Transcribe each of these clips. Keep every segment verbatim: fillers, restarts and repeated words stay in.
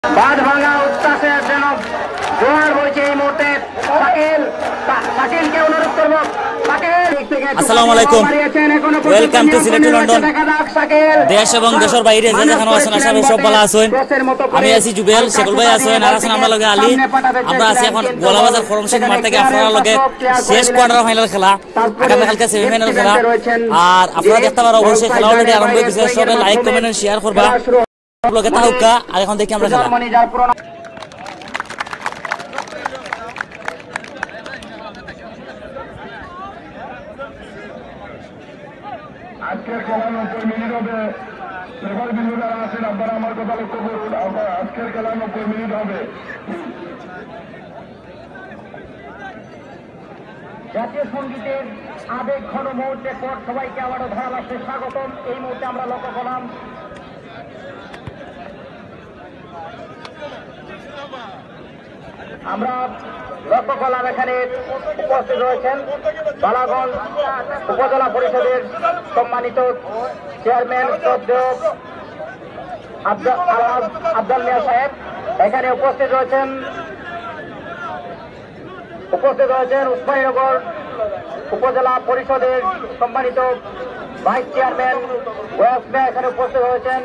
বাঁধ ভাঙা উচ্ছ্বাসের যেন জোয়ার বইছে এই মুহূর্তে। শাকিল, শা-, শাকিলকে অনুরোধ করব, শাকিল। আসসালামু আলাইকুম। Welcome to সিলেটি লন্ডন। দেশ এবং দেশের বাইরে যে যেখানো আছেন, আশা করি সব ভালা আছেন। আমি আছি জুবেল, সেগুল ভাই আছেন, আর আছেন আমরার লগে আলী। আমরা আছি এখন গোয়ালাবাজার করমশেখ মাঠ থাকি আপনারার লগে শেষ quarter final খেলা, আগামীকালকে semi final খেলা। আর আপনারা দেখতা পাররা অবশ্যই খেলা already আরম্ভ অই গেছে। সবে like, comment and share করবা। সব লগে থাকউক্কা, আর এখন দেখি আমরা খেলা। আজকের খেলা নব্বই মিনিট হবে। রেফারি বিন্দু যারা আছেন, আপনারা আমার কথা লক্ষ্য করুন। আমরা আজকের খেলা নব্বই মিনিট হবে। জাতীয় সঙ্গীতের আবেগ ঘন মুহূর্তে পর সবাইকে আবারও ধারাভাষ্যে স্বাগতম। এই মুহূর্তে আমরা লক্ষ্য করলাম, আমরা লক্ষ্য করলাম এখানে উপস্থিত রয়েছেন বালাগঞ্জ উপজেলা পরিষদের সম্মানিত চেয়ারম্যান শ্রদ্ধেয় আব্দ-, আলহাজ আব্দুল মিয়া সাহেব। এখানে উপস্থিত রয়েছেন উপস্থিত রয়েছেন উসমানীনগর উপজেলা পরিষদের সম্মানিত ভাইস চেয়ারম্যান ওয়াস মিয়া, এখানে উপস্থিত রয়েছেন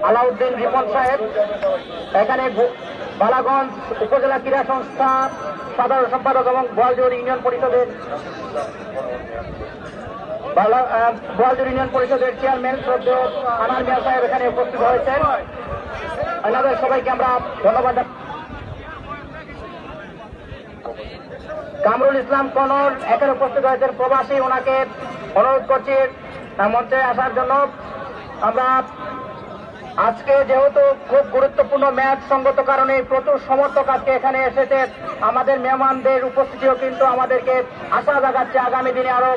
আলাউদ্দিন রিপন সাহেব, এখানে গো-, বালাগঞ্জ উপজেলা ক্রীড়া সংস্থার সাধারণ সম্পাদক এবং বোয়ালজোর ইউনিয়ন পরিষদের বালা-, আহ, বোয়ালজোর ইউনিয়ন পরিষদের চেয়ারম্যান শ্রদ্ধেয় আনার মিয়া সাহেব এখানে উপস্থিত হয়েছেন। এনাদের সবাইকে আমরা ধন্যবাদ জানাই। কামরুল ইসলাম কনর এখানে উপস্থিত হয়েছেন প্রবাসী, ওনাকে অনুরোধ করছি, আহ, মঞ্চে আসার জন্য। আমরা আজকে যেহেতু খুব গুরুত্বপূর্ণ ম্যাচ, সঙ্গত কারণে প্রচুর সমর্থক আজকে এখানে এসেছে। আমাদের মেহমানদের উপস্থিতিও কিন্তু আমাদেরকে আশা জাগাচ্ছে আগামী দিনে আরো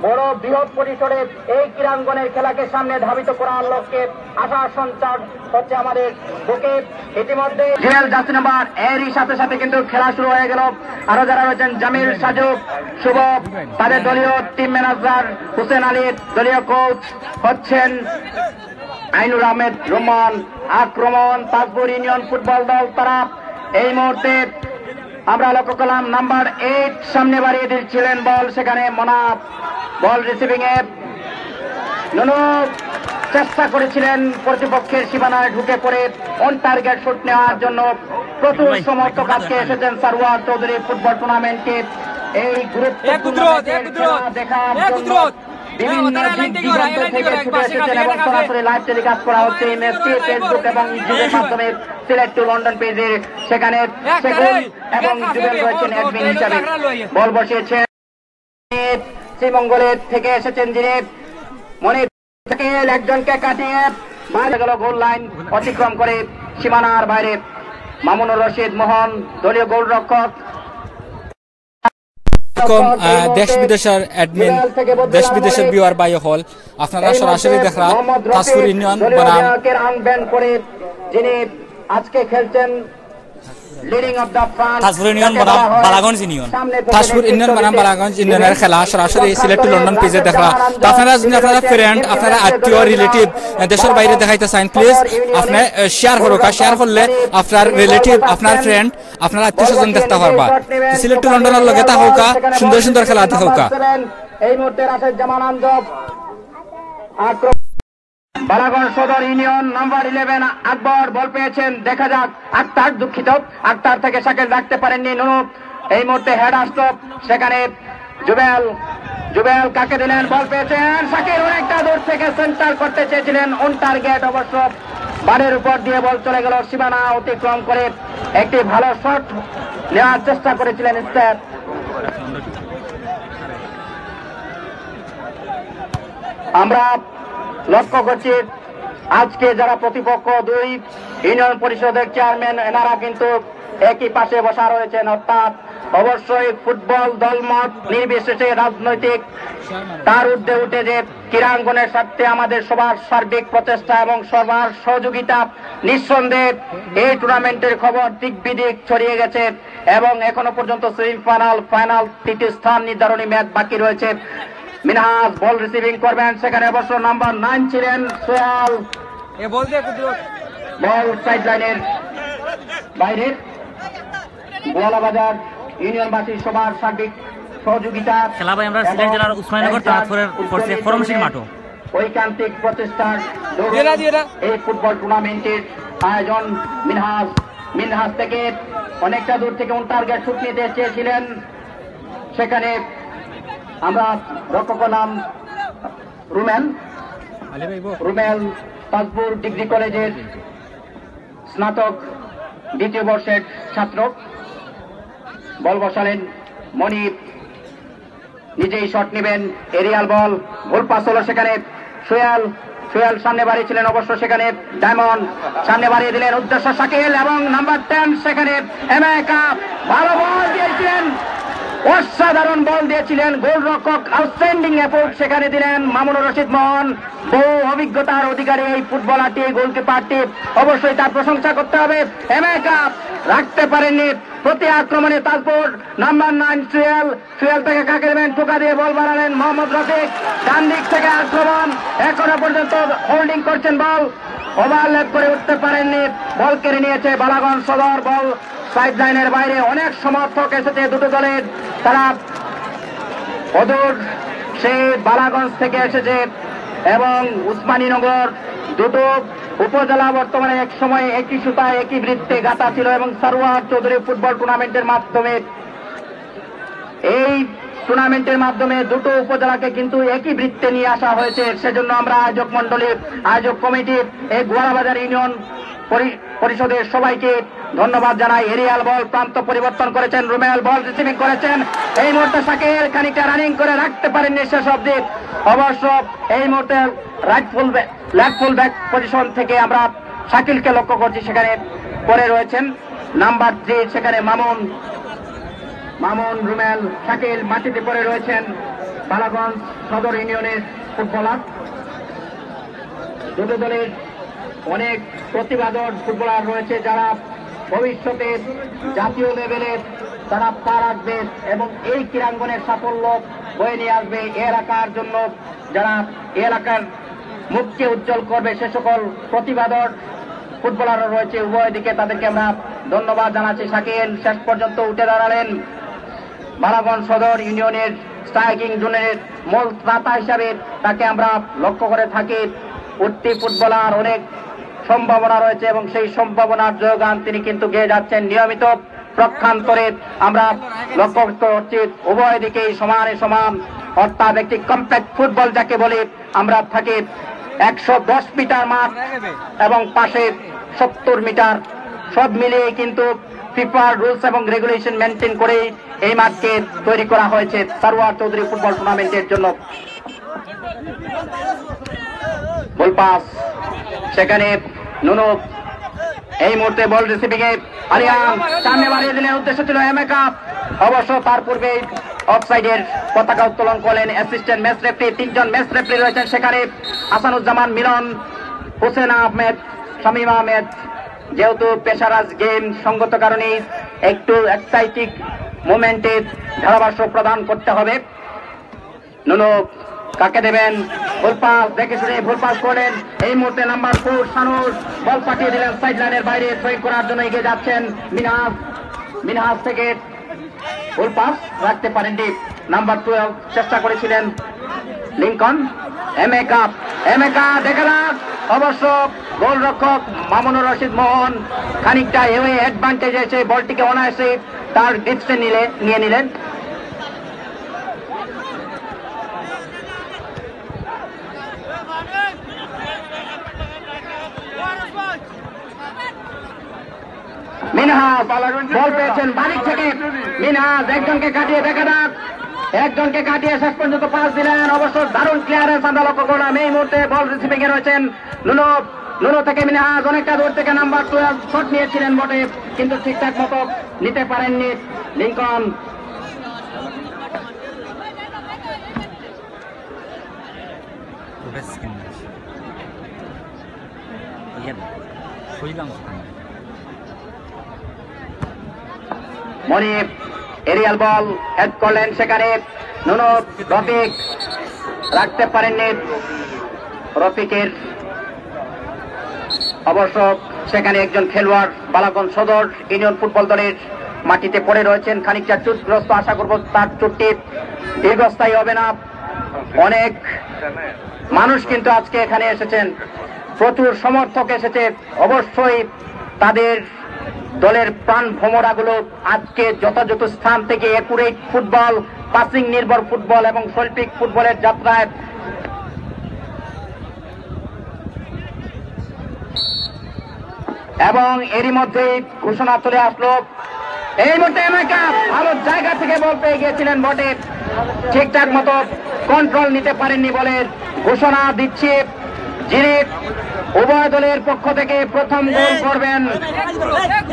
বড় বৃহৎ পরিসরে এই ক্রীড়াঙ্গনের খেলাকে সামনে ধাবিত করার লক্ষ্যে আশা সঞ্চার হচ্ছে আমাদের বুকে। ইতিমধ্যে জুয়েল জার্সি নাম্বার এরই সাথে সাথে কিন্তু খেলা শুরু হয়ে গেল। আরো যারা রয়েছেন, জামিল, সাজু, শুভ, তাদের দলীয় টিম ম্যানেজার হুসেন আলী, দলীয় কোচ হচ্ছেন আইনুল আহমেদ রুমান। আক্রমণ তাজপুর ইউনিয়ন ফুটবল দল, তারা এই মুহূর্তে আমরা লক্ষ্য করলাম নাম্বার এইট সামনে বাড়িয়ে দিচ্ছিলেন বল, সেখানে মোনাফ বল রিসিভিং এ নুনু চেষ্টা করেছিলেন প্রতিপক্ষের সীমানায় ঢুকে পড়ে অন টার্গেট শুট নেওয়ার জন্য। প্রচুর সমর্থক আজকে এসেছেন সারওয়ার চৌধুরী ফুটবল টুর্নামেন্টকে এই গুরুত্বপূর্ণ ম্যাচের খেলা দেখার জন্য বিভিন্ন দিক দিগন্ত থেকে ছুটে এসেছেন এবং সরাসরি লাইভ টেলিকাস্ট করা হচ্ছে এই ম্যাচটি Facebook এবং YouTube-এর মাধ্যমে। সিলেট টু লন্ডন পেজের সেখানে সেগুন এবং জুবেল রয়েছেন অ্যাডমিন হিসাবে। বল বসিয়েছেন শ্রীমঙ্গলের থেকে এসেছেন যিনি, মনির শাকিল একজনকে কাটিয়ে বাইরে গেল, গোল লাইন অতিক্রম করে সীমানার বাইরে। মামুনুর রশিদ মোহন, দলীয় গোলরক্ষক। এরকম, আহ, দেশ বিদেশের অ্যাডমিন, দেশ বিদেশের ভিউয়ার ভাই হকল, আপনারা সরাসরি দেখরা তাজপুর ইউনিয়ন বনাম আনব্যান করে যিনি আজকে খেলছেন। তাজপুর ইউনিয়ন বনাম বালাগঞ্জ ইউনিয়ন। তাজপুর ইউনিয়ন বনাম বালাগঞ্জ ইউনিয়নের খেলা সরাসরি সিলেট টু লন্ডন পেজে দেখরা। তো আপনারা যদি আপনারা ফ্রেন্ড, আপনারা আত্মীয়, রিলেটিভ, আহ, দেশের বাইরে দেখাইতা চাইন, প্লিজ আপনি, আহ, শেয়ার করুক্কা। শেয়ার করলে আপনার রিলেটিভ, আপনার ফ্রেন্ড, আপনার আত্মীয় স্বজন দেখতা পারবা। তো সিলেট টু লন্ডনের লগে থাকউক্কা, সুন্দর সুন্দর খেলা দেখাউক্কা। এই মুহূর্তে রাশেদ জামান আঞ্জব আক্রমণ। বালাগঞ্জ সদর ইউনিয়ন নাম্বার ইলেভেন আকবর বল পেয়েছেন, দেখা যাক আক্তার, দুঃখিত, আক্তার থেকে শাকিল রাখতে পারেননি নুনু। এই মুহূর্তে হেড আসতো, সেখানে জুবেল, জুবেল কাকে দিলেন, বল পেয়েছেন শাকিল, অনেকটা দূর থেকে সেন্টার করতে চেয়েছিলেন অন টার্গেট, অবশ্য বারের উপর দিয়ে বল চলে গেল সীমানা অতিক্রম করে। একটি ভালো শট নেওয়ার চেষ্টা করেছিলেন স্যার। আমরা লক্ষ্য করছি আজকে যারা প্রতিপক্ষ দুই ইউনিয়ন পরিষদের চেয়ারম্যান, এনারা কিন্তু একই পাশে বসা রয়েছেন, অর্থাৎ অবশ্যই ফুটবল দলমত নির্বিশেষে রাজনৈতিক তার ঊর্ধ্বে উঠে যে ক্রীড়াঙ্গনের স্বার্থে আমাদের সবার সার্বিক প্রচেষ্টা এবং সবার সহযোগিতা, নিঃসন্দেহে এই টুর্নামেন্টের খবর দিক বিদিক ছড়িয়ে গেছে এবং এখনো পর্যন্ত সেমিফাইনাল, ফাইনাল, তৃতীয় স্থান নির্ধারণী ম্যাচ বাকি রয়েছে। মিনহাজ বল রিসিভিং করবেন, সেখানে অবশ্য নাম্বার নাইন ছিলেন সোহেল। এ বল দে কুদরত। বল সাইড লাইনের বাইরে। গোয়ালাবাজার ইউনিয়নবাসী সবার সার্বিক সহযোগিতা। খেলা ভাই আমরা সিলেট জেলার উসমানীনগর তারাতপুরের পড়ছে ফরমশির মাঠও। ঐকান্তিক প্রচেষ্টার দরুন এই ফুটবল টুর্নামেন্টের আয়োজন। মিনহাজ, মিনহাজ থেকে অনেকটা দূর থেকে অন টার্গেট শুট নিতে চেয়েছিলেন, সেখানে আমরা রক্ষক করলাম রুমেল। রুমেল তাজপুর ডিগ্রি কলেজের স্নাতক দ্বিতীয় বর্ষের ছাত্র। বল বসালেন মনির, নিজেই শট নেবেন। এরিয়াল বল, গোল পাস হলো সেখানে। সুয়াল, সুয়াল সামনে বাড়িয়েছিলেন অবশ্য সেখানে। ডায়মন্ড সামনে বাড়িয়ে দিলেন, উদ্দেশ্য শাকিল এবং নাম্বার টেন সেখানে এমএকা। ভালো বল দিয়েছিলেন, অসাধারণ বল দিয়েছিলেন গোলরক্ষক, আউটস্ট্যান্ডিং এফোর্ট সেখানে দিলেন মামুনুর রশিদ মোহন। বহু অভিজ্ঞতার অধিকারী এই ফুটবলারটি, এই গোলকিপারটি অবশ্যই তার প্রশংসা করতে হবে। এমএকা রাখতে পারেননি, প্রতি আক্রমণে তাজপুর নাম্বার নাইন সুয়েল, সুয়েল থেকে কাকে দেবেন, টোকা দিয়ে বল বাড়ালেন মোহাম্মদ রফিক, ডান দিক থেকে আক্রমণ, এখনো পর্যন্ত হোল্ডিং করছেন বল, ওভারল্যাপ করে উঠতে পারেননি, বল কেড়ে নিয়েছে বালাগঞ্জ সদর। বল সাইড লাইনের বাইরে, অনেক সমর্থক এসেছে দুটো দলের, তারা অদূর সেই বালাগঞ্জ থেকে এসেছে এবং উসমানীনগর দুটো উপজেলা বর্তমানে এক সময় একই সুতায় একই বৃত্তে গাঁথা ছিল এবং সারোয়ার চৌধুরী ফুটবল টুর্নামেন্টের মাধ্যমে এই টুর্নামেন্টের মাধ্যমে দুটো উপজেলাকে কিন্তু একই বৃত্তে নিয়ে আসা হয়েছে। সেজন্য আমরা আয়োজক মণ্ডলী, আয়োজক কমিটি, এই গোয়ালাবাজার ইউনিয়ন পরি-, পরিষদের সবাইকে ধন্যবাদ জানাই। এরিয়াল বল, প্রান্ত পরিবর্তন করেছেন রুমেল, বল রিসিভিং করেছেন। এই মুহূর্তে শাকিল খানিকটা রানিং করে রাখতে পারেননি শেষ অবধি। অবশ্য এই মুহূর্তে right full back, left full back position থেকে আমরা শাকিলকে লক্ষ্য করছি, সেখানে পড়ে রয়েছেন নাম্বার থ্রি, সেখানে মামুন, মামুন, রুমেল, শাকিল মাটিতে পড়ে রয়েছেন বালাগঞ্জ সদর ইউনিয়নের ফুটবলার। দুটো দলের অনেক প্রতিভাধর ফুটবলার রয়েছে, যারা ভবিষ্যতে জাতীয় লেভেলে তারা পা রাখবে এবং এই ক্রীড়াঙ্গনের সাফল্য বয়ে নিয়ে আসবে এ এলাকার জন্য। যারা এ এলাকার মুখকে উজ্জ্বল করবে, সে সকল প্রতিভাধর ফুটবলাররা রয়েছে উভয় দিকে, তাদেরকে আমরা ধন্যবাদ জানাচ্ছি। শাকিল শেষ পর্যন্ত উঠে দাঁড়ালেন বালাগঞ্জ সদর ইউনিয়নের স্ট্রাইকিং জোনের মূল ত্রাতা হিসাবে, তাকে আমরা লক্ষ্য করে থাকি। উঠতি ফুটবলার, অনেক সম্ভাবনা রয়েছে এবং সেই সম্ভাবনার জয়গান তিনি কিন্তু গেয়ে যাচ্ছেন নিয়মিত। পক্ষান্তরে আমরা লক্ষ্য করছি উভয় দিকেই সমানে সমান, অর্থাৎ একটি কম্প্যাক্ট ফুটবল যাকে বলে আমরা থাকি। একশো দশ মিটার মাঠ এবং পাশে সত্তর মিটার, সব মিলিয়ে কিন্তু ফিফার রুলস এবং রেগুলেশন মেনটেন করেই এই মাঠকে তৈরি করা হয়েছে সারোয়ার চৌধুরী ফুটবল টুর্নামেন্টের জন্য। বল পাস, সেখানে নুনু, এই মুহূর্তে বল রিসিভিং এ আরিয়ান, সামনে বাড়িয়ে দিলেন, উদ্দেশ্য ছিল এমএকা। অবশ্য তার পূর্বেই অফসাইডের পতাকা উত্তোলন করলেন অ্যাসিস্ট্যান্ট ম্যাচ রেফারি। তিনজন ম্যাচ রেফারি রয়েছেন সেখানে, হাসানুজ্জামান মিলন, হোসেন আহমেদ, শামীম আহমেদ। যেহেতু পেশারাজ গেম সঙ্গত কারণে একটু এক্সাইটিং মোমেন্টে ধারাভাষ্য প্রদান করতে হবে। নুনু কাকে দেবেন? ভুল পাস, দেখে শুনে ভুল পাস করলেন। এই মুহূর্তে নাম্বার ফোর শানুর বল পাঠিয়ে দিলেন সাইড লাইনের বাইরে, থ্রোইং করার জন্য এগিয়ে যাচ্ছেন মিনহাজ। মিনহাজ থেকে ভুল পাস রাখতে পারেননি। নাম্বার টুয়েলভ চেষ্টা করেছিলেন লিঙ্কন। এমএকা, এমএকা দেখে না, অবশ্য গোলরক্ষক মামুনুর রশিদ মোহন খানিকটা এওয়ে অ্যাডভান্টেজ এসে বলটিকে অনায়াসে তার গ্রিপসে নিলে, নিয়ে নিলেন। মিনহাজ বল পেয়েছেন বাদিক থেকে। মিনহাজ একজনকে কাটিয়ে দেখা যাক, একজনকে কাটিয়ে শেষ পর্যন্ত পাস দিলেন। অবশ্য দারুণ ক্লিয়ারেন্স আমরা লক্ষ্য করলাম। এই মুহূর্তে বল রিসিভিং এ রয়েছেন নুনো। নুনো থেকে মিনহাজ অনেকটা দূর থেকে নাম্বার টুয়েলভ শট নিয়েছিলেন বটে, কিন্তু ঠিকঠাক মতো নিতে পারেননি লিঙ্কন। মনিব এরিয়াল বল হেড করলেন, সেখানে নুনো রফিক রাখতে পারেননি। রফিকের অবশ্য সেখানে একজন খেলোয়াড় বালাগঞ্জ সদর ইউনিয়ন ফুটবল দলের মাটিতে পড়ে রয়েছেন, খানিকটা চোটগ্রস্ত। আশা করব তার চোটটি দীর্ঘস্থায়ী হবে না। অনেক মানুষ কিন্তু আজকে এখানে এসেছেন, প্রচুর সমর্থক এসেছে। অবশ্যই তাদের দলের প্রাণ ভোমরাগুলো আজকে যথাযথ স্থান থেকে অ্যাকুরেট ফুটবল, পাসিং নির্ভর ফুটবল এবং শৈল্পিক ফুটবলের যাত্রায়। এবং এরই মধ্যেই ঘোষণা চলে আসলো। এই মুহূর্তে এনাকা ভালো জায়গা থেকে বল পেয়ে গিয়েছিলেন বটে, ঠিকঠাক মতো কন্ট্রোল নিতে পারেননি বলে ঘোষণা দিচ্ছি। যিনি উভয় দলের পক্ষ থেকে প্রথম গোল করবেন,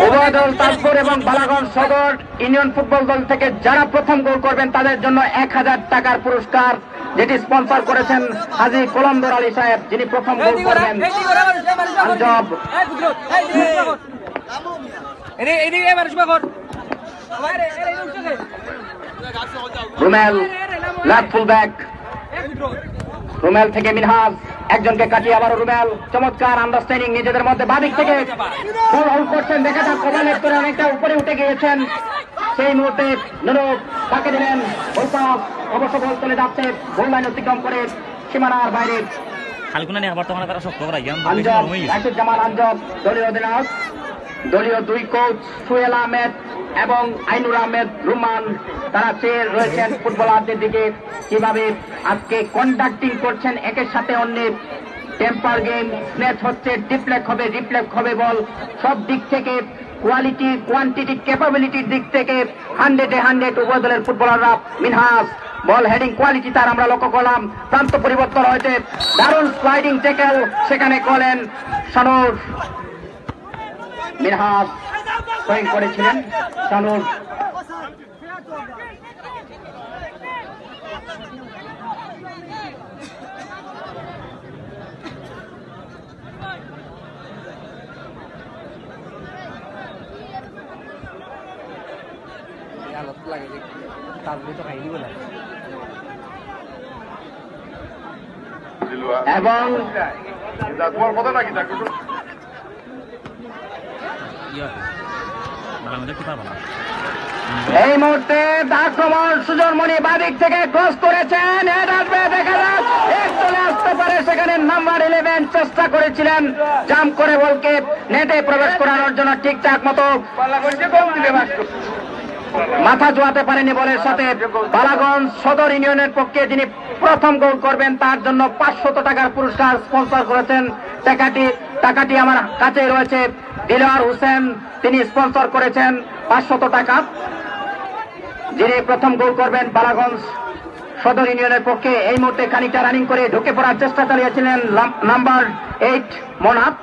উভয় দল তাজপুর এবং বালাগঞ্জ সদর ইউনিয়ন ফুটবল দল থেকে যারা প্রথম গোল করবেন তাদের জন্য এক হাজার টাকার পুরস্কার, যেটি স্পন্সর করেছেন হাজী কলমদর আলী সাহেব, যিনি প্রথম গোল করবেন। আঞ্জব। রুমেল, লেফট ফুল ব্যাক। রুমেল থেকে মিনহাজ, একজনকে কাটিয়ে আবারও রুমেল। চমৎকার আন্ডারস্ট্যান্ডিং নিজেদের মধ্যে। বাদিক থেকে বল হোল্ড করছেন, দেখা যাক কভার লেগ করে অনেকটা উপরে উঠে গিয়েছেন। সেই মুহূর্তে নুরুফ তাকে দিলেন গোল পাস, অবশ্য বল চলে যাচ্ছে গোল লাইন অতিক্রম করে সীমানার বাইরে। খালকুনা নিয়ে আবার তখন তারা শক্ত করা গিয়া আঞ্জব, রাশিদ জামাল আঞ্জব, দলীয় অধিনায়ক, দলীয় দুই কোচ সুহেল আহমেদ এবং আইনুর আহমেদ রুমান, তারা চেয়ে রয়েছেন ফুটবলারদের দিকে, কিভাবে আজকে কন্ডাক্টিং করছেন একের সাথে অন্যের। টেম্পার গেম, স্ন্যাচ হচ্ছে, ডিফ্লেক্ট হবে, রিফ্লেক্ট হবে বল, সব দিক থেকে কোয়ালিটি, কোয়ান্টিটি, ক্যাপাবিলিটির দিক থেকে হান্ড্রেডে হান্ড্রেড উভয় দলের ফুটবলাররা। মিনহাজ, বল হেডিং কোয়ালিটি তার আমরা লক্ষ্য করলাম। প্রান্ত পরিবর্তন হয়েছে, দারুণ স্লাইডিং ট্যাকল সেখানে করলেন শানুর। মিনহাজ সুইং করেছিলেন শানুর। এই আলাদা লাগে যে তার মতো খাইনি বলে। এবং এই মুহূর্তে আক্রমণ সুজন মণি বাদিক থেকে ক্রস করেছেন, হেড আসবে, দেখা যাক, হেড চলে আসতে পারে। সেখানে নাম্বার ইলেভেন চেষ্টা করেছিলেন জাম্প করে বলকে নেটে প্রবেশ করানোর জন্য ঠিকঠাক মতো মাথা জোয়াতে পারেনি বলের সাথে। বালাগঞ্জ সদর ইউনিয়নের পক্ষে যিনি প্রথম গোল করবেন তার জন্য পাঁচশত টাকার পুরস্কার স্পন্সর করেছেন। টাকাটি, টাকাটি আমার কাছে রয়েছে, দিলওয়ার হোসেন, তিনি স্পন্সর করেছেন পাঁচশত টাকা। যিনি প্রথম গোল করবেন বালাগঞ্জ সদর ইউনিয়নের পক্ষে, এই মুহূর্তে খানিকটা রানিং করে ঢুকে পড়ার চেষ্টা চালিয়েছিলেন লাম-, নাম্বার এইট মোনাফ।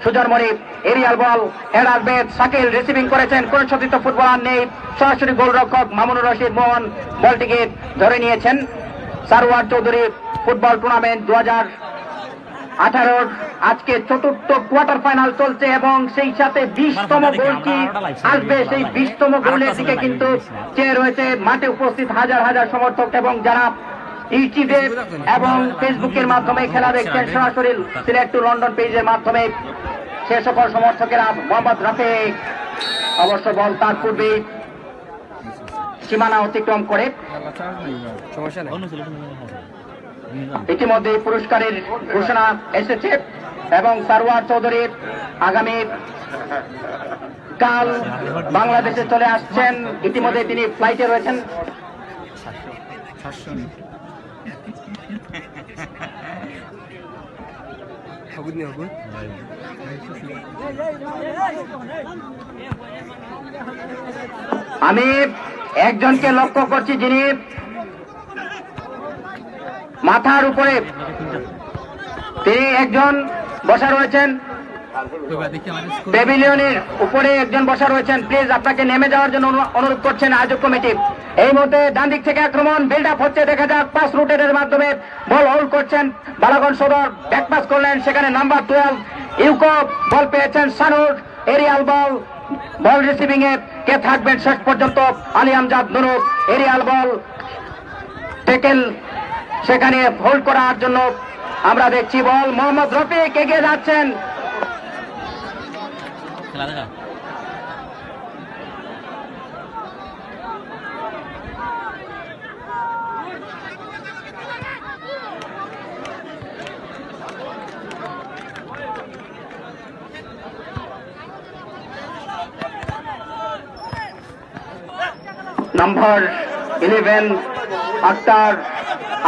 সুজন মণি, এরিয়াল বল, হেডার বেদ শাকিল রিসিভিং করেছেন, কোনো সতীর্থ ফুটবলার নেই, সরাসরি গোলরক্ষক মামুনুর রশিদ মোহন বলটিকে ধরে নিয়েছেন। সারোয়ার চৌধুরী ফুটবল টুর্নামেন্ট দু হাজার আঠারোর আজকে চতুর্থ কোয়ার্টার ফাইনাল চলছে এবং সেই সাথে বিশতম গোলটি আসবে। সেই বিশতম গোলের দিকে কিন্তু চেয়ে রয়েছে মাঠে উপস্থিত হাজার হাজার সমর্থক এবং যারা ইউটিউবে এবং ফেসবুকের মাধ্যমে খেলা দেখছেন, সরাসরি সিলেট টু লন্ডন পেজের মাধ্যমে সে সকল সমর্থকেরা। মোহাম্মদ রফিক, অবশ্য বল তার পূর্বেই সীমানা অতিক্রম করে। সমস্যা নেই। ইতিমধ্যে পুরস্কারের ঘোষণা এসেছে এবং সারোয়ার চৌধুরী আগামী কাল বাংলাদেশে চলে আসছেন। ইতিমধ্যে তিনি ফ্লাইটে রয়েছেন। আমি একজনকে লক্ষ্য করছি, যিনি মাথার উপরে, তিনি একজন বসা রয়েছেন, প্যাভিলিয়নের উপরে একজন বসা রয়েছেন। প্লিজ, আপনাকে নেমে যাওয়ার জন্য অনু-, অনুরোধ করছেন আয়োজক কমিটি। এই মুহূর্তে ডান দিক থেকে আক্রমণ, বিল্ড আপ হচ্ছে, দেখা যাক পাস রোটেটের মাধ্যমে বল হোল্ড করছেন বালাগঞ্জ সদর, ব্যাক পাস করলেন, সেখানে নাম্বার টুয়েলভ ইউকো বল পেয়েছেন শানুর, এরিয়াল বল, বল রিসিভিং এ কে থাকবেন শেষ পর্যন্ত? আলী আমজাদ নুরুফ, এরিয়াল বল, ট্যাকল সেখানে হোল্ড করার জন্য আমরা দেখছি বল। মোহাম্মদ রফিক এগিয়ে যাচ্ছেন, খেলা দেখা। নাম্বার ইলেভেন আক্তার,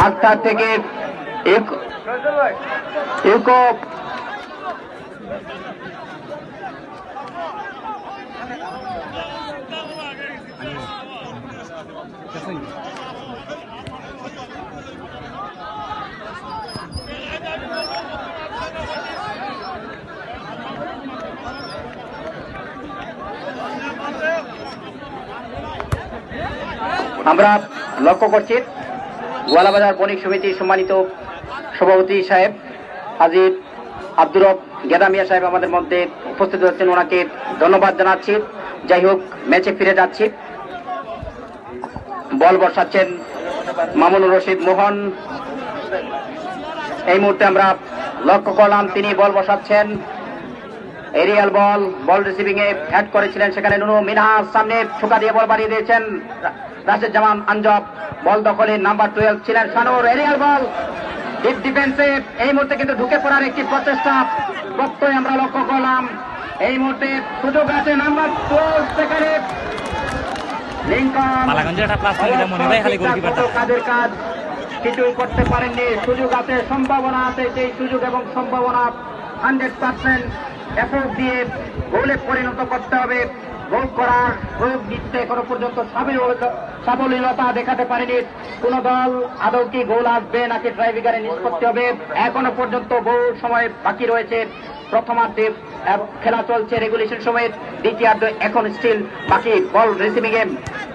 আক্তার থেকে ইউক-, ইউকো। আমরা লক্ষ্য করছি গোয়ালাবাজার বণিক সমিতির সম্মানিত সভাপতি সাহেব হাজির আব্দুর রব গেদা মিয়া সাহেব আমাদের মধ্যে উপস্থিত হচ্ছেন, ওনাকে ধন্যবাদ জানাচ্ছি। যাই হোক, ম্যাচে ফিরে যাচ্ছি। বল বসাচ্ছেন মামুনুর রশিদ মোহন। এই মুহূর্তে আমরা লক্ষ্য করলাম তিনি বল বসাচ্ছেন। এরিয়াল বল, বল রিসিভিং এ হেড করেছিলেন, সেখানে নুনু মিনহাজ সামনে ছোকা দিয়ে বল বাড়িয়ে দিয়েছেন। রাশেদ জামান আঞ্জব, বল দখলে নাম্বার টুয়েলভ ছিলেন শানুর, এরিয়াল বল, ডিপ ডিফেন্সে এই মুহূর্তে কিন্তু ঢুকে পড়ার একটি প্রচেষ্টা প্রত্যয় আমরা লক্ষ্য করলাম। এই মুহূর্তে সুযোগ আছে নাম্বার টুয়েলভ সেখানে লিঙ্কন। বালাগঞ্জের একটা প্লাস পয়েন্ট, এটা মনে হয় খালি গোলকিপারটা। কাজের কাজ কিছুই করতে পারেননি। সুযোগ আছে, সম্ভাবনা আছে, সেই সুযোগ এবং সম্ভাবনা হান্ড্রেড পার্সেন্ট এফোর্ট দিয়ে গোলে পরিণত করতে হবে। গোল করার প্রয়োগ নিতে এখনো পর্যন্ত সাবলীল-, সাবলীলতা দেখাতে পারেনি কোনো দল। আদৌ কি গোল আসবে নাকি টাইব্রেকারে নিষ্পত্তি হবে, এখনো পর্যন্ত বহু সময় বাকি রয়েছে। প্রথমার্ধে, আহ, খেলা চলছে রেগুলেশন সময়ে, দ্বিতীয়ার্ধ এখন স্টিল বাকি। বল রিসিভিং এ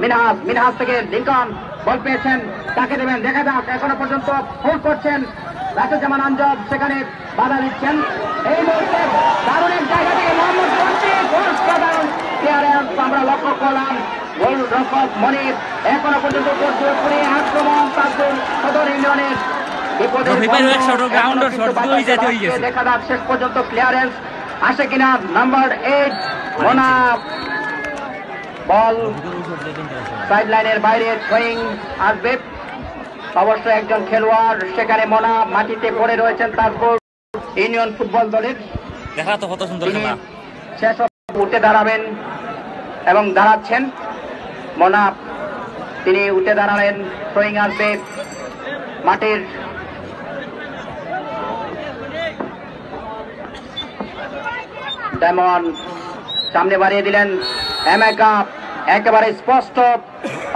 মিনহাজ, মিনহাজ থেকে লিঙ্কন বল পেয়েছেন, তাকে দেবেন, দেখা যাক। এখনো পর্যন্ত হোল্ড করছেন রাশেদ জামান আঞ্জব, সেখানে বাধা দিচ্ছেন। এই মুহূর্তে দারুণ এক জায়গা থেকে মোহাম্মদ রফিক, অসাধারণ ক্লিয়ারেন্স আমরা লক্ষ্য করলাম। গোলরক্ষক মনির এখনো পর্যন্ত করছে পুরো আক্রমণ তাজপুর সদর ইউনিয়নের বিপদের রফিক ভাই, বন্ধ। এক শট, এখনো গ্রাউন্ডের কিন্তু শট, বাধা দুই জাতীয় হয়ে গেছে। দেখা যাক শেষ পর্যন্ত ক্লিয়ারেন্স আসে কিনা। নাম্বার এইট মোনা, বল সাইড লাইনের বাইরে, থ্রোয়িং আসবে। অবশ্য একজন খেলোয়াড় সেখানে মোনা মাটিতে পড়ে রয়েছেন তাজপুর ইউনিয়ন ফুটবল দলের। দেখা তো কত সুন্দর তিনি খেলা। শেষ উঠে দাঁড়াবেন এবং দাঁড়াচ্ছেন মোনা, তিনি উঠে দাঁড়ালেন। থ্রোয়িং আসবে মাঠের। ডায়মন্ড সামনে বাড়িয়ে দিলেন। এম এ কাপ একেবারে স্পষ্ট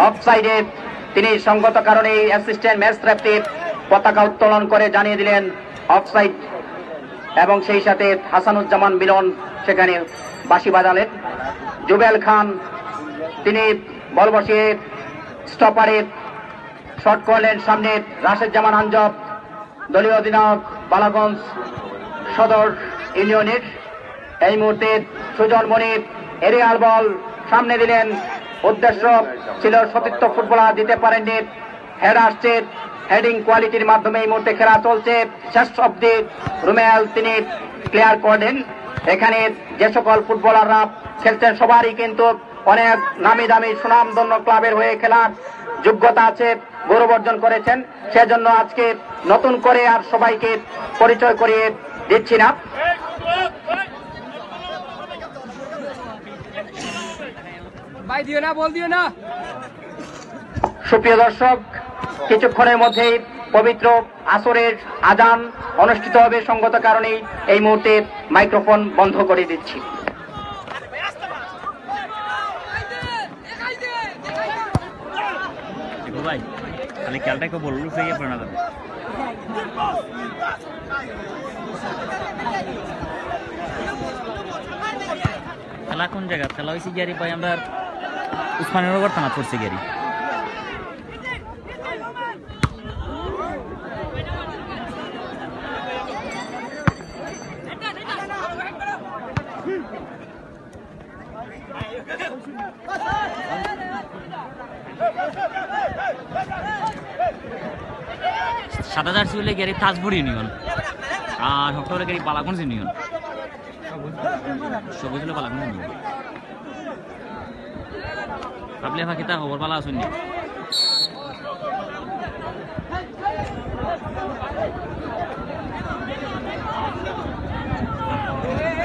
অফসাইডে, তিনি সঙ্গত কারণে অ্যাসিস্ট্যান্ট ম্যাচ রেফারি পতাকা উত্তোলন করে জানিয়ে দিলেন অফসাইড, এবং সেই সাথে হাসানুজ্জামান মিলন সেখানে বাঁশি বাজালেন। জুবেল খান তিনি বল বসিয়ে স্টপারে শট করলেন সামনে রাশেদ জামান আঞ্জব, দলীয় অধিনায়ক বালাগঞ্জ সদর ইউনিয়নের। এই মুহূর্তে সুজন মনির এরিয়াল বল সামনে দিলেন, উদ্দেশ্য ছিল সতীর্থ ফুটবলার, দিতে পারেননি। হেড আসছে, হেডিং কোয়ালিটির মাধ্যমে এই মুহূর্তে খেলা চলছে। শেষ অবধি রুমেল তিনি ক্লিয়ার করলেন। এখানে যে সকল ফুটবলাররা খেলছেন সবারই কিন্তু অনেক নামি দামি সুনামধন্য ক্লাবের হয়ে খেলার যোগ্যতা আছে, গৌরব অর্জন করেছেন। সেজন্য আজকে নতুন করে আর সবাইকে পরিচয় করিয়ে দিচ্ছি না। ভাই, দিও না, বল দিও না। সুপ্রিয় দর্শক, কিছুক্ষণের মধ্যেই পবিত্র আসরের আজান অনুষ্ঠিত হবে। সঙ্গত কারণেই এই মুহূর্তে মাইক্রোফোন বন্ধ করে দিচ্ছি। ভাই, খালি খেয়ালটা একটু বলুন, ফিরিয়ে পড়ে না যাবে। খেলা কোন জায়গা? খেলা হয়েছে গিয়ারি ভাই, আমরা উসমানীনগর থানা পড়ছে গিয়ারি। সাদা জার্সি হলে গিয়ারি তাজপুর ইউনিয়ন, আর হকটা হলে গিয়ারি বালাগঞ্জ ইউনিয়ন। সবুজ হলো পালাম না। আপনি আমার কিতা খবর, ভালা আছইন নি?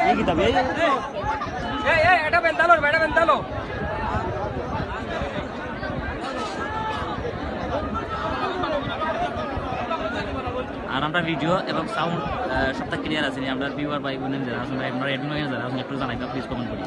এই কিতাব, এই, এই, এই, এটা বেন্দালো, এটা বেন্দালো। আর আমরা ভিডিও এবং সাউন্ড, আহ, সবটা ক্লিয়ার আছে নি? আমরা ভিউয়ার ভাই বোন যারা আছেন, আপনারা অ্যাডমিন যারা আছেন, একটু জানাইবা, প্লিজ কমেন্ট করি।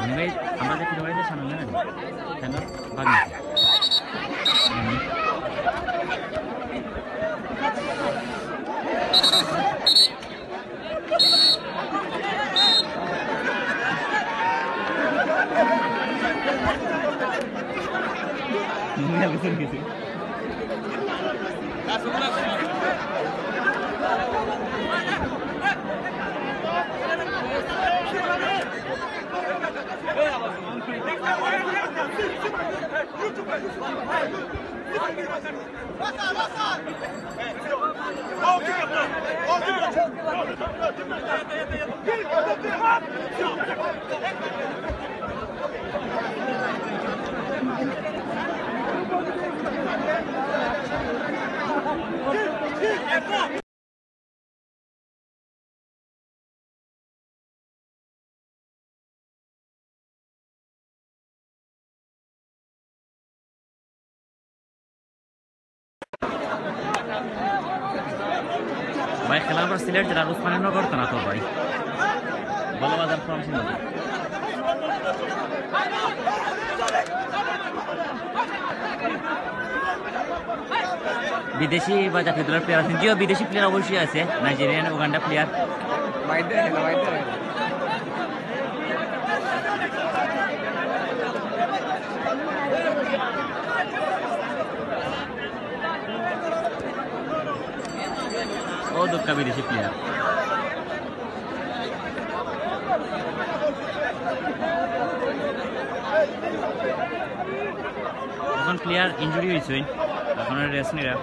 মানে ভাই, আমরা যে ফিরে বাড়িতে সামনে না, কেন? ভাগ নিছে। হুম। ভাই, খেলার পর সিলেট জেলার উসমানীনগর থানা তো ভাই। ভালো বাজার ফরাম সিং। বিদেশি বা জাতীয় দলের প্লেয়ার আছেন, জিও বিদেশি প্লেয়ার অবশ্যই আছে, নাইজেরিয়ান, উগান্ডা প্লেয়ার। বাইরে না, বাইরে। ও দুঃখা বিদেশি প্লেয়ার। এখন প্লেয়ার ইনজুরি হয়েছে, এখন রেস্ট নিরা।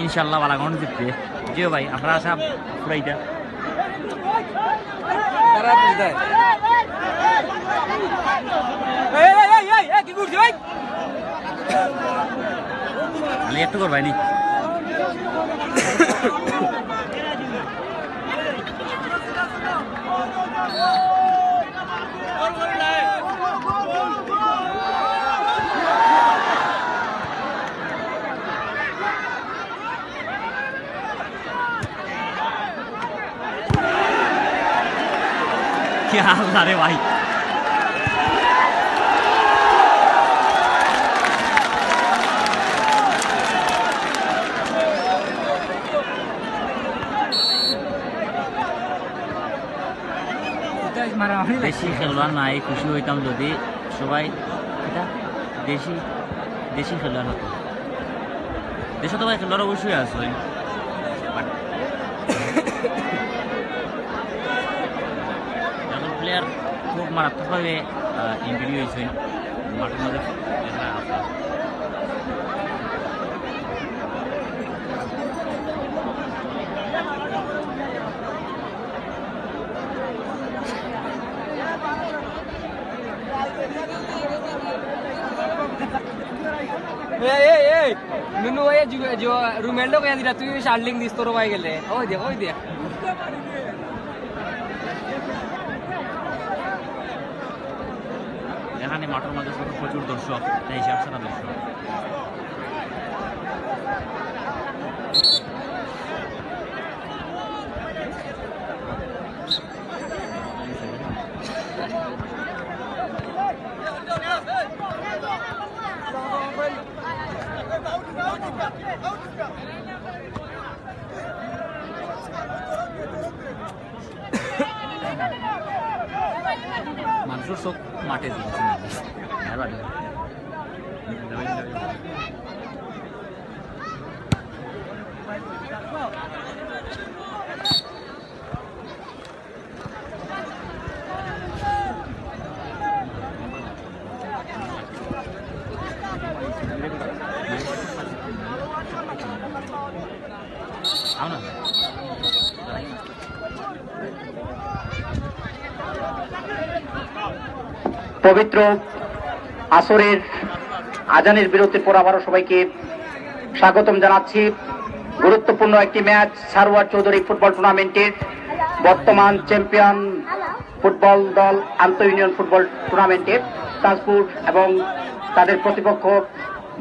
ইনশাআল্লাহ ভালা গ্রাউন্ড জিতবে। জি ভাই, আমরা আশা পুরাইতা। তারা বুঝ দেয়। এই, এই, এই, এই, এই, কি করছে ভাই? আমি একটু করবাই নি। কি হাল রে ভাই। দেশি খেলোয়াড় নাই, খুশি হইতাম যদি সবাই এটা দেশি দেশি খেলোয়াড় হতো। দেশে তো ভাই খেলোয়াড় অবশ্যই আছে, but এখন প্লেয়ার খুব মারাত্মকভাবে ইঞ্জুরি হয়েছে মাঠের মধ্যে। এই, এই, এই, নুনু ভাই, জু-, জু-, রুমেলটা কইয়া দিলা, তুই শার্লিং দিস তোর ভাই গেলে। ওই দে, ওই দে। এখানে মাঠের মধ্যে শুধু প্রচুর দর্শক, তাই হিসাব ছাড়া দর্শক। মানুষের চোখ মাঠে দিয়েছে। পবিত্র আসরের আজানের বিরতির পর আবারও সবাইকে স্বাগতম জানাচ্ছি। গুরুত্বপূর্ণ একটি ম্যাচ সারোয়ার চৌধুরী ফুটবল টুর্নামেন্টের। বর্তমান চ্যাম্পিয়ন ফুটবল দল আন্তঃ ইউনিয়ন ফুটবল টুর্নামেন্টে তাজপুর এবং তাদের প্রতিপক্ষ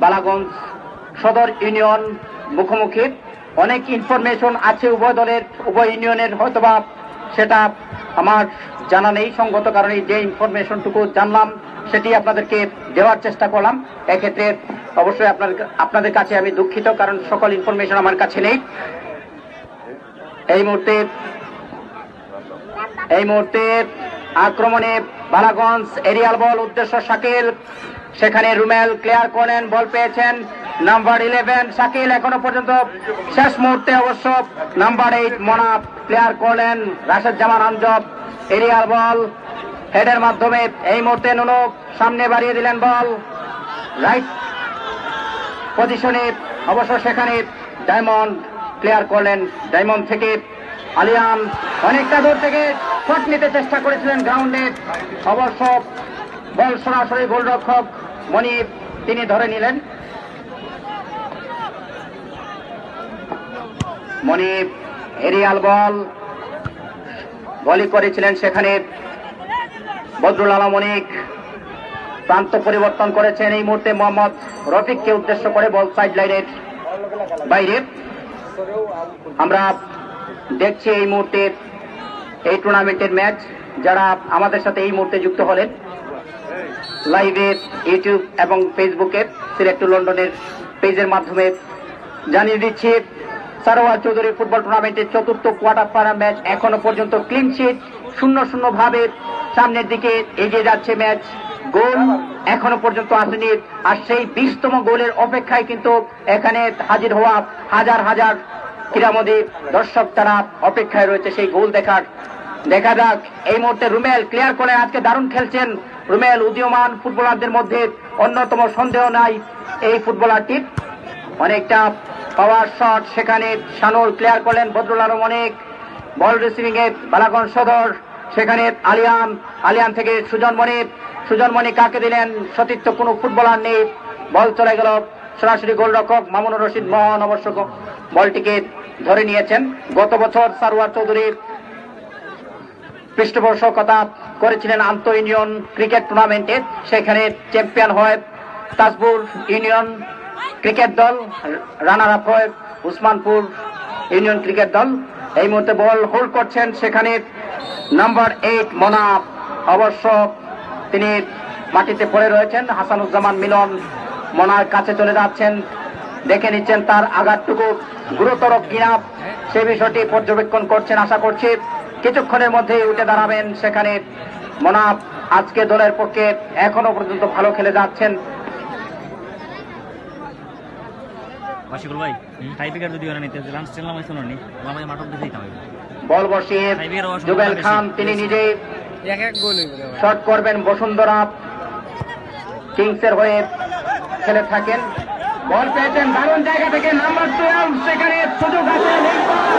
বালাগঞ্জ সদর ইউনিয়ন মুখোমুখি। অনেক ইনফরমেশন আছে উভয় দলের, উভয় ইউনিয়নের, হয়তোবা সেটা আমার জানা নেই। সঙ্গত কারণে যে ইনফরমেশনটুকু জানলাম সেটি আপনাদেরকে দেওয়ার চেষ্টা করলাম। এক্ষেত্রে অবশ্যই আপনার, আপনাদের কাছে আমি দুঃখিত, কারণ সকল ইনফরমেশন আমার কাছে নেই। এই মুহূর্তে এই মুহূর্তে আক্রমণে বালাগঞ্জ, এরিয়াল বল, উদ্দেশ্য শাকিল, সেখানে রুমেল ক্লিয়ার করেন, বল পেয়েছেন নাম্বার ইলেভেন শাকিল। এখনো পর্যন্ত শেষ মুহূর্তে অবশ্য নাম্বার এইট মনা ক্লিয়ার করলেন, রাশেদ জামান আঞ্জব। এরিয়াল বল হেডের মাধ্যমে এই মুহূর্তে নুনু সামনে বাড়িয়ে দিলেন বল রাইট পজিশনে, অবশ্য সেখানে ডায়মন্ড ক্লিয়ার করলেন। ডায়মন্ড থেকে আলিয়ান অনেকটা দূর থেকে শট নিতে চেষ্টা করেছিলেন গ্রাউন্ডে, অবশ্য বল সরাসরি গোলরক্ষক মনিব তিনি ধরে নিলেন। মনিব এরিয়াল বল ভলি করেছিলেন, সেখানে বদরুল আলম অনেক প্রান্ত পরিবর্তন করেছেন। এই মুহূর্তে মোহাম্মদ রফিককে উদ্দেশ্য করে বল সাইড লাইনের বাইরে। আমরা দেখছি এই মুহূর্তে এই টুর্নামেন্টের ম্যাচ। যারা আমাদের সাথে এই মুহূর্তে যুক্ত হলেন লাইভে, ইউটিউব এবং ফেসবুকে সিলেট টু লন্ডনের পেজের মাধ্যমে জানিয়ে দিচ্ছি, সারোয়ার চৌধুরী ফুটবল টুর্নামেন্টের চতুর্থ কোয়ার্টার ফাইনাল ম্যাচ এখনো পর্যন্ত ক্লিন শিট, শূন্য শূন্য ভাবে সামনের দিকে এগিয়ে যাচ্ছে ম্যাচ। গোল এখনো পর্যন্ত আসেনি। আর সেই বিশতম গোলের অপেক্ষায় কিন্তু এখানে হাজির হওয়া হাজার হাজার ক্রীড়ামোদী দর্শক তারা অপেক্ষায় রয়েছে সেই গোল দেখার। দেখা যাক, এই মুহূর্তে রুমেল ক্লিয়ার করে, আজকে দারুণ খেলছেন রুমেল, উদীয়মান ফুটবলারদের মধ্যে অন্যতম, সন্দেহ নাই এই ফুটবলারটি। অনেকটা পাওয়ার শট, সেখানে শানুর ক্লিয়ার করলেন, বদরুল আলম অনেক, বল রিসিভিং এ বালাগঞ্জ সদর, সেখানে আলিয়ান, আলিয়ান থেকে সুজন মণি, সুজন মণি কাকে দিলেন, সতীর্থ কোনো ফুটবলার নেই। বল চলে গেল সরাসরি গোলরক্ষক মামুনুর রশিদ মোহন অবশ্য গ-, বলটিকে ধরে নিয়েছেন। গত বছর সারোয়ার চৌধুরী পৃষ্ঠপোষকতা করেছিলেন আন্তঃ ইউনিয়ন ক্রিকেট টুর্নামেন্টে, সেখানে চ্যাম্পিয়ন হয় তাজপুর ইউনিয়ন ক্রিকেট দল, রানার আপ হয় উসমানপুর ইউনিয়ন ক্রিকেট দল। এই মুহূর্তে বল হোল্ড করছেন সেখানে নাম্বার এইট মনা, অবশ্য তিনি মাটিতে পড়ে রয়েছেন। হাসানুজ্জামান মিলন মনার কাছে চলে যাচ্ছেন, দেখে নিচ্ছেন তার আঘাতটুকু গুরুতর কিনা, সে বিষয়টি পর্যবেক্ষণ করছেন। আশা করছি কিছুক্ষণের মধ্যেই উঠে দাঁড়াবেন সেখানে মনাফ। আজকে দলের পক্ষে এখনো পর্যন্ত ভালো খেলে যাচ্ছেন। আশিকুল ভাই, টাইব্রেকার যদি ওরা নিতে, লাঞ্চ টাইম লামাইছে না নি? লামাই মাঠক দিতেই তো হবে। বল বসিয়ে টাইব্রেকার অবশ্য জুবেল বেশি। খান, তিনি নিজেই এক এক গোল হইবে রে ভাই। শট করবেন। বসুন্ধরা কিংসের হয়ে খেলে থাকেন। বল পেয়েছেন দারুণ জায়গা থেকে নাম্বার টুয়েলভ, সেখানে সুযোগ আছে,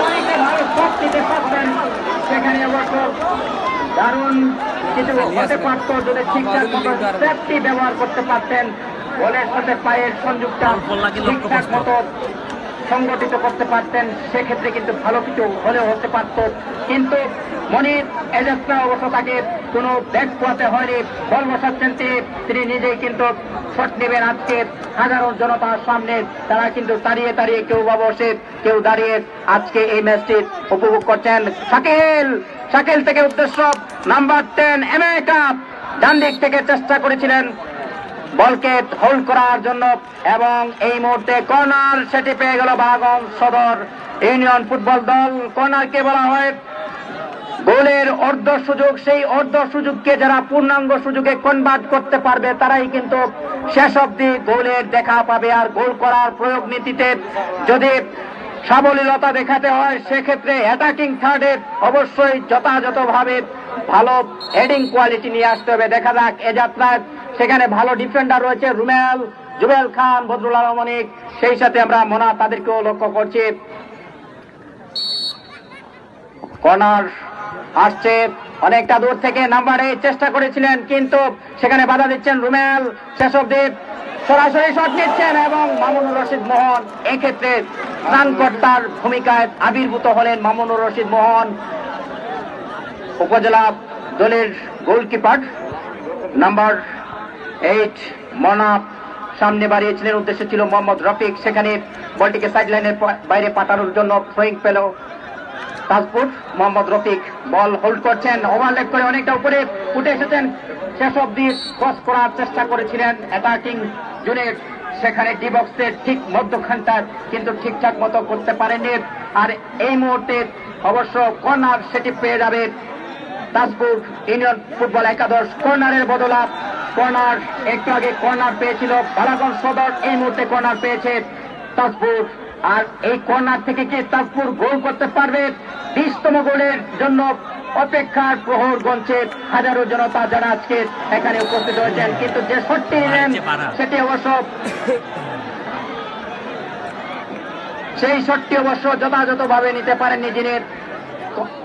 অনেকটা ভালো শট নিতে পারতেন, সেখানে অবশ্য দারুণ কিছু হতে পারত যদি ঠিকঠাক মতো সেফটি ব্যবহার করতে পারতেন। বলের সাথে পায়ের সংযোগটা ঠিকঠাক মতো সংগঠিত করতে পারতেন, সেক্ষেত্রে কিন্তু ভালো কিছু হলেও হতে পারত। কিন্তু মনির এজাজরা অবশ্য তাকে কোনো ব্যাক পোয়াতে হয়নি। বল বসাচ্ছেন তিনি, তিনি নিজেই কিন্তু শট নেবেন। আজকে হাজারো জনতার সামনে তারা কিন্তু তাড়িয়ে তাড়িয়ে, কেউ বা বসে, কেউ দাঁড়িয়ে আজকে এই ম্যাচটি উপভোগ করছেন। শাকিল, শাকিল থেকে উদ্দেশ্য নাম্বার টেন এমএ কাপ ডান দিক থেকে চেষ্টা করেছিলেন বলকে হোল্ড করার জন্য, এবং এই মুহূর্তে কর্নার সেটি পেয়ে গেল বালাগঞ্জ সদর ইউনিয়ন ফুটবল দল। কর্নারকে বলা হয় গোলের অর্ধ সুযোগ, সেই অর্ধ সুযোগকে যারা পূর্ণাঙ্গ সুযোগে কনভার্ট করতে পারবে তারাই কিন্তু শেষ অবধি গোলের দেখা পাবে। আর গোল করার প্রয়োগ নীতিতে যদি সাবলীলতা দেখাতে হয়, সেক্ষেত্রে অ্যাটাকিং থার্ডে অবশ্যই যথাযথভাবে ভালো হেডিং কোয়ালিটি নিয়ে আসতে হবে। দেখা যাক এ যাত্রায়, সেখানে ভালো ডিফেন্ডার রয়েছে রুমেল, জুবেল খান, বদরুল আলম অনিক, সেই সাথে আমরা মোনা তাদেরকেও লক্ষ্য করছি। কর্নার আসছে অনেকটা দূর থেকে, নাম্বার এইট চেষ্টা করেছিলেন কিন্তু সেখানে বাধা দিচ্ছেন রুমেল। শেষ অবধি সরাসরি শট নিচ্ছেন এবং মামুনুর রশিদ মোহন এক্ষেত্রে ত্রাণকর্তার ভূমিকায় আবির্ভূত হলেন মামুনুর রশিদ মোহন, উপজেলা দলের গোলকিপার নাম্বার এইট মনাফ সামনে বাড়িয়েছিলেন, উদ্দেশ্য ছিল মোহাম্মদ রফিক, সেখানে বলটিকে সাইড লাইনের প-, বাইরে পাঠানোর জন্য থ্রোয়িং পেল তাজপুর। মোহাম্মদ রফিক বল হোল্ড করছেন, ওভারল্যাপ করে অনেকটা উপরে উঠে এসেছেন, শেষ অবধি ক্রস করার চেষ্টা করেছিলেন অ্যাটাকিং জোনের, সেখানে ডি বক্সের ঠিক মধ্যখানটা কিন্তু ঠিকঠাক মতো করতে পারেননি। আর এই মুহূর্তে অবশ্য কর্নার সেটি পেয়ে যাবে তাজপুর ইউনিয়ন ফুটবল একাদশ। কর্নারের বদলা কর্নার, একটু আগে কর্নার পেয়েছিল বালাগঞ্জ সদর, এই মুহূর্তে কর্নার পেয়েছে তাজপুর। আর এই কর্নার থেকে কি তাজপুর গোল করতে পারবে? বিশতম গোলের জন্য অপেক্ষার প্রহর গুনছে হাজারো জনতা যারা আজকে এখানে উপস্থিত হয়েছেন, কিন্তু যে শটটি নিলেন সেটি অবশ্য, সেই শটটি অবশ্য যথাযথভাবে নিতে পারেননি যিনি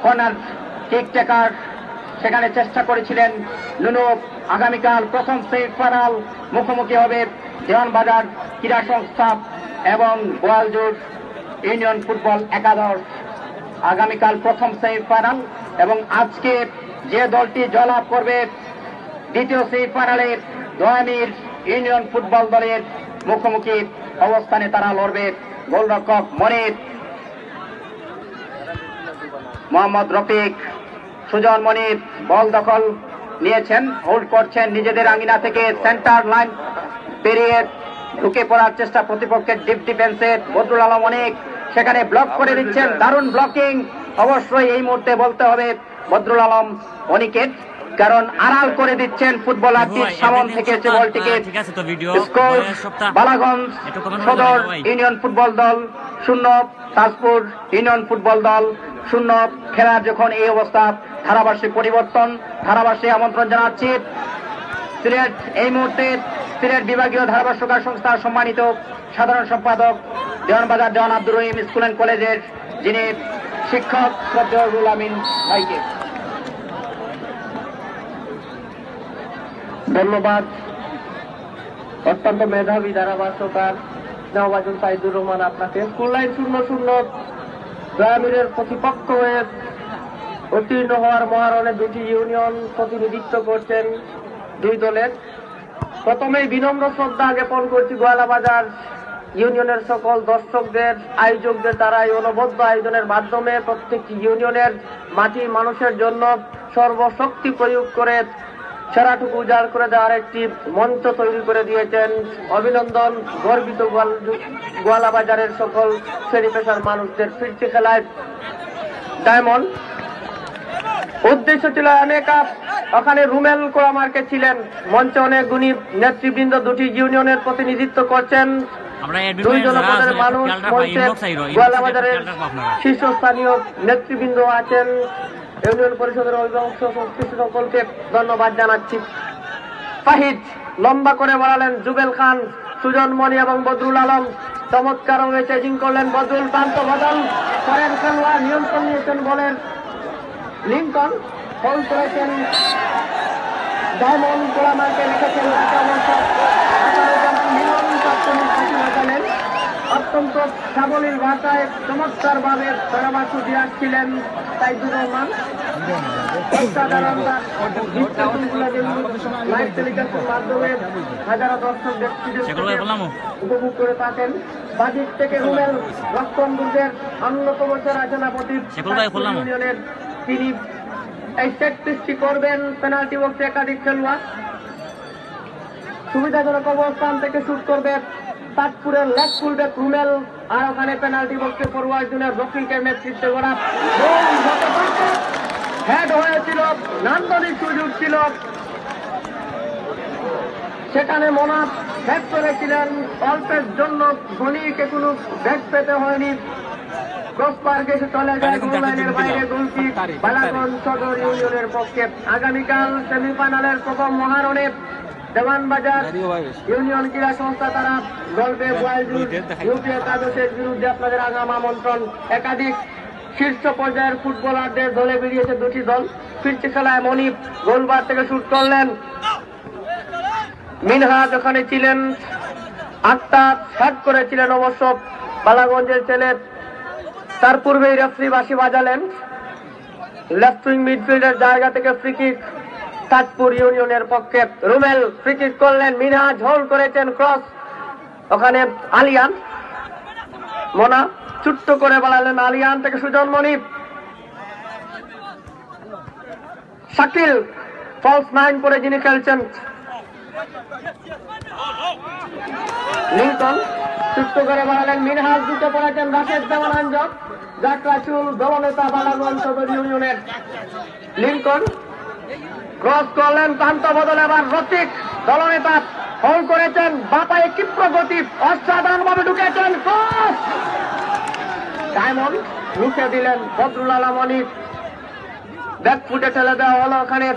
কর্নার কিক টেকার, সেখানে চেষ্টা করেছিলেন নুনু। আগামীকাল প্রথম সেমিফাইনাল, মুখোমুখি হবে দেওয়ানবাজার ক্রীড়া সংস্থা এবং গোয়ালজোর ইউনিয়ন ফুটবল একাদশ। আগামীকাল প্রথম সেমিফাইনাল এবং আজকে যে দলটি জয়লাভ করবে দ্বিতীয় সেমিফাইনালে দয়ামির ইউনিয়ন ফুটবল দলের মুখোমুখি অবস্থানে তারা লড়বে। গোলরক্ষক মনির, মোহাম্মদ রফিক, সুজন মনির বল দখল নিয়েছেন, হোল্ড করছেন নিজেদের আঙিনা থেকে, সেন্টার লাইন পেরিয়ে ঢুকে পড়ার চেষ্টা প্রতিপক্ষের ডিপ ডিফেন্সে। বদরুল আলম অনিক সেখানে ব্লক করে দিচ্ছেন, দারুণ ব্লকিং। অবশ্যই এই মুহূর্তে বলতে হবে বদরুল আলম অনিকের, কারণ আড়াল করে দিচ্ছেন ফুটবলারটির সামন থেকে এসে বলটিকে। স্কোর বালাগঞ্জ সদর ইউনিয়ন ফুটবল দল শূন্য, তাজপুর ইউনিয়ন ফুটবল দল শূন্য। খেলার যখন এই অবস্থা, ধারাভাষ্যে পরিবর্তন, ধারাভাষ্যে আমন্ত্রণ জানাচ্ছি সিলেট, এই মুহূর্তে সিলেট বিভাগীয় ধারাভাষ্যকার সংস্থার সম্মানিত সাধারণ সম্পাদক দেওয়ানবাজার দেওয়ান আব্দুর রহিম স্কুল অ্যান্ড কলেজের যিনি শিক্ষক শ্রদ্ধেয় রুহুল আমিন ভাইকে। ধন্যবাদ অত্যন্ত মেধাবী ধারাভাষ্যকার নওয়াজুল সাইদুর রহমান আপনাকে। স্কুল লাইন শূন্য শূন্য, দয়ামিরের প্রতিপক্ষ হয়ে উত্তীর্ণ হওয়ার মহারণে দুটি ইউনিয়ন প্রতিনিধিত্ব করছেন দুই দলের। প্রথমেই বিনম্র শ্রদ্ধা জ্ঞাপন করছি গোয়ালাবাজার ইউনিয়নের সকল দর্শকদের, আয়োজকদের। তারা এই অনবদ্য আয়োজনের মাধ্যমে প্রত্যেকটি ইউনিয়নের মাটি মানুষের জন্য সর্বশক্তি প্রয়োগ করে সেরাটুকু উজাড় করে দেওয়ার একটি মঞ্চ তৈরি করে দিয়েছেন। অভিনন্দন, গর্বিত গোয়াল-, গোয়ালাবাজারের সকল শ্রেণী পেশার মানুষদের। ফিরতি খেলায় ডায়মন্ড উদ্দেশ্য ছিল এমএ কাপ। ওখানে রুমেল কোড়ামার্কে ছিলেন। মঞ্চে অনেক গুণী নেতৃবৃন্দ দুটি ইউনিয়নের প্রতিনিধিত্ব করছেন। দুইজন পদের মানুষ মঞ্চে গোয়ালাবাজারের শীর্ষস্থানীয় নেতৃবৃন্দ আছেন। ইউনিয়ন পরিষদের অভিভাবক সহ সংশ্লিষ্ট সকলকে ধন্যবাদ জানাচ্ছি। ফাহিজ লম্বা করে বাড়ালেন, জুবেল খান, সুজন মণি এবং বদরুল আলম চমৎকারভাবে চেজিং করলেন। বদরুল প্রান্ত বদল করেন, খেলোয়াড় নিয়ন্ত্রণ নিয়েছেন বলের। লিঙ্কন ফল করেছেন, ডায়মন্ড গোলামাকে রেখেছেন রাখা অবশ্য। আঠারো জন মিলন তাৎক্ষণিক হাসি বাজালেন। অত্যন্ত সাবলীল ভাষায় চমৎকারভাবে ধারাভাষ্য দিয়ে আসছিলেন সাইদুর রহমান। অসাধারণ তার দৃষ্টিভঙ্গিগুলো যেগুলো লাইভ টেলিকাস্টের মাধ্যমে হাজারো দর্শক দেশ বিদেশ থেকে উপভোগ করে থাকেন। বাদিক থেকে রুমেল, রক্ষণ দুর্গের অন্যতম সেরা সেনাপতি ইউনিয়নের, তিনি এই সেট পিসটি করবেন। পেনাল্টি বক্সে একাধিক খেলোয়াড় সুবিধাজনক অবস্থান থেকে শুট করবে তাজপুরের লেগ ফুলব্যাক রুমেল। আর ওখানে পেনাল্টি বক্সে ফরওয়ার্ড জোনের রকিকে নেতৃত্বে গড়া গোল হতে পারত। হেড হয়েছিল, নান্দনিক সুযোগ ছিল, সেখানে মোনা হেড করেছিলেন। অল্পের জন্য গনিকে কোনো ব্যাট পেতে হয়নি। ক্রসবার ঘেঁষে চলে যায় গোল লাইনের বাইরে গোলকিক বালাগঞ্জ সদর ইউনিয়নের পক্ষে। আগামীকাল সেমিফাইনালের প্রথম মহারণে দেওয়ানবাজার ইউনিয়ন ক্রীড়া সংস্থা তারা গল্পে বয়েজ ইউপি একাদশের বিরুদ্ধে আপনাদের আগাম আমন্ত্রণ। একাধিক শীর্ষ পর্যায়ের ফুটবলারদের দলে বেরিয়েছে দুটি দল। ফিরতি খেলায় মনিব গোলবার থেকে শুট করলেন। মিনহাজ ওখানে ছিলেন, আক্তার হেড করেছিলেন অবশ্য বালাগঞ্জের ছেলে। তার পূর্বেই রেফারি বাঁশি বাজালেন। লেফট উইং মিডফিল্ডের জায়গা থেকে ফ্রি কিক তাজপুর ইউনিয়নের পক্ষে। রুমেল ফ্রি কিক করলেন, মিনহাজ হোল্ড করেছেন, ক্রস ওখানে আলিয়ান। মোনা ছোট্ট করে বাড়ালেন, আলিয়ান থেকে সুজন মনিব। শাকিল ফলস নাইন করে যিনি খেলছেন। লিঙ্কন ছোট্ট করে বাড়ালেন, মিনহাজ ঢুকে পড়েছেন রাশেদ দেওয়ান আঞ্জক, জাকরাচুল দলনেতা বালাগঞ্জ সদর ইউনিয়নের। লিঙ্কন ক্রস করলেন, প্রান্ত বদল, এবার রতিক দলনেতা হোল্ড করেছেন, বাপায়ে ক্ষিপ্র গতি, অসাধারণভাবে ঢুকেছেন, ক্রস। ডায়মন্ড রুখে দিলেন বদরুল আলম অনিক। ব্যাক ফুটে ঠেলে দেওয়া হলো ওখানে।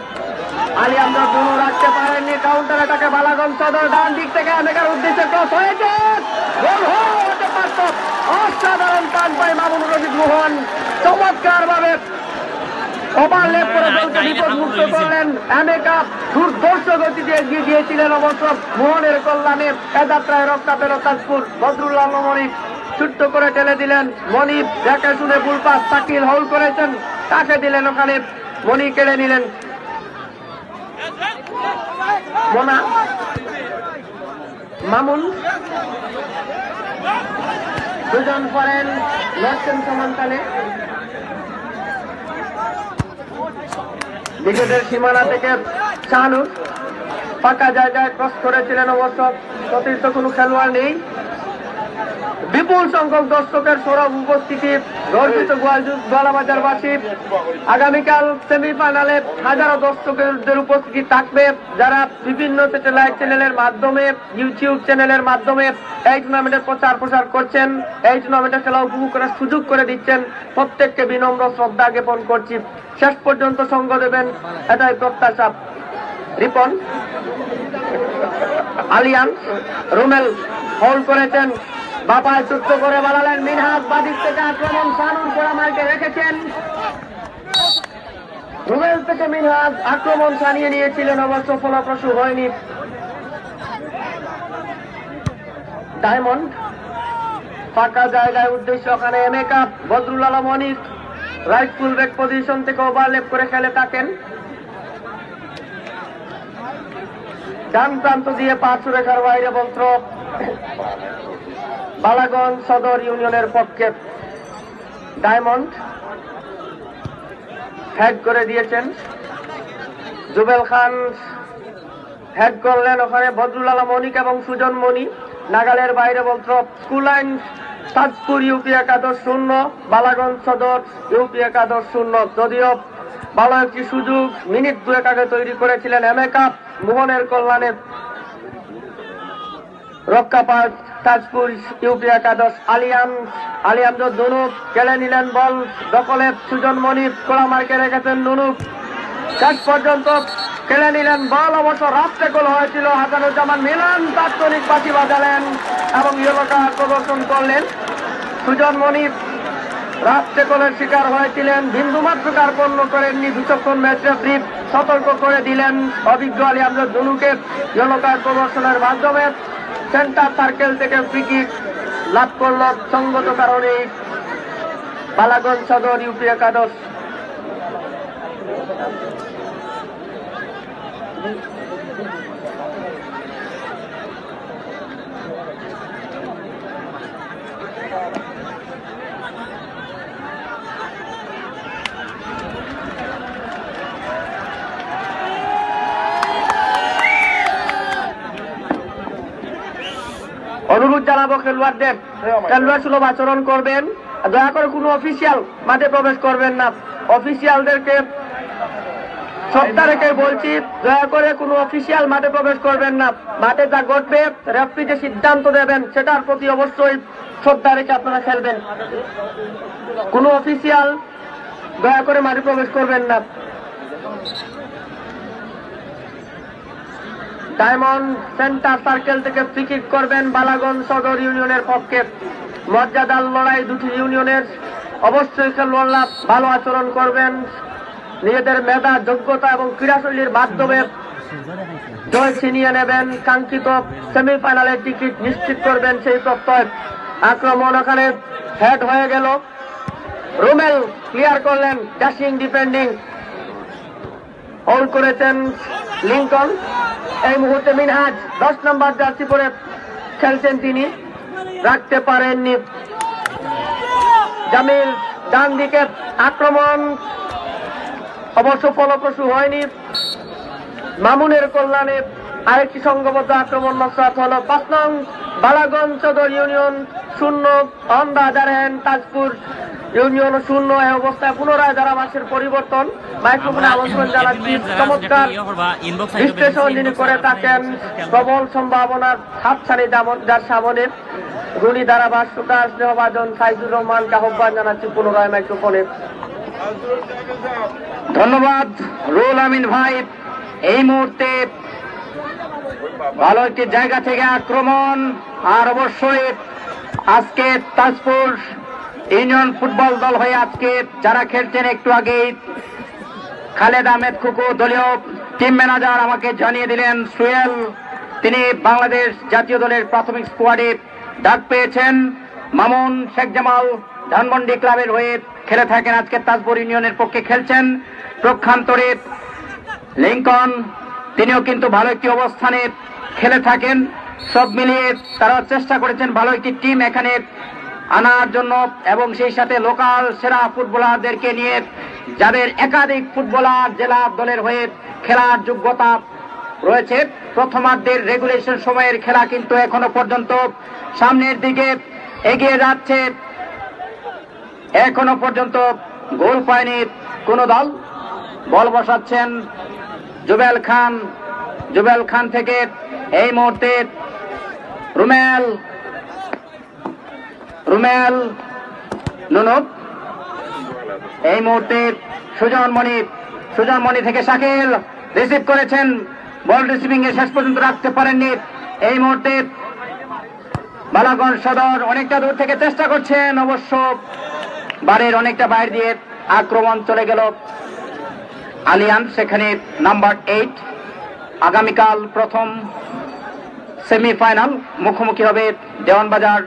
আলী আমজাদ ধুনু রাখতে পারেননি, কাউন্টার অ্যাটাকে বালাগঞ্জ সদর ডান দিক থেকে আমেকার উদ্দেশ্যে ক্রস হয়েছে, গোল হতে পারত। অসাধারণ টান পায় মামুনুর রশিদ মোহন, চমৎকারভাবে ওভারল্যাপ করে দলকে বিপদমুক্ত করলেন। এমেকা দুর্ধর্ষ গতিতে এগিয়ে গিয়েছিলেন, অবশ্য মোহনের কল্যাণে এ যাত্রায় রক্ষা পেল তাজপুর। বদরুল আলম অনিক ছোট্ট করে ঠেলে দিলেন। মনিব দেখে শুনে বুল পাস, শাকিল হোল্ড করেছেন, তাকে দিলেন ওখানে, মনি কেড়ে নিলেন। মোনা, মামুন, দুজন ফরেন লড়ছেন সমান তালে। উইকেটের সীমানা থেকে শাহানুর ফাঁকা জায়গায় ক্রস করেছিলেন, অবশ্য সতীর্থ কোনো খেলোয়াড় নেই। বিপুল সংখ্যক দর্শকের সরব উপস্থিতি, গর্বিত গোয়ালজু-, গোয়ালাবাজারবাসী। আগামীকাল সেমিফাইনালে হাজারো দর্শকের উপস্থিতি থাকবে, যারা বিভিন্ন স্যাটেলাইট চ্যানেলের মাধ্যমে, YouTube চ্যানেলের মাধ্যমে এই টুর্নামেন্টের প্রচার প্রসার করছেন, এই টুর্নামেন্টের খেলা উপভোগ করার সুযোগ করে দিচ্ছেন। প্রত্যেককে বিনম্র শ্রদ্ধা জ্ঞাপন করছি। শেষ পর্যন্ত সঙ্গ দেবেন, এটাই প্রত্যাশা। রিপন, আলিয়ান, রুমেল হোল্ড করেছেন, বাপায় ছোট্ট করে বাড়ালেন, মিনহাজ বাদিক থেকে আক্রমণ, শাহানুর গোড়া মার্কে রেখেছেন। রুমেল থেকে মিনহাজ আক্রমণ সানিয়ে নিয়েছিলেন, অবশ্য ফলপ্রসূ হয়নি। ডায়মন্ড ফাঁকা জায়গায় উদ্দেশ্য, ওখানে এমেকা, বদরুল আলম অনিক রাইট ফুল ব্যাক পজিশন থেকে ওভারল্যাপ করে খেলে থাকেন। ডান প্রান্ত দিয়ে পাঁচ রেখার বাইরে বল থ্রো। বালাগঞ্জ সদর ইউনিয়নের পক্ষে ডায়মন্ড হেড করে দিয়েছেন। জুবেল খান হেড করলেন ওখানে বদরুল আলম অনিক এবং সুজন মনি। নাগালের বাইরে ball throw. Score line Tajpur U একাদশ শূন্য, বালাগঞ্জ সদর ইউপি একাদশ শূন্য। যদিও ভালো একটি সুযোগ মিনিট দুয়েক আগে তৈরি করেছিলেন এম এ কাপ মোহনের কল্যাণে। রক্ষা পায় তাজপুর ইউপি একাদশ। আলিয়ান, আলিয়ান ধনুক কেড়ে নিলেন বল দখলে। সুজন মণি কোড়া মারকে রেখেছেন নুনুক। শেষ পর্যন্ত কেড়ে নিলেন বল, অবশ্য রাফ ট্যাকল হয়েছিল। হাসানুজ্জামান মিলন তাৎক্ষণিক বাঁশি বাজালেন এবং ইয়েলো কার্ড প্রদর্শন করলেন। সুজন মণি রাফ ট্যাকলের শিকার হয়েছিলেন, বিন্দুমাত্র কার্পণ্য করেননি। বিচক্ষণ ম্যাচ রেফারি সতর্ক করে দিলেন অভিজ্ঞ আলিয়ান ধনুকে ইয়েলো কার্ড প্রদর্শনের মাধ্যমে। সেন্টার সার্কেল থেকে ফ্রি কিক লাভ করল সঙ্গত কারণেই বালাগঞ্জ সদর ইউপি একাদশ। অনুরোধ জানাবো খেলোয়াড়দের খেলোয়াড় সুলভ আচরণ করবেন। দয়া করে কোনো অফিসিয়াল মাঠে প্রবেশ করবেন না। অফিসিয়ালদেরকে শ্রদ্ধা রেখে বলছি, দয়া করে কোনো অফিসিয়াল মাঠে প্রবেশ করবেন না। মাঠে যা ঘটবে, রেফারি যে সিদ্ধান্ত দেবেন, সেটার প্রতি অবশ্যই শ্রদ্ধা রেখে আপনারা খেলবেন। কোনো অফিসিয়াল দয়া করে মাঠে প্রবেশ করবেন না। ডায়মন্ড সেন্টার সার্কেল থেকে ফ্রি কিক করবেন বালাগঞ্জ সদর ইউনিয়নের পক্ষে। মর্যাদার লড়াই দুটি ইউনিয়নের, অবশ্যই খেলোয়াড়রা ভালো আচরণ করবেন। নিজেদের মেধা, যোগ্যতা এবং ক্রীড়াশৈলীর মাধ্যমে জয় ছিনিয়ে নেবেন, কাঙ্ক্ষিত সেমিফাইনালের টিকিট নিশ্চিত করবেন, সেই প্রত্যয়। আক্রমণ ওখানে হেড হয়ে গেল, রুমেল ক্লিয়ার করলেন, ড্যাশিং ডিফেন্ডিং। গোল করেছেন লিঙ্কন। এই মুহূর্তে মিনহাজ দশ নম্বর জার্সি পরে খেলছেন, তিনি রাখতে পারেননি। জামিল ডান দিকে আক্রমণ অবশ্য ফলপ্রসূ হয়নি। মামুনের কল্যাণে আরেকটি সংঘবদ্ধ আক্রমণ নস্বাত হলো। পাঁচ নং বালাগঞ্জ সদর ইউনিয়ন শূন্য, on the other hand Tajpur union শূন্য। এই অবস্থায় পুনরায় ধারাভাষ্যের পরিবর্তন। মাইক্রোফোনে আমন্ত্রণ জানাচ্ছি চমৎকার বিশ্লেষণ যিনি করে থাকেন প্রবল সম্ভাবনার হাতছানি দামন, যার সামনে গুণী ধারাভাষ্যকার স্নেহভাজন সাইদুর রহমানকে আহ্বান জানাচ্ছি পুনরায় মাইক্রোফোনে। ধন্যবাদ রুহুল আমিন ভাই। এই মুহূর্তে ভালো একটি জায়গা থেকে আক্রমণ, আর অবশ্যই আজকে তাজপুর ইউনিয়ন ফুটবল দল হয়ে আজকে যারা খেলছেন, একটু আগেই খালেদ আহমেদ খুকু, দলীয় টিম ম্যানেজার, আমাকে জানিয়ে দিলেন সুয়েল, তিনি বাংলাদেশ জাতীয় দলের প্রাথমিক স্কোয়াডে ডাক পেয়েছেন। মামুন শেখ জামাল ধানমন্ডি ক্লাবের হয়ে খেলে থাকেন, আজকে তাজপুর ইউনিয়নের পক্ষে খেলছেন। পক্ষান্তরে লিঙ্কন, তিনিও কিন্তু ভালো একটি অবস্থানে খেলে থাকেন। সব মিলিয়ে তারা চেষ্টা করেছেন ভালো একটি টিম এখানে আনার জন্য এবং সেই সাথে লোকাল সেরা ফুটবলারদেরকে নিয়ে, যাদের একাধিক ফুটবলার জেলা দলের হয়ে খেলার যোগ্যতা রয়েছে। প্রথমার্ধের রেগুলেশন সময়ের খেলা কিন্তু এখনো পর্যন্ত সামনের দিকে এগিয়ে যাচ্ছে। এখনো পর্যন্ত গোল পায়নি কোনো দল। বল বসাচ্ছেন জুবেল খান। জুবেল খান থেকে এই মুহূর্তে রুমেল, রুমেল নুনুক। এই মুহূর্তে সুজন মণি, সুজন মণি থেকে শাকিল রিসিভ করেছেন, বল রিসিভিং এ শেষ পর্যন্ত রাখতে পারেননি। এই মুহূর্তে বালাগঞ্জ সদর অনেকটা দূর থেকে চেষ্টা করছেন, অবশ্য বারের অনেকটা বাইরে দিয়ে আক্রমণ চলে গেল আলিয়ান, সেখানে নাম্বার এইট। আগামীকাল প্রথম সেমিফাইনাল, মুখোমুখি হবে দেওয়ানবাজার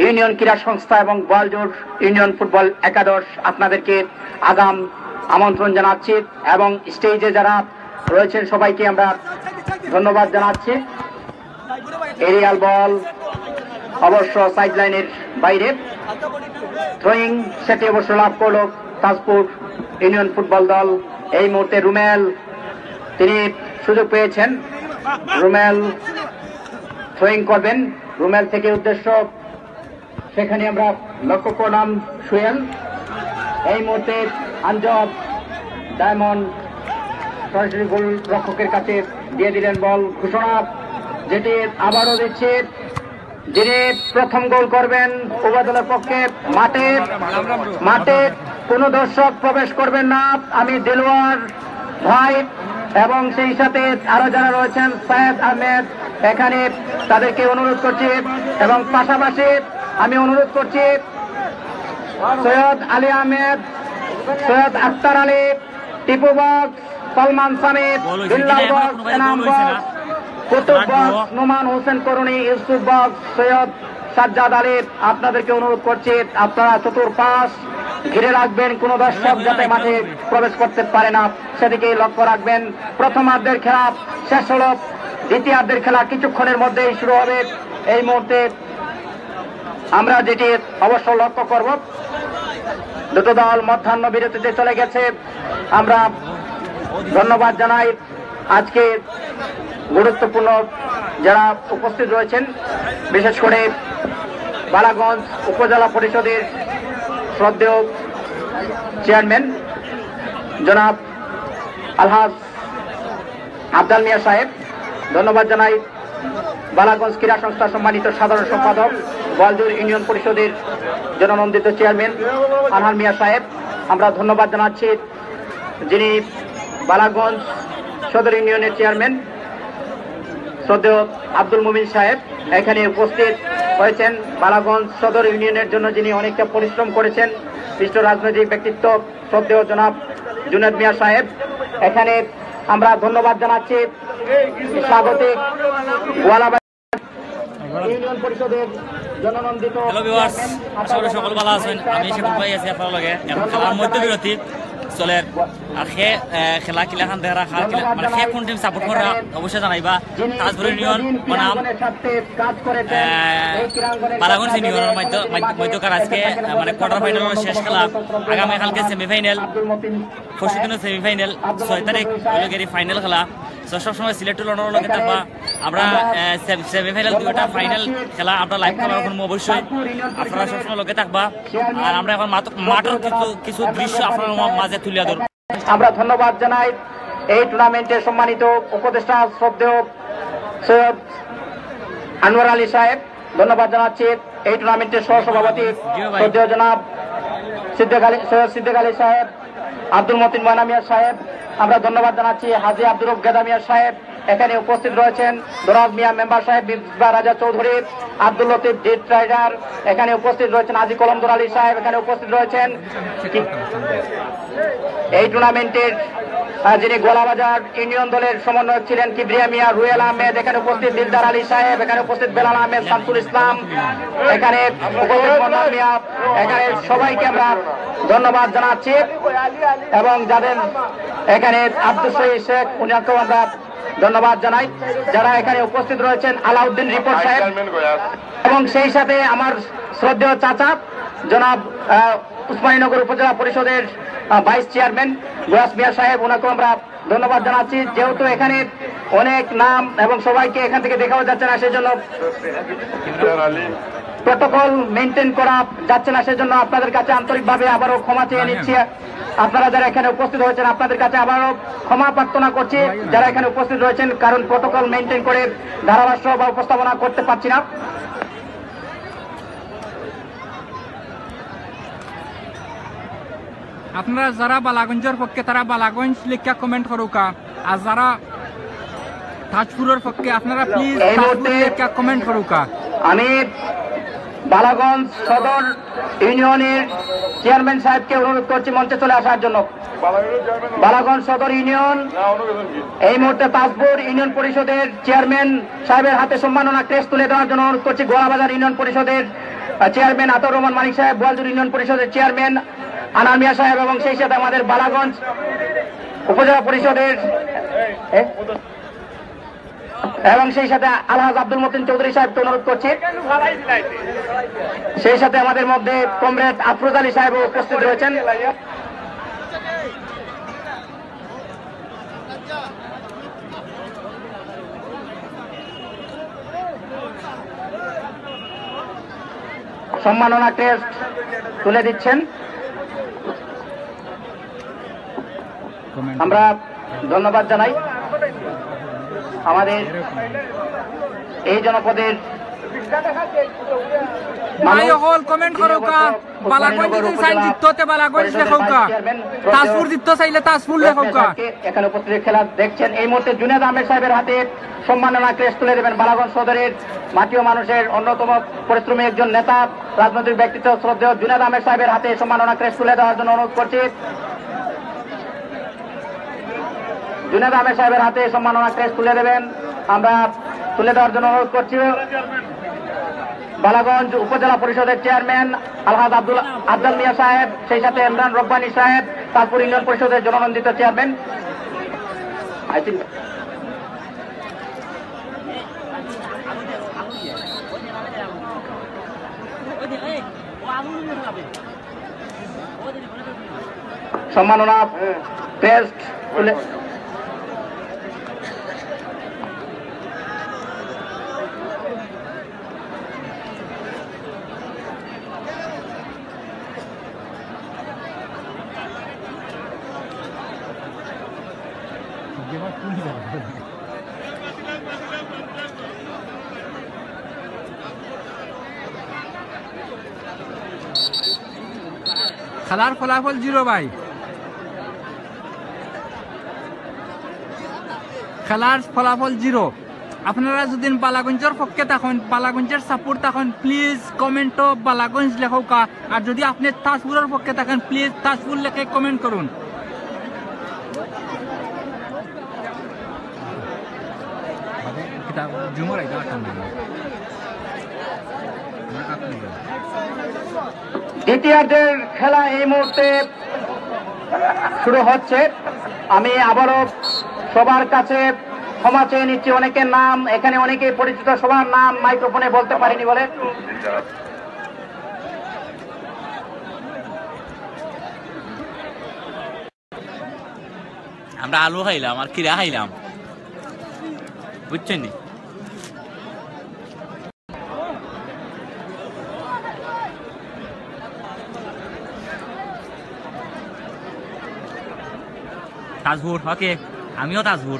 ইউনিয়ন ক্রীড়া সংস্থা এবং গোয়ালজোর ইউনিয়ন ফুটবল একাদশ। আপনাদেরকে আগাম আমন্ত্রণ জানাচ্ছি এবং স্টেজে যারা রয়েছেন সবাইকে আমরা ধন্যবাদ জানাচ্ছি। এরিয়াল বল অবশ্য সাইড লাইনের বাইরে। থ্রোয়িং সেটি অবশ্য লাভ করলো তাজপুর ইউনিয়ন ফুটবল দল। এই মুহূর্তে রুমেল, তিনি সুযোগ পেয়েছেন, রুমেল থ্রোয়িং করবেন। রুমেল থেকে উদ্দেশ্য, সেখানে আমরা লক্ষ্য করলাম সুয়েল। এই মুহূর্তে আঞ্জব ডায়মন্ড সরাসরি গোল রক্ষকের কাছে দিয়ে দিলেন বল। ঘোষণা যেটি আবারও দিচ্ছি, যিনি প্রথম গোল করবেন উভয় দলের পক্ষে, মাঠে মাঠে কোনো দর্শক প্রবেশ করবেন না। আমি দিলওয়ার ভাই এবং সেই সাথে আরো যারা রয়েছেন, সৈয়দ আহমেদ, এখানে তাদেরকে অনুরোধ করছি এবং পাশাপাশি আমি অনুরোধ করছি সৈয়দ আলী আহমেদ, সৈয়দ আখতার আলী, টিপু বক্স, সালমান সামিদ, বিল্লাল বক্স, এনাম বক্স, কুতুব বক্স, নোমান হোসেন করুণী, ইউসুফ বক্স, সৈয়দ সাজ্জাদ আলী, আপনাদেরকে অনুরোধ করছি, আপনারা চতুর্পাশ ঘিরে রাখবেন, কোনো দর্শক যাতে মাঠে প্রবেশ করতে পারে না, সেদিকে লক্ষ্য রাখবেন। প্রথমার্ধের খেলা শেষ হলো, দ্বিতীয়ার্ধের খেলা কিছুক্ষণের মধ্যেই শুরু হবে। এই মুহূর্তে আমরা যেটি অবশ্য লক্ষ্য করব, দুটো দল মধ্যাহ্ন বিরতিতে চলে গেছে। আমরা ধন্যবাদ জানাই আজকে গুরুত্বপূর্ণ যারা উপস্থিত রয়েছেন, বিশেষ করে বালাগঞ্জ উপজেলা পরিষদের শ্রদ্ধেয় চেয়ারম্যান জনাব আলহাজ আফজাল মিয়া সাহেব, ধন্যবাদ জানাই বালাগঞ্জ ক্রীড়া সংস্থার সম্মানিত সাধারণ সম্পাদক, গোয়ালজুর ইউনিয়ন পরিষদের জননন্দিত চেয়ারম্যান আনহার মিয়া সাহেব, আমরা ধন্যবাদ জানাচ্ছি, যিনি বালাগঞ্জ সদর ইউনিয়নের চেয়ারম্যান শ্রদ্ধেয় আব্দুল মুমিন সাহেব এখানে উপস্থিত হয়েছেন। বালাগঞ্জ সদর ইউনিয়নের জন্য যিনি অনেকটা পরিশ্রম করেছেন, বিশিষ্ট রাজনৈতিক ব্যক্তিত্ব শ্রদ্ধেয় জনাব জুনেদ মিয়া সাহেব, এখানে আমরা ধন্যবাদ জানাচ্ছি স্বাগতিক গোয়ালাবাজার ইউনিয়ন পরিষদের জননন্দিত হ্যালো ভিউয়ার্স, আশা করি সকল ভালো আছেন। আমি শেখুল ভাই আছি আপনার লগে। এখন খেলার মধ্যে বিরতি চলের। আর কে, আহ, খেলা কিলাখান দেখা, কার কিলা, মানে কে কোন টিম সাপোর্ট করা, অবশ্যই জানাইবা। তাজপুর ইউনিয়ন বনাম, আহ, বালাগঞ্জ ইউনিয়নের মধ্য-, মধ্য-, মধ্যকার আজকে, আহ, মানে কোয়ার্টার ফাইনাল শেষ খেলা। আগামীকালকে সেমিফাইনাল, পরশুদিনও সেমিফাইনাল, ছয় তারিখ হইল গিয়ে ফাইনাল খেলা। তো সবসময় সিলেট টু লন্ডনের লগে থাকবা। আমরা, আহ, সেম-, সেমিফাইনাল দুইটা ফাইনাল খেলা আমরা লাইভ করার জন্য অবশ্যই আপনারা সবসময় লগে থাকবা। আর আমরা এখন মাত-, মাঠের কিছু, কিছু দৃশ্য আপনার মা-, মাঝে তুলিয়া ধরব। আমরা ধন্যবাদ জানাই এই টুর্নামেন্টের সম্মানিত উপদেষ্টা শ্রদ্ধেয় সৈয়দ আনোয়ার আলী সাহেব, ধন্যবাদ জানাচ্ছি এই টুর্নামেন্টের সহসভাপতি জি ভাই। শ্রদ্ধেয় জনাব সিদ্দিক আলী, সৈয়দ সিদ্দিক আলী সাহেব, আব্দুল মতিন ময়না মিয়া সাহেব, আমরা ধন্যবাদ জানাচ্ছি হাজী আব্দুর রব গেদা মিয়া সাহেব, এখানে উপস্থিত রয়েছেন দরাজ মিয়া মেম্বার সাহেব, মিসবা রাজা চৌধুরী, আব্দুল লতিফ ডিট রাইডার, এখানে উপস্থিত রয়েছেন হাজী কলমদর আলী সাহেব, এখানে উপস্থিত রয়েছেন এই টুর্নামেন্টের, আহ, যিনি গোয়ালাবাজার ইউনিয়ন দলের সমন্বয়ক ছিলেন কিবরিয়া মিয়া, রুয়েল আহমেদ, এখানে উপস্থিত দিলদার আলী সাহেব, এখানে উপস্থিত বেলাল আহমেদ, শামসুল ইসলাম, এখানে উপস্থিত মন্নান মিয়া, এখানে সবাইকে আমরা ধন্যবাদ জানাচ্ছি এবং যাদের এখানে আব্দুল শহীদ শেখ, উনাকেও আমরা ধন্যবাদ জানাই। যারা এখানে উপস্থিত রয়েছেন, আলাউদ্দিন রিপোর্ট সাহেব এবং সেই সাথে আমার শ্রদ্ধেয় চাচা জনাব, আহ, উসমানীনগর উপজেলা পরিষদের, আহ, ভাইস চেয়ারম্যান গোয়াস মিয়া সাহেব, ওনাকেও আমরা ধন্যবাদ জানাচ্ছি। যেহেতু এখানে অনেক নাম এবং সবাইকে এখান থেকে দেখাও যাচ্ছে না, সেজন্য প্রোটোকল মেনটেন করা যাচ্ছে না, সেজন্য আপনাদের কাছে আন্তরিকভাবে আবারও ক্ষমা চেয়ে নিচ্ছি। আপনারা যারা এখানে উপস্থিত হয়েছেন, আপনাদের কাছে আবারও ক্ষমা প্রার্থনা করছি যারা এখানে উপস্থিত রয়েছেন, কারণ প্রোটোকল মেনটেন করে ধারাভাষ্য বা উপস্থাপনা করতে পারছি না। আপনারা যারা বালাগঞ্জর পক্ষে, তারা বালাগঞ্জ লেখিয়া কমেন্ট করুকা, আর যারা তাজপুরের পক্ষে, আপনারা প্লিজ এই তাজপুর মুহূর্তে লেখিয়া কমেন্ট করুকা। আমি বালাগঞ্জ সদর ইউনিয়নের চেয়ারম্যান সাহেবকে অনুরোধ করছি মঞ্চে চলে আসার জন্য। বালাগঞ্জ সদর ইউনিয়ন এই মুহূর্তে তাজপুর ইউনিয়ন পরিষদের চেয়ারম্যান সাহেবের হাতে সম্মাননা ক্রেস্ট তুলে দেওয়ার জন্য অনুরোধ করছি গোয়ালাবাজার ইউনিয়ন পরিষদের, আহ, চেয়ারম্যান আতাউর রহমান মানিক সাহেব, গোয়ালজুর ইউনিয়ন পরিষদের চেয়ারম্যান আনার মিয়া সাহেব এবং সেই সাথে আমাদের বালাগঞ্জ উপজেলা পরিষদের, এ? এবং সেই সাথে আলহাজ আব্দুল মতিন চৌধুরী সাহেবকে অনুরোধ করছি। সেই সাথে আমাদের মধ্যে কমরেড আফরোজ আলী সাহেবও উপস্থিত রয়েছেন। সম্মাননা ক্রেস্ট তুলে দিচ্ছেন। আমরা ধন্যবাদ জানাই আমাদের এই জনপদের ভাই অকল কমেন্ট করউক্কা। বালাগঞ্জ যদি চাইন জিততে, বালাগঞ্জ লেখউক্কা। তাজপুর জিততে চাইলে তাজপুর লেখউক্কা। এখানে উপস্থিত খেলা দেখছেন। এই মুহূর্তে জুনেদ আহমেদ সাহেবের হাতে সম্মাননা ক্রেস্ট তুলে দেবেন বালাগঞ্জ সদরের মাটি ও মানুষের অন্যতম পরিশ্রমী একজন নেতা, রাজনৈতিক ব্যক্তিত্ব শ্রদ্ধেয় জুনেদ আহমেদ সাহেবের হাতে সম্মাননা ক্রেস্ট তুলে দেওয়ার জন্য অনুরোধ করছি। জুনেদ আহমেদ সাহেবের হাতে সম্মাননা ক্রেস্ট তুলে দেবেন, আমরা তুলে দেওয়ার জন্য অনুরোধ করছি বালাগঞ্জ উপজেলা পরিষদের চেয়ারম্যান আলহাজ আব্দুল আফজাল মিয়া সাহেব, সেই সাথে ইমরান রব্বানী সাহেব, তাজপুর ইউনিয়ন পরিষদের জননন্দিত চেয়ারম্যান। সম্মাননা ক্রেস্ট তুলে খেলার ফলাফল জিরো ভাই। খেলার ফলাফল জিরো। আপনারা যদি বালাগঞ্জর পক্ষে থাকইন, বালাগঞ্জর সাপোর্ট থাকইন, প্লিজ কমেন্টো বালাগঞ্জ লেখউক্কা। আর যদি আপনে তাজপুরর পক্ষে থাকইন, প্লিজ তাজপুর লেখে কমেন্ট করুন। দ্বিতীয়ার্ধের খেলা এই মুহূর্তে শুরু হচ্ছে। আমি আবারও সবার কাছে ক্ষমা চেয়ে নিচ্ছি, অনেকের নাম এখানে, অনেকেই পরিচিত, সবার নাম মাইক্রোফোনে বলতে পারিনি বলে। আমরা আলু খাইলাম আর কিরা খাইলাম, বুঝছেন নি? তাজপুর, ওকে, আমিও তাজপুর।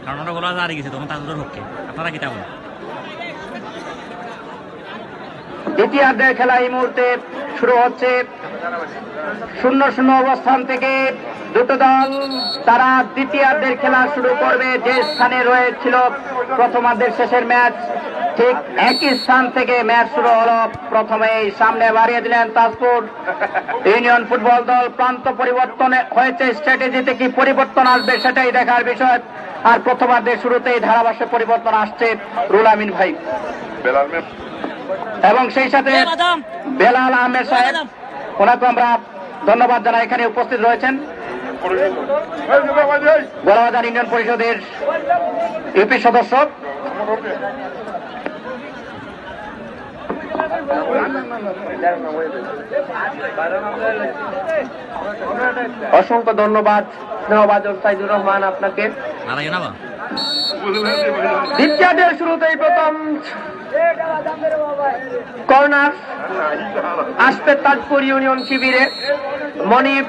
কারণ ওরা গোলা হারি গেছে তখন তাজপুরের পক্ষে। আপনারা কিতা বলেন? দ্বিতীয়ার্ধের খেলা এই মুহূর্তে শুরু হচ্ছে। শূন্য শূন্য অবস্থান থেকে দুটো দল তারা দ্বিতীয়ার্ধের খেলা শুরু করবে। যে স্থানে রয়েছিল প্রথমার্ধের শেষের ম্যাচ, ঠিক একই স্থান থেকে ম্যাচ শুরু হলো। প্রথমেই সামনে বাড়িয়ে দিলেন তাজপুর ইউনিয়ন ফুটবল দল। প্রান্ত পরিবর্তনে হয়েছে, স্ট্র্যাটেজিতে কি পরিবর্তন আসবে সেটাই দেখার বিষয়। আর প্রথমার্ধের শুরুতেই ধারাভাষ্যে পরিবর্তন আসছে রুল আমিন ভাই এবং সেই সাথে বেলাল আহমেদ সাহেব, ওনাকে আমরা ধন্যবাদ জানাই, এখানে উপস্থিত রয়েছেন গোলাবাজার ইউনিয়ন পরিষদের ইউপি সদস্য। অসংখ্য ধন্যবাদ স্নেহভাজন সাইদুর রহমান আপনাকে। দ্বিতীয়ার্ধের শুরুতেই প্রথম কর্নার আসবে তাজপুর ইউনিয়ন শিবিরে। মনিব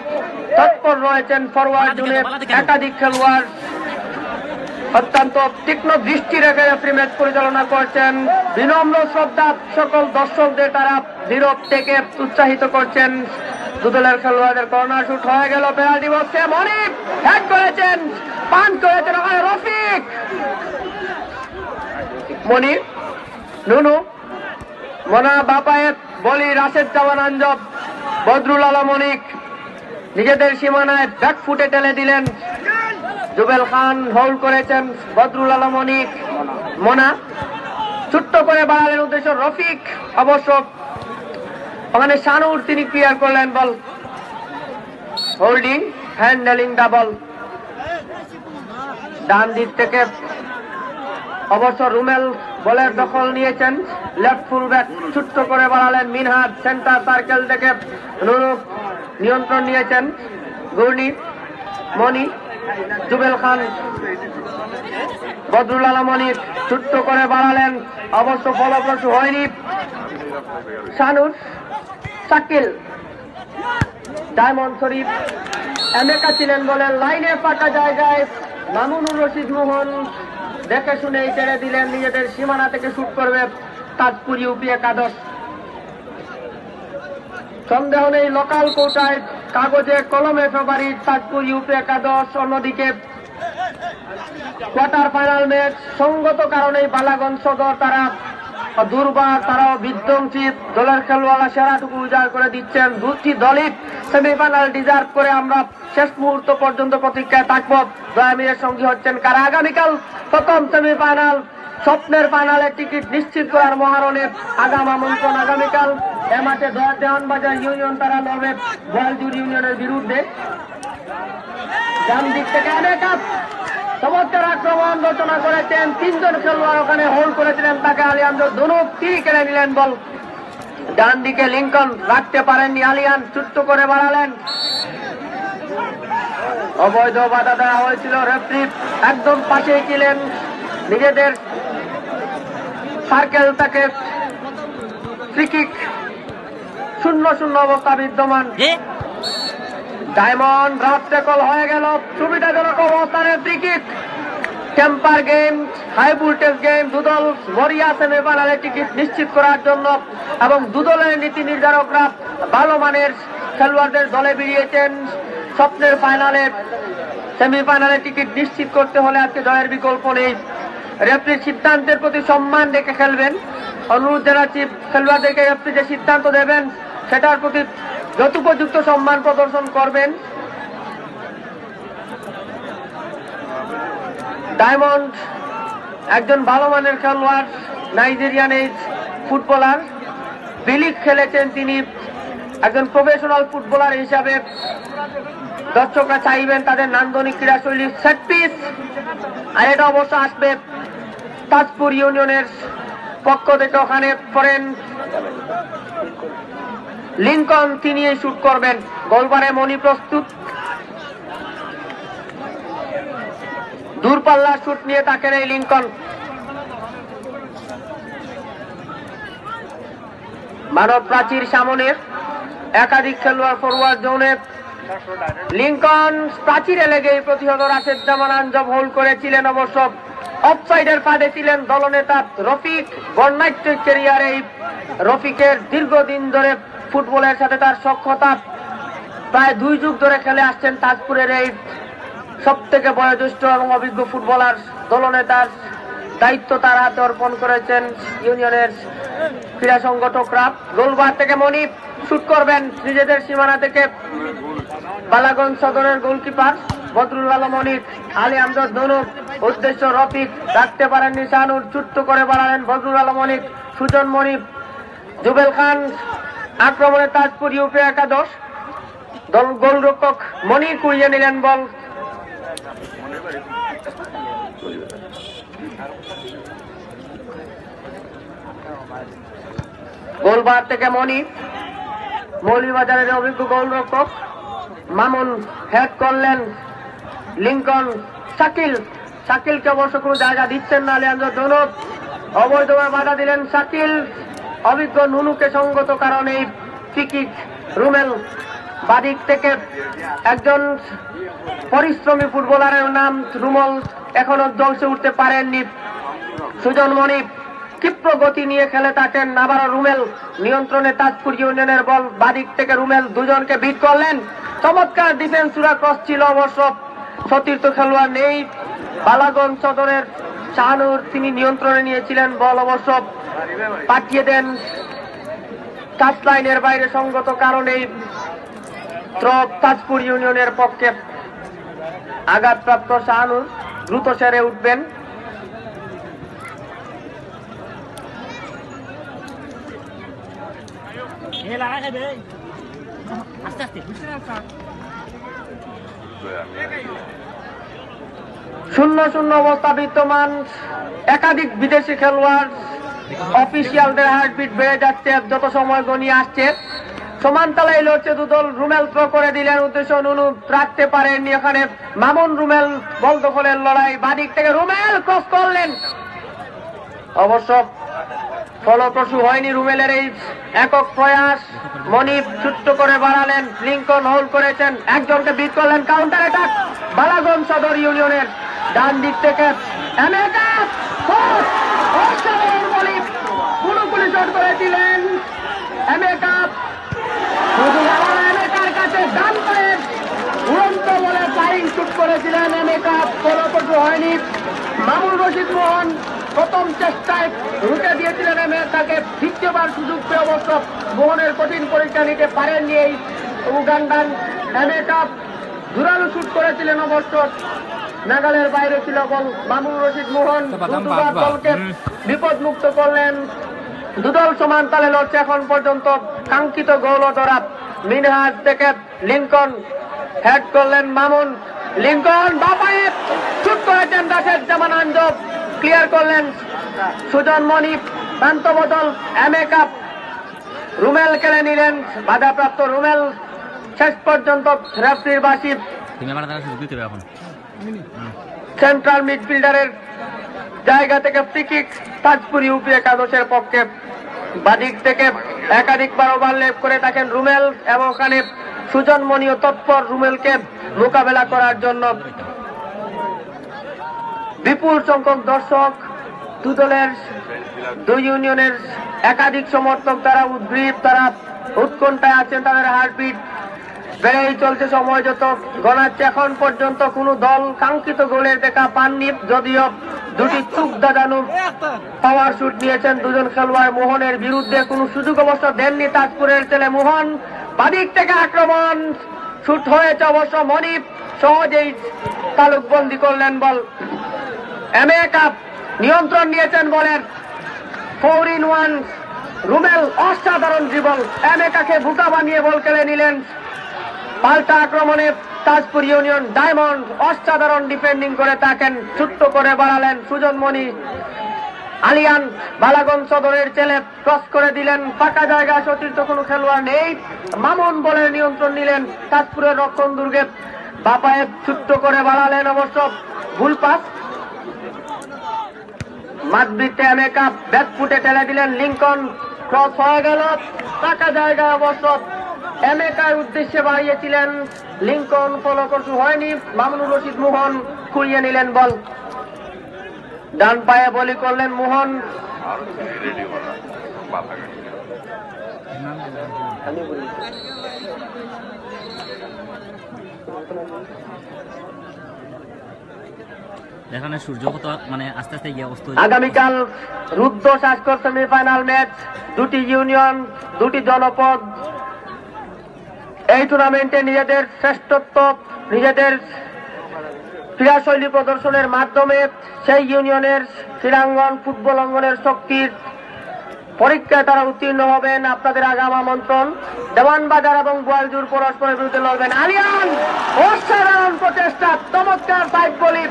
তৎপর রয়েছেন ফরওয়ার্ড জোনে, একাধিক খেলোয়াড় অত্যন্ত তীক্ষ্ণ দৃষ্টি রেখে রেফারি ম্যাচ পরিচালনা করছেন। বিনম্র শ্রদ্ধা সকল দর্শকদের, তারা নীরব থেকে উৎসাহিত করছেন দুদলের খেলোয়াড়দের। কর্নার শুট হয়ে গেল পেনাল্টি বক্সে। মনিব হেড করেছেন, পাস করেছেন ওখানে রফিক। মনিব, নুনু, মনা, বাপায়েত, বলি, রাশেদ, জামান, আঞ্জব, বদরুল আলম অনিক নিজেদের সীমানায় ব্যাক ফুটে ঠেলে দিলেন। জুবেল খান হোল্ড করেছেন, বদরুল আলম অনিক, মনা ছোট্ট করে বাড়ালেন উদ্দেশ্য রফিক, অবশ্য ওখানে শানুর তিনি ক্লিয়ার করলেন বল। Holding, handling double. ডান দিক থেকে অবশ্য রুমেল বলের দখল নিয়েছেন। লেফট ফুলব্যাক ছোট্ট করে বাড়ালেন মিনহাজ, সেন্টার সার্কেল থেকে নুরু নিয়ন্ত্রণ নিয়েছেন। ঘূর্ণি, মনি, জুবেল খান, বদরুল আলম অনিক ছোট্ট করে বাড়ালেন, অবশ্য ফলপ্রসূ হয়নি। শানুর, শাকিল, ডায়মন্ড শরীফ, এমেকা ছিলেন বলে লাইনে ফাঁকা জায়গায় মামুনুর রশিদ মোহন দেখে শুনেই ছেড়ে দিলেন, নিজেদের সীমানা থেকে শুট করবে তাজপুর ইউপি একাদশ। সন্দেহ নেই, লোকাল কোটায় কাগজে কলমে ফেভারিট তাজপুর ইউপি একাদশ। অন্যদিকে কোয়ার্টার ফাইনাল ম্যাচ, সঙ্গত কারণেই বালাগঞ্জ সদর তারা দুর্বার, তারাও বিধ্বংসী। দলের খেলোয়াড়রা সেরাটুকু উজাড় করে দিচ্ছেন। দুটি দলই সেমিফাইনাল ডিজার্ভ করে। আমরা শেষ মুহূর্ত পর্যন্ত প্রতীক্ষায় থাকব। জয়ামিরের সঙ্গী হচ্ছেন কারা। আগামীকাল প্রথম সেমিফাইনাল, স্বপ্নের ফাইনালে টিকিট নিশ্চিত করার মহারণে আগাম আমন্ত্রণ আগামীকাল। এ মাঠে দয়া দেওয়ানবাজার ইউনিয়ন তারা লড়বে বয়ালজুড় ইউনিয়নের বিরুদ্ধে। ডান দিক থেকে অনেক আপ-, চমৎকার আক্রমণ রচনা করেছেন তিনজন খেলোয়াড়, ওখানে হোল্ড করেছিলেন তাকে আলিয়ান ধনুক, তিনি কেড়ে নিলেন বল। ডান দিকে লিঙ্কন রাখতে পারেননি, আলিয়ান ছোট্ট করে বাড়ালেন। অবৈধ বাধা দেওয়া হয়েছিল, রেফারি একদম পাশেই ছিলেন, নিজেদের সার্কেল তাকে ফ্রি কিক। শূন্য শূন্য অবস্থা বিদ্যমান। ডায়মন্ড রাফ ট্যাকল হয়ে গেল, সুবিধাজনক অবস্থানে ফ্রি কিক। টেম্পার গেম, হাই ভোল্টেজ গেম, দুদল মরিয়া সেমিফাইনালে টিকিট নিশ্চিত করার জন্য এবং দুদলের নীতি নির্ধারকরা ভালো মানের খেলোয়াড়দের দলে ভিড়িয়েছেন। স্বপ্নের ফাইনালে, সেমিফাইনালে টিকিট নিশ্চিত করতে হলে আজকে জয়ের বিকল্প নেই। রেফারির সিদ্ধান্তের প্রতি সম্মান রেখে খেলবেন। অনুরোধ জানাচ্ছি খেলোয়াড়দেরকে, রেফারি যে সিদ্ধান্ত দেবেন সেটার প্রতি যথোপযুক্ত সম্মান প্রদর্শন করবেন। ডায়মন্ড একজন ভালো মানের খেলোয়াড়, নাইজেরিয়ান এই ফুটবলার, বিলিগ খেলেছেন তিনি। একজন প্রফেশনাল ফুটবলার হিসাবে দর্শকরা চাইবেন তাদের নান্দনিক ক্রীড়াশৈলী। সেট পিস, আর এটা অবশ্য আসবে তাজপুর ইউনিয়নের পক্ষ থেকে। ওখানে ফরেন লিঙ্কন, তিনি এই শুট করবেন। গোলবারে মনি প্রস্তুত। দূরপাল্লার শুট নিয়ে তাকের এই লিঙ্কন। মানব প্রাচীর সামনে, একাধিক খেলোয়াড় ফরোয়ার্ড জোনে। লিঙ্কন প্রাচীরে লেগেই প্রতিহত রাশেদ জামান আঞ্জব হোল্ড করেছিলেন, অবশ্য অফসাইডের ফাঁদে ছিলেন দলনেতা রফিক। বর্ণাঢ্য ক্যারিয়ারে এই রফিকের দীর্ঘদিন ধরে ফুটবলের সাথে তার সখ্যতা, প্রায় দুই যুগ ধরে খেলে আসছেন তাজপুরের এই সব থেকে বয়োজ্যেষ্ঠ এবং অভিজ্ঞ ফুটবলার, দলনেতার দায়িত্ব তার হাতে অর্পণ করেছেন ইউনিয়নের ক্রীড়া সংগঠকরা। গোলবার থেকে মনিব শুট করবেন নিজেদের সীমানা থেকে। বালাগঞ্জ সদরের গোলকিপার বদরুল আলম অনিক, আলী আমজাদ নুনুর উদ্দেশ্য রফিক, রাখতে পারেননি শাহানুর, ছোট্ট করে বাড়ালেন বদরুল আলম অনিক, সুজন মনিব, জুবেল খান। আক্রমণে তাজপুর ইউপি একাদশ দল, গোলরক্ষক মনি কুড়িয়ে নিলেন বল। গোলবার থেকে মনি, মৌলভীবাজারের অভিজ্ঞ গোলরক্ষক মামুন হেড করলেন। লিঙ্কন, শাকিল, শাকিলকে অবশ্য কোনো জায়গা দিচ্ছেন না লিয়ান্দ্রো জনক। অবৈধভাবে বাধা দিলেন শাকিল। অভিজ্ঞ নুনুকে সঙ্গত কারণে ফ্রি কিক। রুমেল, বাদিক থেকে একজন পরিশ্রমী ফুটবলারের নাম রুমেল, এখনো জলসে উঠতে পারেননি। সুজন মনিব ক্ষিপ্র গতি নিয়ে খেলে থাকেন, আবারও রুমেল নিয়ন্ত্রণে তাজপুর ইউনিয়নের বল। বাদিক থেকে রুমেল দুজনকে বিট করলেন। চমৎকার ডিফেন্স, সুরা ক্রস ছিল অবশ্য। সতীর্থ খেলোয়াড় নেই। বালাগঞ্জ সদরের শাহানুর, তিনি নিয়ন্ত্রণে নিয়েছিলেন বল, অবশ্য পাঠিয়ে দেন টাচ লাইনের বাইরে। সঙ্গত কারণেই থ্রো তাজপুর ইউনিয়নের পক্ষে। আঘাতপ্রাপ্ত শাহানুর দ্রুত সেরে উঠবেন। আস্তে আস্তে। শূন্য শূন্য অবস্থা বিদ্যমান। একাধিক বিদেশি খেলোয়াড়, অফিসিয়ালদের হার্টবিট বেড়ে যাচ্ছে যত সময় গনিয়ে আসছে। সমান তালে লড়ছে দুদল। রুমেল থ্রো করে দিলেন, উদ্দেশ্য নুনু, রাখতে পারেননি। এখানে মামুন রুমেল বল দখলের লড়াই। বাদিক থেকে রুমেল ক্রস করলেন, অবশ্য ফলপ্রসূ হয়নি রুমেলের এই একক প্রয়াস। মনিব ছোট্ট করে বাড়ালেন, লিঙ্কন হোল্ড করেছেন, একজনকে বিট করলেন, কাউন্টার অ্যাটাক বালাগঞ্জ সদর ইউনিয়নের। ডান দিক থেকে এম এ কাপ, শট! অসাধারণ বলি, পুরোপুরি শট করেছিলেন এম এ কাপ। শুধু আবার এম এ কার কাছে ডান পায়ে উড়ন্ত বলে ফ্লাইং শুট করেছিলেন এম এ কাপ, ফলপ্রসূ হয়নি। মামুন রশিদ মোহন প্রথম চেষ্টায় রুখে দিয়েছিলেন এম এ কাকে, দ্বিতীয়বার সুযোগ পেয়ে অবশ্য মোহনের কঠিন পরীক্ষা নিতে পারেননি এই উগান্ডান। এম এ কাপ জোরালো শুট করেছিলেন অবশ্য, নাগালের বাইরে ছিল বল। মামুন রশিদ মোহন দুবার বলকে বিপদমুক্ত করলেন। দুদল সমান তালে লড়ছে এখন পর্যন্ত। কাঙ্ক্ষিত গোল ধরা মিনহাজ থেকে লিঙ্কন, হেড করলেন মামুন। লিঙ্কন বাপায়ে শুট করেছেন রাশেদ জামান আঞ্জব, ক্লিয়ার করলেন সুজন মনিব। প্রান্ত বদল, এম এ কাপ। রুমেল কেড়ে নিলেন, বাধাপ্রাপ্ত রুমেল। শেষ পর্যন্ত রেফারির বাঁশি। তুমি আমার তারা সুযোগ দিতে হবে এখন। সেন্ট্রাল মিডফিল্ডারের জায়গা থেকে ফ্রি কিক তাজপুর ইউপি একাদশের পক্ষে। বাদিক থেকে একাধিকবার ওভারল্যাপ করে থাকেন রুমেল এবং ওখানে সুজন মনিও তৎপর রুমেলকে মোকাবেলা করার জন্য। বিপুল সংখ্যক দর্শক, দু দলের, দুই ইউনিয়নের একাধিক সমর্থক, তারা উদ্গ্রীব, তারা উৎকণ্ঠায় আছেন, তাদের হার্টবিট বেড়েই চলছে সময় যত গণাচ্ছে। এখন পর্যন্ত কোনো দল কাঙ্ক্ষিত গোলের দেখা পাননি, যদিও দুটি চোখ ধাঁধানো পাওয়ার শুট নিয়েছেন দুজন খেলোয়াড়। মোহনের বিরুদ্ধে কোনো সুযোগ অবশ্য দেননি তাজপুরের ছেলে মোহন। বাদিক থেকে আক্রমণ, শুট হয়েছে অবশ্য, মনিব সহজেই তালুকবন্দি করলেন বল। এম এ কাপ নিয়ন্ত্রণ নিয়েছেন বলের। ফোর ইন ওয়ান, রুমেল অসাধারণ ড্রিবল, এম এ কাকে বোকা বানিয়ে বল কেড়ে নিলেন। পাল্টা আক্রমণে তাজপুর ইউনিয়ন ডায়মন্ড অসাধারণ ডিফেন্ডিং করে থাকেন, ছোট্ট করে বাড়ালেন সুজন মনি। আলিয়ান বালাগঞ্জ সদরের ছেলে ক্রস করে দিলেন ফাঁকা জায়গা, সতীর্থ কোনো খেলোয়াড় নেই। মামুন বলের নিয়ন্ত্রণ নিলেন তাজপুরের রক্ষণ দুর্গে। বাপায়ে ছোট্ট করে বাড়ালেন অবশ্য, ভুল পাস। মাঝবৃত্তে এম এ কাপ ব্যাক ফুটে ঠেলে দিলেন লিঙ্কন, ক্রস হয়ে গেল ফাঁকা জায়গায় অবশ্য। এম এ কার উদ্দেশ্যে বাড়িয়েছিলেন লিঙ্কন, ফলপ্রসূ হয়নি। মামুনুর রশিদ মোহন কুড়িয়ে নিলেন বল। ডান পায়ে বলি করলেন মোহন। এখানে সূর্য কত মানে আস্তে আস্তে গিয়ে অস্ত যায়। আগামীকাল রুদ্ধশ্বাসকর সেমিফাইনাল ম্যাচ, দুটি ইউনিয়ন, দুটি জনপদ এই টুর্নামেন্টে নিজেদের শ্রেষ্ঠত্ব, নিজেদের ক্রীড়াশৈলী প্রদর্শনের মাধ্যমে সেই ইউনিয়নের ক্রীড়াঙ্গন, ফুটবল অঙ্গনের শক্তির পরীক্ষায় তারা উত্তীর্ণ হবেন। আপনাদের আগাম আমন্ত্রণ। দেওয়ানবাজার এবং বোয়ালজুর পরস্পরের বিরুদ্ধে লড়বেন। আলিয়ান, অসাধারণ প্রচেষ্টা, চমৎকার সাইড বলি।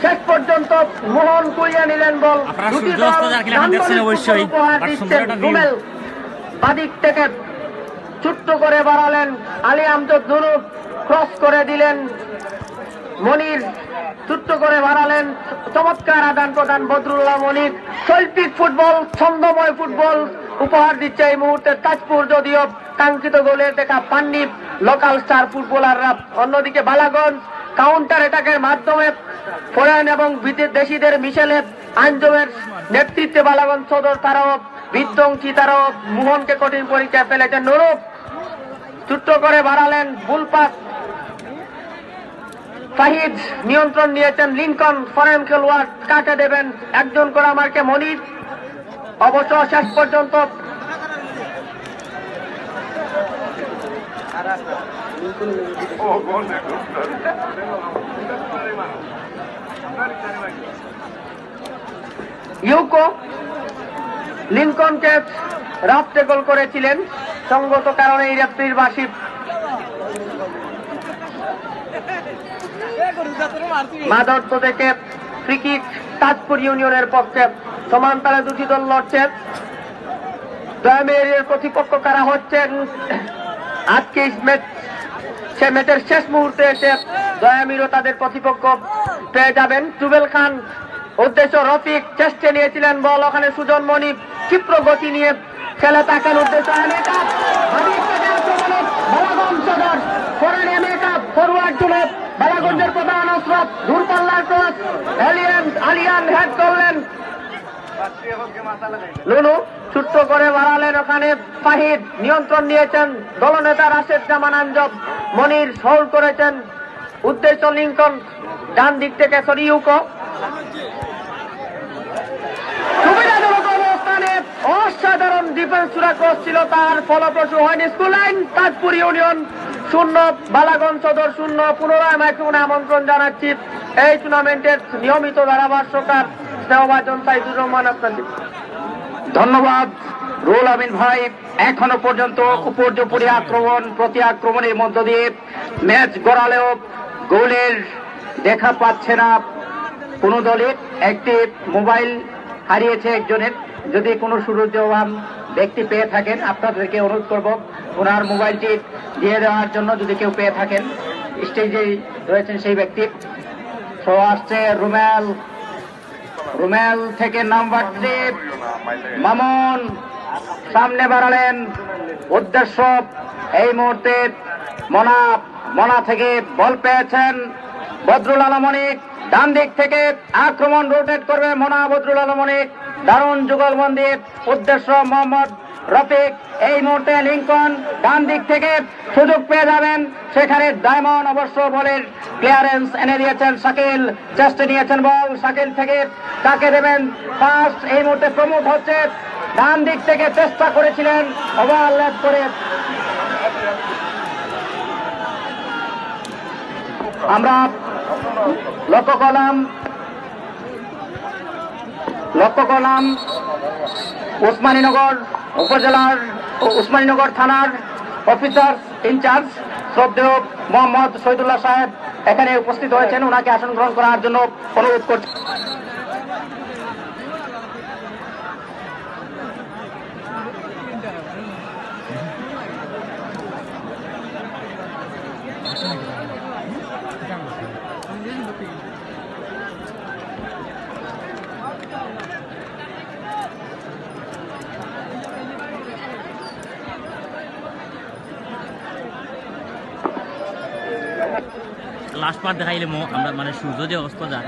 শেষ পর্যন্ত মোহন কুড়িয়ে নিলেন বল। আপনারা দুটি সূর্য অস্ত দল যাওয়ার খেলা দেখছেন নান্দনিক অবশ্যই, ফুটবল উপহার but দিচ্ছেন সুন্দর একটা view। রুমেল বাদিক থেকে ছোট্ট করে বাড়ালেন আলী আমজদ নুরু, ক্রস করে দিলেন মনির, ছোট্ট করে বাড়ালেন। চমৎকার আদান প্রদান বদরুল্লাহ মনির। শৈল্পিক ফুটবল, ছন্দময় ফুটবল উপহার দিচ্ছে এই মুহূর্তে তাজপুর, যদিও কাঙ্ক্ষিত গোলের দেখা পাননি লোকাল স্টার ফুটবলাররা। অন্যদিকে বালাগঞ্জ কাউন্টার অ্যাটাকের মাধ্যমে ফরেন এবং বিদেশিদের মিশেলে আঞ্জুমের নেতৃত্বে বালাগঞ্জ সদর তারাও বিধ্বংসী, তারাও মোহনকে কঠিন পরীক্ষায় ফেলেছেন। নুরুফ ছোট্ট করে বাড়ালেন, ভুল পাস। ফাহিদ নিয়ন্ত্রণ নিয়েছেন, লিঙ্কন ফরেন খেলোয়াড় কাকে দেবেন, একজন করে আমাকে মনির। অবশ্য শেষ পর্যন্ত ইউকো লিঙ্কনকে রাফ ট্যাকল করেছিলেন, সঙ্গত কারণে এই রেফারির বাঁশি। মাদর্ত থেকে ফ্রি কিক তাজপুর ইউনিয়নের পক্ষে। সমান তালে দুটি দল লড়ছে। দয়ামিরের প্রতিপক্ষ কারা হচ্ছেন আজকে এই ম্যাচ, সে ম্যাচের শেষ মুহূর্তে এসে দয়ামিরও তাদের প্রতিপক্ষ পেয়ে যাবেন। জুবেল খান উদ্দেশ্য রফিক চেষ্টা নিয়েছিলেন বল, ওখানে সুজন মণি ক্ষিপ্র গতি নিয়ে খেলে থাকেন উদ্দেশ্য মেকআপ। বাদিক থেকে আক্রমণে বালাগঞ্জ সদর, ফরানি মেকআপ, ফরোয়ার্ড জুনেদ, বালাগঞ্জের প্রধান অস্ত্র, দূরপাল্লার ক্রস, এলিয়ান, আলিয়ান হেড করলেন। লুনু ছোট্ট করে বাড়ালেন ওখানে ফাহিদ, নিয়ন্ত্রণ নিয়েছেন দলনেতা রাশেদ জামান আঞ্জব, মনির শল করেছেন উদ্দেশ্য লিঙ্কন, ডান দিক থেকে সরি ইউকো। সুবিধাজনক অবস্থানে অসাধারণ ডিফেন্স সুরা ক্রস ছিল তার, ফলপ্রসূ হয়নি। স্কুল লাইন তাজপুর ইউনিয়ন শূন্য, বালাগঞ্জ সদর শূন্য। পুনরায় মাইক্রোফোনে আমন্ত্রণ জানাচ্ছি এই টুর্নামেন্টের নিয়মিত ধারাভাষ্যকার স্নেহভাজন সাইদুর রহমান আপনাদের। ধন্যবাদ রুহুল আমিন ভাই। এখনো পর্যন্ত উপর্যুপরি আক্রমণ প্রতি আক্রমণের মধ্য দিয়ে ম্যাচ গড়ালেও গোলের দেখা পাচ্ছে না কোনো দলই। একটি মোবাইল হারিয়েছে একজনের। যদি কোনো সুরুজ্যবান ব্যক্তি পেয়ে থাকেন, আপনাদেরকে অনুরোধ করব ওনার মোবাইলটি দিয়ে দেওয়ার জন্য, যদি কেউ পেয়ে থাকেন। স্টেজেই রয়েছেন সেই ব্যক্তি। সো আসছে রুমেল, রুমেল থেকে নাম্বার থ্রি মামুন, সামনে বাড়ালেন উদ্দেশ্য। এই মুহূর্তে মোনা, মোনা থেকে বল পেয়েছেন বদরুল আলম অনিক। ডান দিক থেকে আক্রমণ রোটেট করবে মোনা, বদরুল আলম অনিক। দারুণ যুগলবন্দি, উদ্দেশ্য মোহাম্মদ রফিক। এই মুহূর্তে লিঙ্কন ডান দিক থেকে সুযোগ পেয়ে যাবেন, সেখানে ডায়মন্ড অবশ্য বলের ক্লিয়ারেন্স এনে দিয়েছেন শাকিল। চেস্টে নিয়েছেন বল, শাকিল থেকে কাকে দেবেন? ফাস্ট এই মুহূর্তে প্রমোট হচ্ছে, ডান দিক থেকে চেষ্টা করেছিলেন ওভারল্যাপ করে। আমরা লক্ষ্য করলাম, লক্ষ্য করলাম উসমানীনগর উপজেলার, উসমানীনগর থানার অফিসার ইনচার্জ শ্রদ্ধেয় মোহাম্মদ শহীদুল্লাহ সাহেব এখানে উপস্থিত হয়েছেন। ওনাকে আসন গ্রহণ করার জন্য অনুরোধ করছি। লাস্ট পার্ট দেখাইলে আমরা, মানে, সূর্য যে অস্ত যায়।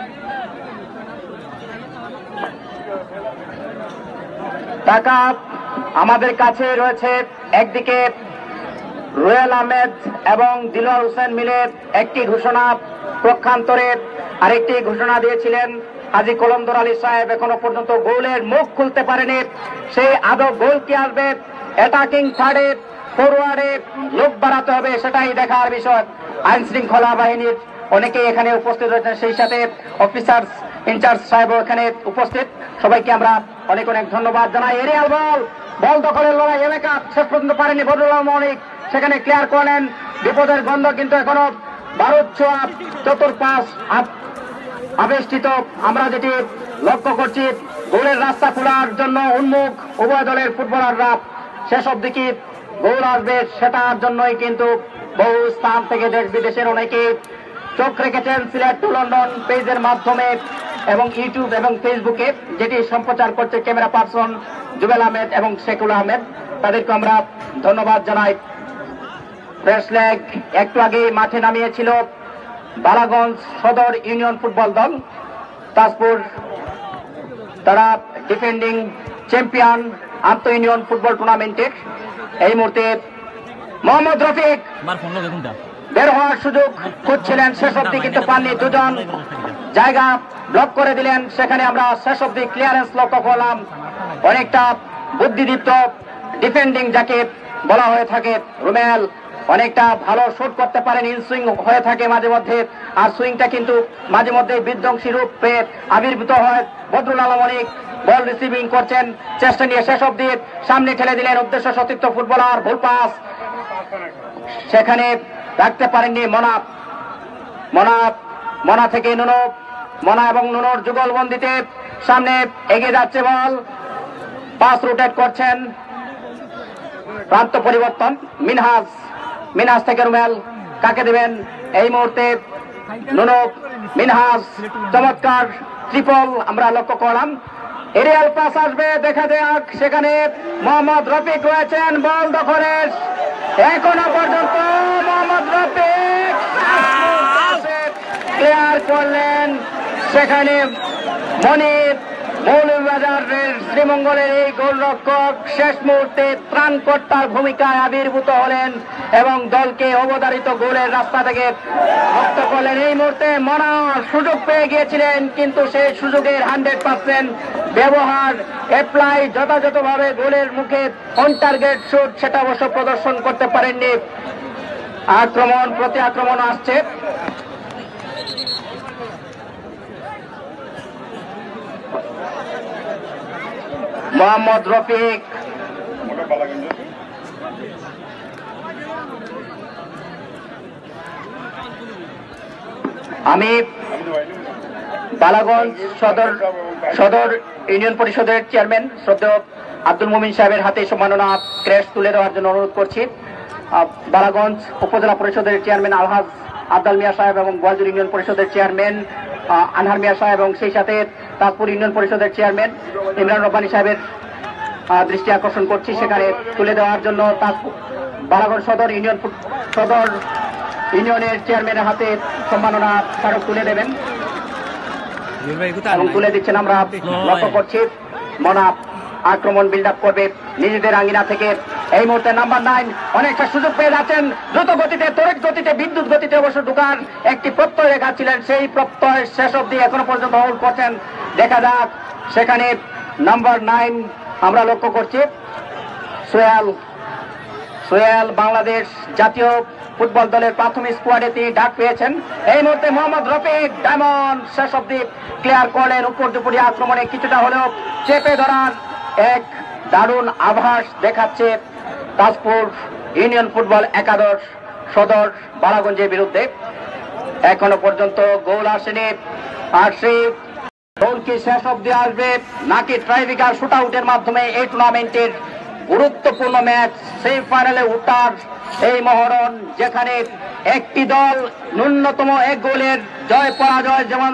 টাকা আমাদের কাছে রয়েছে, একদিকে রুয়েল আহমেদ এবং দিলওয়ার হোসেন মিলে একটি ঘোষণা, পক্ষান্তরে আরেকটি ঘোষণা দিয়েছিলেন হাজী কলন্দর আলী সাহেব। এখনো পর্যন্ত গোলের মুখ খুলতে পারেনি। সেই আদৌ গোল কি আসবে? অ্যাটাকিং থার্ডে, ফরোয়ার্ডে লোক বাড়াতে হবে, সেটাই দেখার বিষয়। আইন শৃঙ্খলা বাহিনীর অনেকেই এখানে উপস্থিত রয়েছেন, সেই সাথে অফিসার্স ইনচার্জ সাহেবও এখানে উপস্থিত। সবাইকে আমরা অনেক অনেক ধন্যবাদ জানাই। এরিয়াল বল, বল দখলের লড়াই, এলাকা শেষ পর্যন্ত পারেনি বদরুল আলম অনিক, সেখানে ক্লিয়ার করলেন। বিপদের গন্ধ কিন্তু এখনো বারুদ ছোঁয়া, চতুর্পাশ আব-, আবেষ্টিত। আমরা যেটি লক্ষ্য করছি, গোলের রাস্তা খোলার জন্য উন্মুখ উভয় দলের ফুটবলাররা। শেষ অবধি কি গোল আসবে, সেটার জন্যই কিন্তু বহু স্থান থেকে দেশ বিদেশের অনেকেই চোখ রেখেছেন সিলেট টু লন্ডন পেজের মাধ্যমে এবং ইউটিউব এবং ফেসবুকে, যেটি সম্প্রচার করছে ক্যামেরা পার্সন জুবেল আহমেদ এবং শেখুল আহমেদ। তাদেরকে আমরা ধন্যবাদ জানাই। ফ্রেশ লেগ একটু আগেই মাঠে নামিয়েছিল বালাগঞ্জ সদর ইউনিয়ন ফুটবল দল। তাজপুর, তারা ডিফেন্ডিং চ্যাম্পিয়ন আন্তঃ ইউনিয়ন ফুটবল টুর্নামেন্টের। এই মুহূর্তে মোহাম্মদ রফিক বের হওয়ার সুযোগ খুঁজছিলেন, শেষ অবধি কিন্তু পাননি। দুজন জায়গা ব্লক করে দিলেন, সেখানে আমরা শেষ অবধি ক্লিয়ারেন্স লক্ষ্য করলাম। অনেকটা বুদ্ধিদীপ্ত ডিফেন্ডিং যাকে বলা হয়ে থাকে, রুমেল অনেকটা ভালো শুট করতে পারেন, ইন সুইং হয়ে থাকে মাঝে মধ্যে, আর সুইংটা কিন্তু মাঝে মধ্যে বিধ্বংসী রূপে আবির্ভূত হয়। বদরুল আলম অনিক বল রিসিভিং করছেন, চেষ্টা নিয়ে শেষ অবধি সামনে ঠেলে দিলেন উদ্দেশ্য সতীর্থ ফুটবলার, ভুল পাস, সেখানে রাখতে পারেননি মোনা। মোনা, মোনা থেকে নুনো, মোনা এবং নুনোর যুগলবন্দিতে সামনে এগিয়ে যাচ্ছে বল, পাস রোটেট করছেন, প্রান্ত পরিবর্তন, মিনহাজ, মিনহাজ থেকে রুমেল, কাকে দেবেন এই মুহূর্তে? নুনো, মিনহাজ, চমৎকার ট্রিপল আমরা লক্ষ্য করলাম। এরিয়াল পাস আসবে, দেখা যাক। সেখানে মোহাম্মদ রফিক রয়েছেন বল দখলে। এখনো পর্যন্ত মোহাম্মদ রফিক ক্লিয়ার করলেন। সেখানে মনির, মৌলভীবাজার শ্রীমঙ্গলের এই গোলরক্ষক শেষ মুহূর্তে ত্রাণকর্তার ভূমিকায় আবির্ভূত হলেন এবং দলকে অবধারিত গোলের রাস্তা থেকে মুক্ত করলেন। এই মুহূর্তে মনা সুযোগ পেয়ে গিয়েছিলেন, কিন্তু সেই সুযোগের হান্ড্রেড পার্সেন্ট ব্যবহার, অ্যাপ্লাই, যথাযথভাবে গোলের মুখে অন টার্গেট শুট, সেটা অবশ্য প্রদর্শন করতে পারেননি। আক্রমণ, প্রতি আক্রমণ আসছে। মোহাম্মদ রফিক। আমি বালাগঞ্জ সদর, সদর ইউনিয়ন পরিষদের চেয়ারম্যান শ্রদ্ধেয় আব্দুল মুমিন সাহেবের হাতে সম্মাননা ক্রেস্ট তুলে দেওয়ার জন্য অনুরোধ করছি। আহ, বালাগঞ্জ উপজেলা পরিষদের চেয়ারম্যান আলহাজ আব্দাল মিয়া সাহেব এবং গোয়ালজুর ইউনিয়ন পরিষদের চেয়ারম্যান, আহ, আনহার মিয়া সাহেব এবং সেই সাথে তাজপুর ইউনিয়ন পরিষদের চেয়ারম্যান ইমরান রব্বানী সাহেবের, আহ, দৃষ্টি আকর্ষণ করছি সেখানে তুলে দেওয়ার জন্য। তাজপুর বালাগঞ্জ সদর ইউনিয়ন ফুট-, সদর ইউনিয়নের চেয়ারম্যানের হাতে সম্মাননা স্মারক তুলে দেবেন এবং তুলে দিচ্ছেন। আমরা লক্ষ্য করছি মনা আক্রমণ বিল্ড আপ করবে নিজেদের আঙ্গিনা থেকে। এই মুহূর্তে নাম্বার নাইন অনেকটা সুযোগ পেয়ে যাচ্ছেন, দ্রুত গতিতে, তড়িৎ গতিতে, বিদ্যুৎ গতিতে অবশ্য ঢুকার একটি প্রত্যয় দেখাচ্ছিলেন, সেই প্রত্যয় শেষ অবধি এখনো পর্যন্ত হোল্ড করছেন। দেখা যাক সেখানে নাম্বার নাইন আমরা লক্ষ্য করছি সোহেল, সোহেল বাংলাদেশ জাতীয় ফুটবল দলের প্রাথমিক স্কোয়াডে তিনি ডাক পেয়েছেন। এই মুহূর্তে মোহাম্মদ রফিক ডায়মন্ড শেষ অবধি ক্লিয়ার করলেন। উপর্যুপরি আক্রমণে কিছুটা হলেও চেপে ধরার এক দারুণ আভাস দেখাচ্ছে তাজপুর ইউনিয়ন ফুটবল একাদশ সদর বালাগঞ্জের বিরুদ্ধে। এখনো পর্যন্ত গোল আসেনি। আর সেই গোল কি শেষ অবধি আসবে, নাকি টাইব্রেকার শুটআউটের মাধ্যমে এই টুর্নামেন্টের গুরুত্বপূর্ণ ম্যাচ সেমিফাইনালে উঠার এই মহরণ, যেখানে একটি দল ন্যূনতম এক গোলের জয় পরাজয় যেমন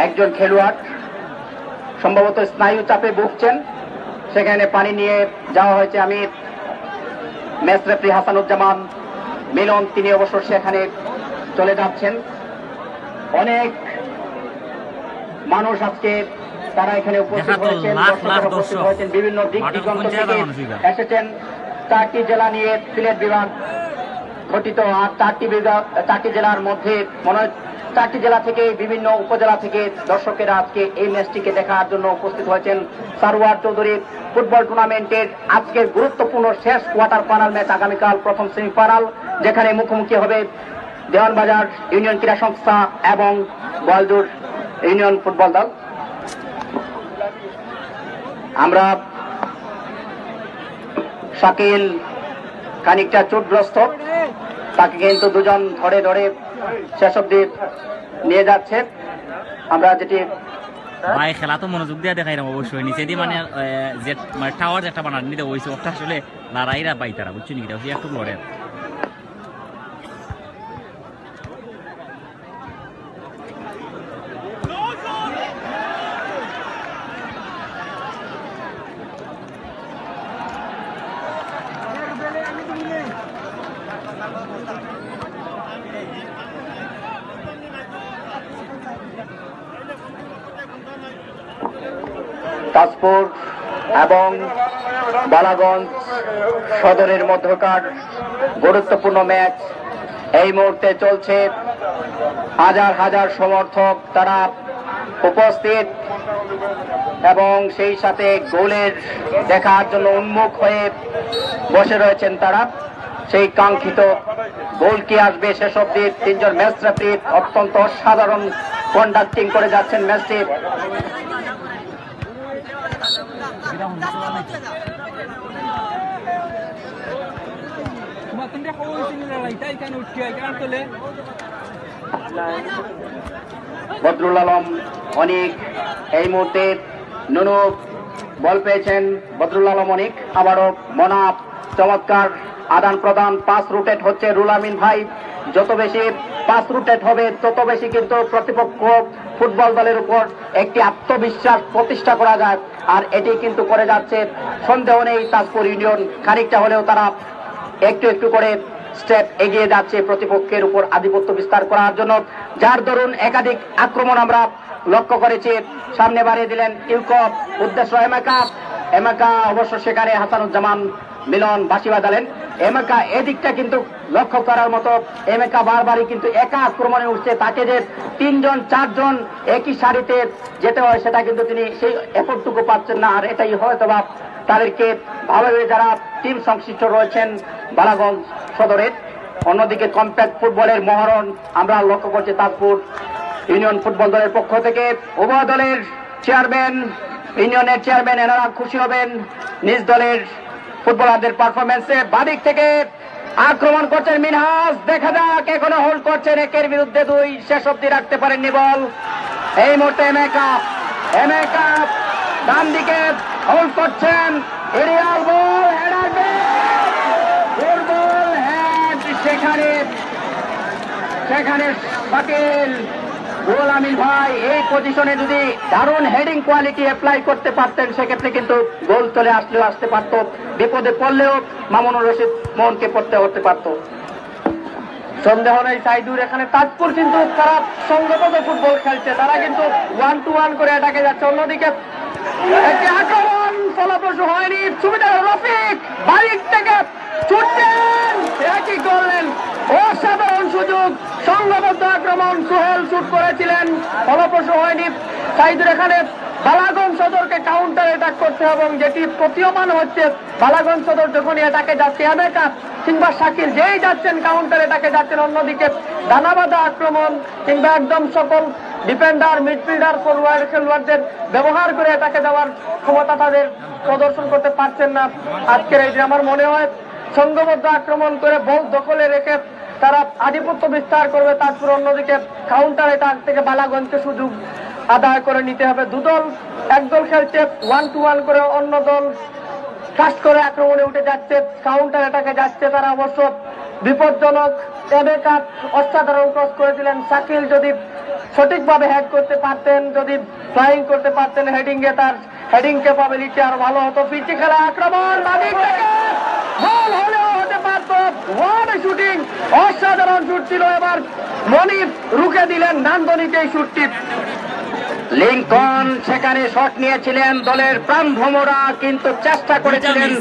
একজন খেলোয়াড় সম্ভবত স্নায়ু চাপে ভুগছেন, সেখানে পানি নিয়ে যাওয়া হয়েছে। আমি ম্যাচ রেফারি হাসানুজ্জামান মিলন, তিনি অবশ্য সেখানে চলে যাচ্ছেন। অনেক মানুষ আজকে তারা এখানে উপস্থিত হয়েছেন, দর্শকেরা উপস্থিত হয়েছেন, বিভিন্ন দিক দিগন্ত থেকে এসেছেন। চারটি জেলা নিয়ে সিলেট বিভাগ গঠিত, আর চারটি বিভাগ, চারটি জেলার মধ্যে মনে হয় চারটি জেলা থেকে, বিভিন্ন উপজেলা থেকে দর্শকেরা আজকে এই ম্যাচটিকে দেখার জন্য উপস্থিত হয়েছেন। সারোয়ার চৌধুরী ফুটবল টুর্নামেন্টের আজকের গুরুত্বপূর্ণ শেষ কোয়ার্টার ফাইনাল ম্যাচ, আগামীকাল প্রথম সেমিফাইনাল, যেখানে মুখোমুখি হবে দেওয়ানবাজার ইউনিয়ন ক্রীড়া সংস্থা এবং গোয়ালজুর ইউনিয়ন ফুটবল দল। আমরা শাকিল খানিকটা চোটগ্রস্ত, তাকে কিন্তু দুজন ধরে ধরে শেষ অবধি নিয়ে যাচ্ছে। আমরা যেটি ভাই, খেলা তো মনোযোগ দিয়া দেখাইরাম অবশ্যই। নিচেদি মানে, আহ, যে, মানে টাওয়ার যেটা বানানি দেওয়া অইছে, ওটা আসলে লড়াইরা বাইতারা, বুঝছো নি? এটা অইছে একটু লড়ে। তাজপুর এবং বালাগঞ্জ সদরের মধ্যকার গুরুত্বপূর্ণ ম্যাচ এই মুহূর্তে চলছে। হাজার হাজার সমর্থক তারা উপস্থিত এবং সেই সাথে গোলের দেখার জন্য উন্মুখ হয়ে বসে রয়েছেন তারা। সেই কাঙ্ক্ষিত গোল কি আসবে শেষ অবধি? তিনজন ম্যাচ রেফারি অত্যন্ত অসাধারণ কন্ডাক্টিং করে যাচ্ছেন ম্যাচটি। বদরুল আলম অনিক এই মুহূর্তে নুনু বল পেয়েছেন বদরুল আলম অনিক। আবারও মনা, চমৎকার আদান প্রদান, পাস রোটেট হচ্ছে রুল আমিন ভাই। যত বেশি পাস রোটেট হবে, তত বেশি কিন্তু প্রতিপক্ষ ফুটবল দলের উপর একটি আত্মবিশ্বাস প্রতিষ্ঠা করা যায়। আর এটি কিন্তু করে যাচ্ছে, সন্দেহ নেই, তাজপুর ইউনিয়ন খানিকটা হলেও তারা একটু একটু করে স্টেপ এগিয়ে যাচ্ছে প্রতিপক্ষের উপর আধিপত্য বিস্তার করার জন্য, যার দরুন একাধিক আক্রমণ আমরা লক্ষ্য করেছি। সামনে বাড়িয়ে দিলেন ইউকো, উদ্দেশ্য এমেকা। এমেকা অবশ্য সেখানে হাসানুজ্জামান মিলন বাঁশি বাজালেন। এমেকা এদিকটা কিন্তু লক্ষ্য করার মতো। এমেকা বারবারই কিন্তু একা আক্রমণে উঠছে, তাকে যে তিনজন চারজন একই সারিতে যেতে হয়, সেটা কিন্তু তিনি সেই এফোর্টটুকু পাচ্ছেন না। আর এটাই হয়তো বা তাদেরকে ভালোভাবে যারা টিম সংশ্লিষ্ট রয়েছেন বালাগঞ্জ সদরের, অন্যদিকে কম্প্যাক্ট ফুটবলের মহরণ আমরা লক্ষ্য করছি তাজপুর ইউনিয়ন ফুটবল দলের পক্ষ থেকে। উভয় দলের চেয়ারম্যান, ইউনিয়নের চেয়ারম্যান, এনারা খুশি হবেন নিজ দলের ফুটবলারদের পারফরম্যান্সে। বাদিক থেকে আক্রমণ করছেন মিনহাজ, দেখা যাক, এখনো হোল্ড করছেন একের বিরুদ্ধে দুই, শেষ অবধি রাখতে পারেননি বল। এই মুহূর্তে এমেকা, এমেকা ডান দিকে হোল্ড করছেন, এরিয়াল বল, হেডার, দুর্বল হেড, সেখানে, সেখানে শাকিল। রুহুল আমিন ভাই এই পজিশনে যদি দারুণ হেডিং কোয়ালিটি অ্যাপ্লাই করতে পারতেন, সেক্ষেত্রে কিন্তু গোল চলে আসলেও আসতে পারতো, বিপদে পড়লেও মামুনুর রশিদ মনকে পড়তে হতে পারতো। সন্দেহ নেই সাইদুর, এখানে তাজপুর কিন্তু তারা সংঘবদ্ধ ফুটবল খেলছে, তারা কিন্তু ওয়ান টু ওয়ান করে অ্যাটাকে যাচ্ছে। অন্যদিকে একটি আক্রমণ ফলপ্রসূ হয়নি, সুবিধা রফিক বাড়ির থেকে ছুটছেন, একই করলেন, অসাধারণ সুযোগ, সংঘবদ্ধ আক্রমণ, সুহেল শুট করেছিলেন, ফলপ্রসূ হয়নি। সাইদুর এখানে বালাগঞ্জ সদরকে কাউন্টার অ্যাটাক করতে হবে এবং যেটি প্রতীয়মান হচ্ছে, বালাগঞ্জ সদর যখনই অ্যাটাকে যাচ্ছে, এমেকা কিংবা শাকিল যেই যাচ্ছেন, কাউন্টার অ্যাটাকে যাচ্ছেন, অন্যদিকে দানাবাঁধা আক্রমণ কিংবা একদম সকল ডিফেন্ডার, মিডফিল্ডার, ফরওয়ার্ড খেলোয়াড়দের ব্যবহার করে অ্যাটাকে যাওয়ার ক্ষমতা তাদের প্রদর্শন করতে পারছেন না আজকের এই দিন। আমার মনে হয় সংঘবদ্ধ আক্রমণ করে বল দখলে রেখে তারা আধিপত্য বিস্তার করবে তাজপুর। অন্যদিকে কাউন্টার অ্যাটাক থেকে বালাগঞ্জকে সুযোগ আদায় করে নিতে হবে। দুদল, একদল খেলছে ওয়ান টু ওয়ান করে, অন্য দল ফাস্ট করে আক্রমণে উঠে যাচ্ছে, কাউন্টার অ্যাটাকে যাচ্ছে তারা। অবশ্য বিপজ্জনক, এবেকার অসাধারণ ক্রস করেছিলেন শাকিল, যদি সঠিকভাবে হেড করতে পারতেন, যদি ফ্লাইং করতে পারতেন, হেডিং এ তার হেডিং ক্যাপাবিলিটি আরো ভালো হতো। ফিজিক্যাল আক্রমণ, নাদির থেকে গোল হলেও হতে পারত। ওয়ার্ড শুটিং, অসাধারণ শুট ছিল। এবার মনির রুখে দিলেন নান্দনিক এই শুটটি। লিঙ্কন সেখানে শট নিয়েছিলেন, দলের প্রাণভোমরা কিন্তু চেষ্টা করেছিলেন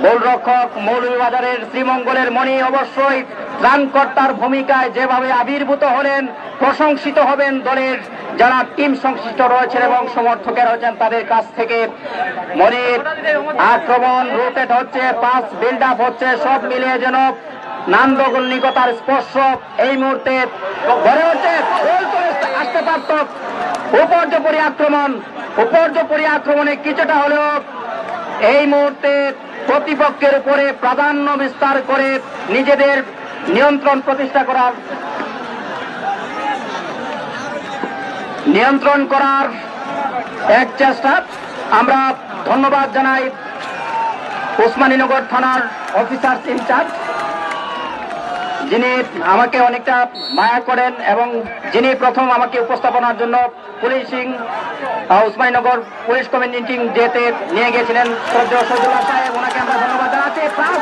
গোলরক্ষক মৌলভীবাজারের শ্রীমঙ্গলের মনি। অবশ্যই ত্রাণকর্তার ভূমিকায় যেভাবে আবির্ভূত হলেন, প্রশংসিত হবেন দলের যারা টিম সংশ্লিষ্ট রয়েছেন এবং সমর্থকেরা রয়েছেন তাদের কাছ থেকে। মনির আক্রমণ রোটেট হচ্ছে, পাস বিল্ড আপ হচ্ছে, সব মিলিয়ে যেন নান্দনিকতার স্পর্শ এই মুহূর্তে গড়ে উঠছে। গোল চলে আসতে পারত। উপর্যুপরি আক্রমণ, উপর্যুপরি আক্রমণে কিছুটা হলেও এই মুহূর্তে প্রতিপক্ষের উপরে প্রাধান্য বিস্তার করে নিজেদের নিয়ন্ত্রণ প্রতিষ্ঠা করার, নিয়ন্ত্রণ করার এক চেষ্টা। আমরা ধন্যবাদ জানাই উসমানীনগর থানার অফিসার ইনচার্জ, যিনি আমাকে অনেকটা মায়া করেন এবং যিনি প্রথম আমাকে উপস্থাপনার জন্য পুলিশিং, আহ, উসমানীনগর পুলিশ কমিউনিটিং ডেতে নিয়ে গেছিলেন শ্রদ্ধেয় শহীদুল্লাহ সাহেব, ওনাকে আমরা ধন্যবাদ জানাচ্ছি। প্লাস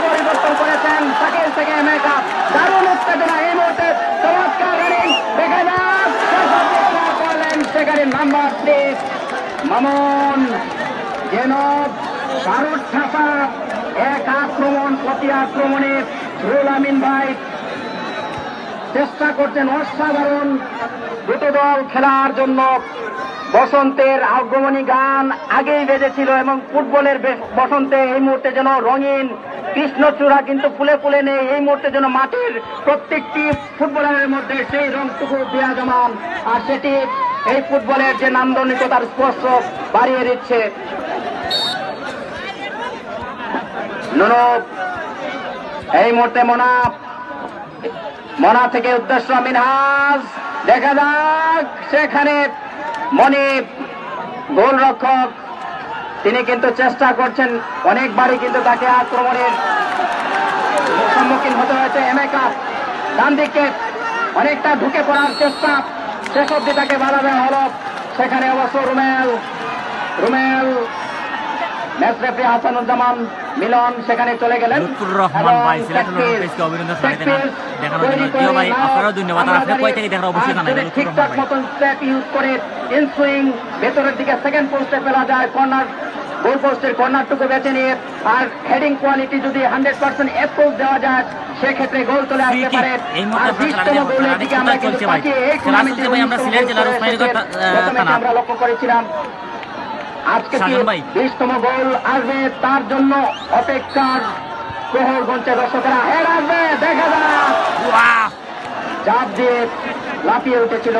পরিবর্তন করেছেন শাকিল থেকে এমেকা। দারুণ উত্তেজনা এই মুহূর্তে, চমৎকার রানিং দেখা যাক। করলেন সেখানে নাম্বার সিক্স মামুন, যেন বারুদ ঠাসা এক আক্রমণ, প্রতি আক্রমণে রুহুল আমিন ভাই চেষ্টা করছেন অসাধারণ দুটো দল খেলার জন্য। বসন্তের আগমনী গান আগেই বেজেছিল এবং ফুটবলের বে-, বসন্তে এই মুহূর্তে যেন রঙিন কৃষ্ণচূড়া কিন্তু ফুলে ফুলে নেই। এই মুহূর্তে যেন মাঠের প্রত্যেকটি ফুটবলারের মধ্যে সেই রংটুকু বিরাজমান, আর সেটি এই ফুটবলের যে নান্দনিকতার স্পর্শ বাড়িয়ে দিচ্ছে। নুনু, এই মুহূর্তে মোনা, মোনা থেকে উদ্দেশ্য মিনহাজ, দেখা যাক সেখানে মনির, গোলরক্ষক তিনি কিন্তু চেষ্টা করছেন, অনেকবারই কিন্তু তাকে আক্রমণের সম্মুখীন হতে হয়েছে। এমেকা ডান দিকে অনেকটা ঢুকে পড়ার চেষ্টা, শেষ অবধি তাকে বাধা দেওয়া হলো। সেখানে অবশ্য রুমেল, রুমেল, ম্যাচ রেফারি হাসানুজ্জামান মিলন সেখানে চলে গেলেন। লুৎফুর রহমান এবং ভাই, সিলেট set piece, পেজকে অভিনন্দন জানাই set দেখার, piece দেখানোর জন্য। তৈরি করে জিও ভাই, আপনারাও ধন্যবাদ। আর আপনি কই থেকে দেখেন অবশ্যই আর জানাবেন, যদি লুৎফুর ঠিকঠাক রহমান ভাই। মতন set use করে, in swing, ভেতরের দিকে সেকেন্ড পোস্টে ফেলা যায়, কর্নার, গোল পোস্টের কর্নারটুকু বেছে নিয়ে, আর হেডিং কোয়ালিটি যদি হান্ড্রেড পার্সেন্ট অ্যাপ্রোচ দেওয়া যায়, সেক্ষেত্রে গোল চলে আসতে পারে। আর বিশতম গোলের দিকে আমরা কিন্তু তাকিয়ে এই টুর্নামেন্টে নিশ্চয় প্রথমে আমরা লক্ষ্য করেছিলাম, আজকে কি বিশতম গোল আসবে, তার জন্য অপেক্ষার প্রহর গুনছে দর্শকেরা। হেড আসবে, দেখা যাক। চাপ দিয়ে লাফিয়ে উঠেছিল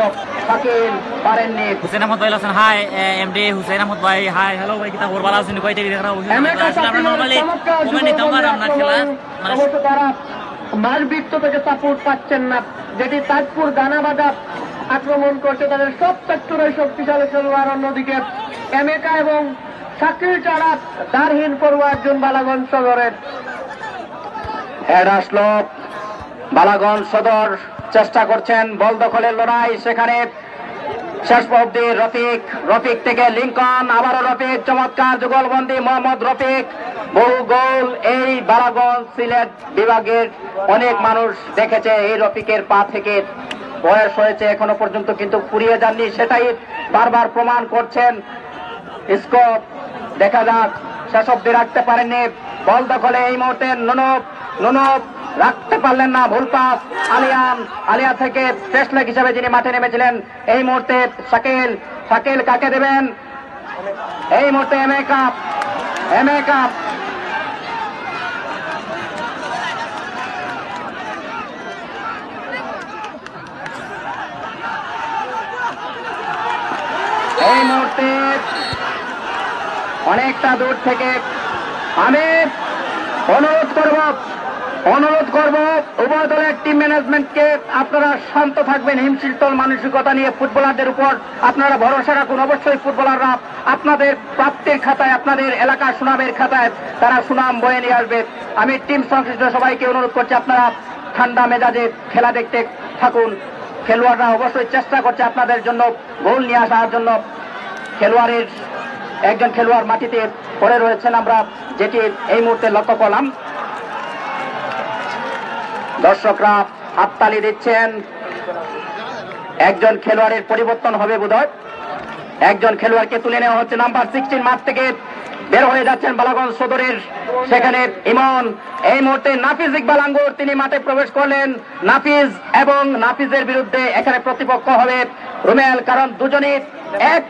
শাকিল, পারেননি। হুসেন আহমদ ভাই আছেন, হাই। এমডি হুসেন আহমদ ভাই, হাই। হ্যালো ভাই, কিতা খবর, ভালা আছেন? কই থেকে দেখরা? আসলে আমরা নরমালি কমেন্ট নিতাম পারলাম না খেলা। মানে অবশ্য তারা মারবৃত্ত থেকে সাপোর্ট পাচ্ছেন না, যেটি তাজপুর দানাবাদা আক্রমণ করছে, তাদের সব সেক্টরে শক্তিশালী খেলোয়াড়। অন্যদিকে এমেকা এবং শাকিল ছাড়া দারহীন ফরোয়ার্ড জোন বালাগঞ্জ সদরের। হেড আসলো, বালাগঞ্জ সদর চেষ্টা করছেন বল দখলের লড়াই, সেখানে শেষ অবধি রফিক, রফিক থেকে লিঙ্কন, আবারও রফিক, চমৎকার যুগলবন্দি মোহাম্মদ রফিক, বহু গোল এই বালাগঞ্জ সিলেট বিভাগের অনেক মানুষ দেখেছে এই রফিকের পা থেকে। বয়স হয়েছে, এখনো পর্যন্ত কিন্তু ফুরিয়ে যাননি, সেটাই বারবার প্রমাণ করছেন। স্কোর দেখা যাক, শেষ অব্দি রাখতে পারেননি। বল দখলে এই মুহূর্তে নুনব, নুনব রাখতে পারলেন না, ভুল পাস। আলিয়ান, আলিয়া থেকে ফ্রেশ লেগ হিসেবে যিনি মাঠে নেমেছিলেন, এই মুহূর্তে শাকিল, শাকিল কাকে দেবেন? এই মুহূর্তে এমএ কাপ, এমএ কাপ। এই মুহূর্তে অনেকটা দূর থেকে আমি অনুরোধ করব, অনুরোধ করব উভয় দলের টিম ম্যানেজমেন্টকে, আপনারা শান্ত থাকবেন, হিমশীতল মানসিকতা নিয়ে ফুটবলারদের উপর আপনারা ভরসা রাখুন। অবশ্যই ফুটবলাররা আপনাদের প্রাপ্তির খাতায়, আপনাদের এলাকার সুনামের খাতায় তারা সুনাম বয়ে নিয়ে আসবে। আমি টিম সংশ্লিষ্ট সবাইকে অনুরোধ করছি, আপনারা ঠান্ডা মেজাজে খেলা দেখতে থাকুন। খেলোয়াড়রা অবশ্যই চেষ্টা করছে আপনাদের জন্য গোল নিয়ে আসার জন্য। খেলোয়াড়ের, একজন খেলোয়াড় মাটিতে পড়ে রয়েছেন, আমরা যেটি এই মুহূর্তে লক্ষ্য করলাম। দর্শকরা হাততালি দিচ্ছেন। একজন খেলোয়াড়ের পরিবর্তন হবে বোধহয়। একজন খেলোয়াড়কে তুলে নেওয়া হচ্ছে নাম্বার সিক্সটিন মাঠ থেকে। বের হয়ে যাচ্ছেন বালাগঞ্জ সদরের, সেখানে ইমন। এই মুহূর্তে নাফিজ ইকবাল আঙ্গুর, তিনি মাঠে প্রবেশ করলেন। নাফিজ এবং নাফিজের বিরুদ্ধে এখানে প্রতিপক্ষ হবে রুমেল, কারণ দুজনই এক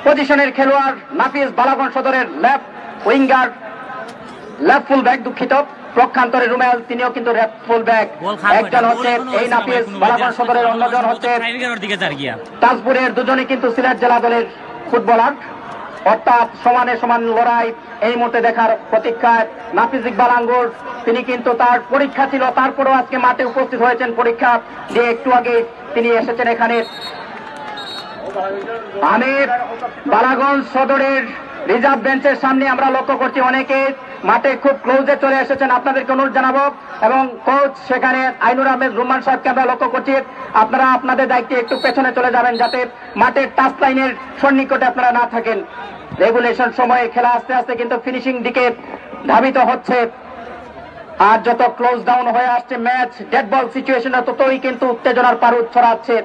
পজিশনের খেলোয়াড়। নাফিজ বালাগঞ্জ সদরের left winger, left full back, দুঃখিত, পক্ষান্তরে রুমেল, তিনিও কিন্তু লেফট ফুল ব্যাক। একজন হচ্ছে এই নাফিজ বালাগঞ্জ সদরের, অন্যজন হচ্ছে তাজপুরের। দুজনই কিন্তু সিলেট জেলা দলের ফুটবলার, অর্থাৎ সমানে সমান লড়াই এই মুহূর্তে দেখার প্রতীক্ষায় নাফিজ ইকবাল আঙ্গুর। তিনি কিন্তু, তার পরীক্ষা ছিল, তারপরেও আজকে মাঠে উপস্থিত হয়েছেন পরীক্ষা দিয়ে। একটু আগে তিনি এসেছেন এখানে। আমি বালাগঞ্জ সদরের রিজার্ভ বেঞ্চের সামনে আমরা লক্ষ্য করছি, অনেকে মাঠে খুব ক্লোজে চলে এসেছেন। আপনাদেরকে অনুরোধ জানাবো, এবং কোচ সেখানে আইনুর আহমেদ রুম্মান সাহেবকে আমরা লক্ষ্য করছি, আপনারা আপনাদের দায়িত্বে একটু পেছনে চলে যাবেন, যাতে মাঠের টাচ লাইনের সন্নিকটে আপনারা না থাকেন। রেগুলেশন সময়ে খেলা আস্তে আস্তে কিন্তু ফিনিশিং দিকে ধাবিত হচ্ছে। আর যত ক্লোজ ডাউন হয়ে আসছে ম্যাচ, ডেড বল সিচুয়েশনে ততই কিন্তু উত্তেজনার পারদ ছড়াচ্ছে।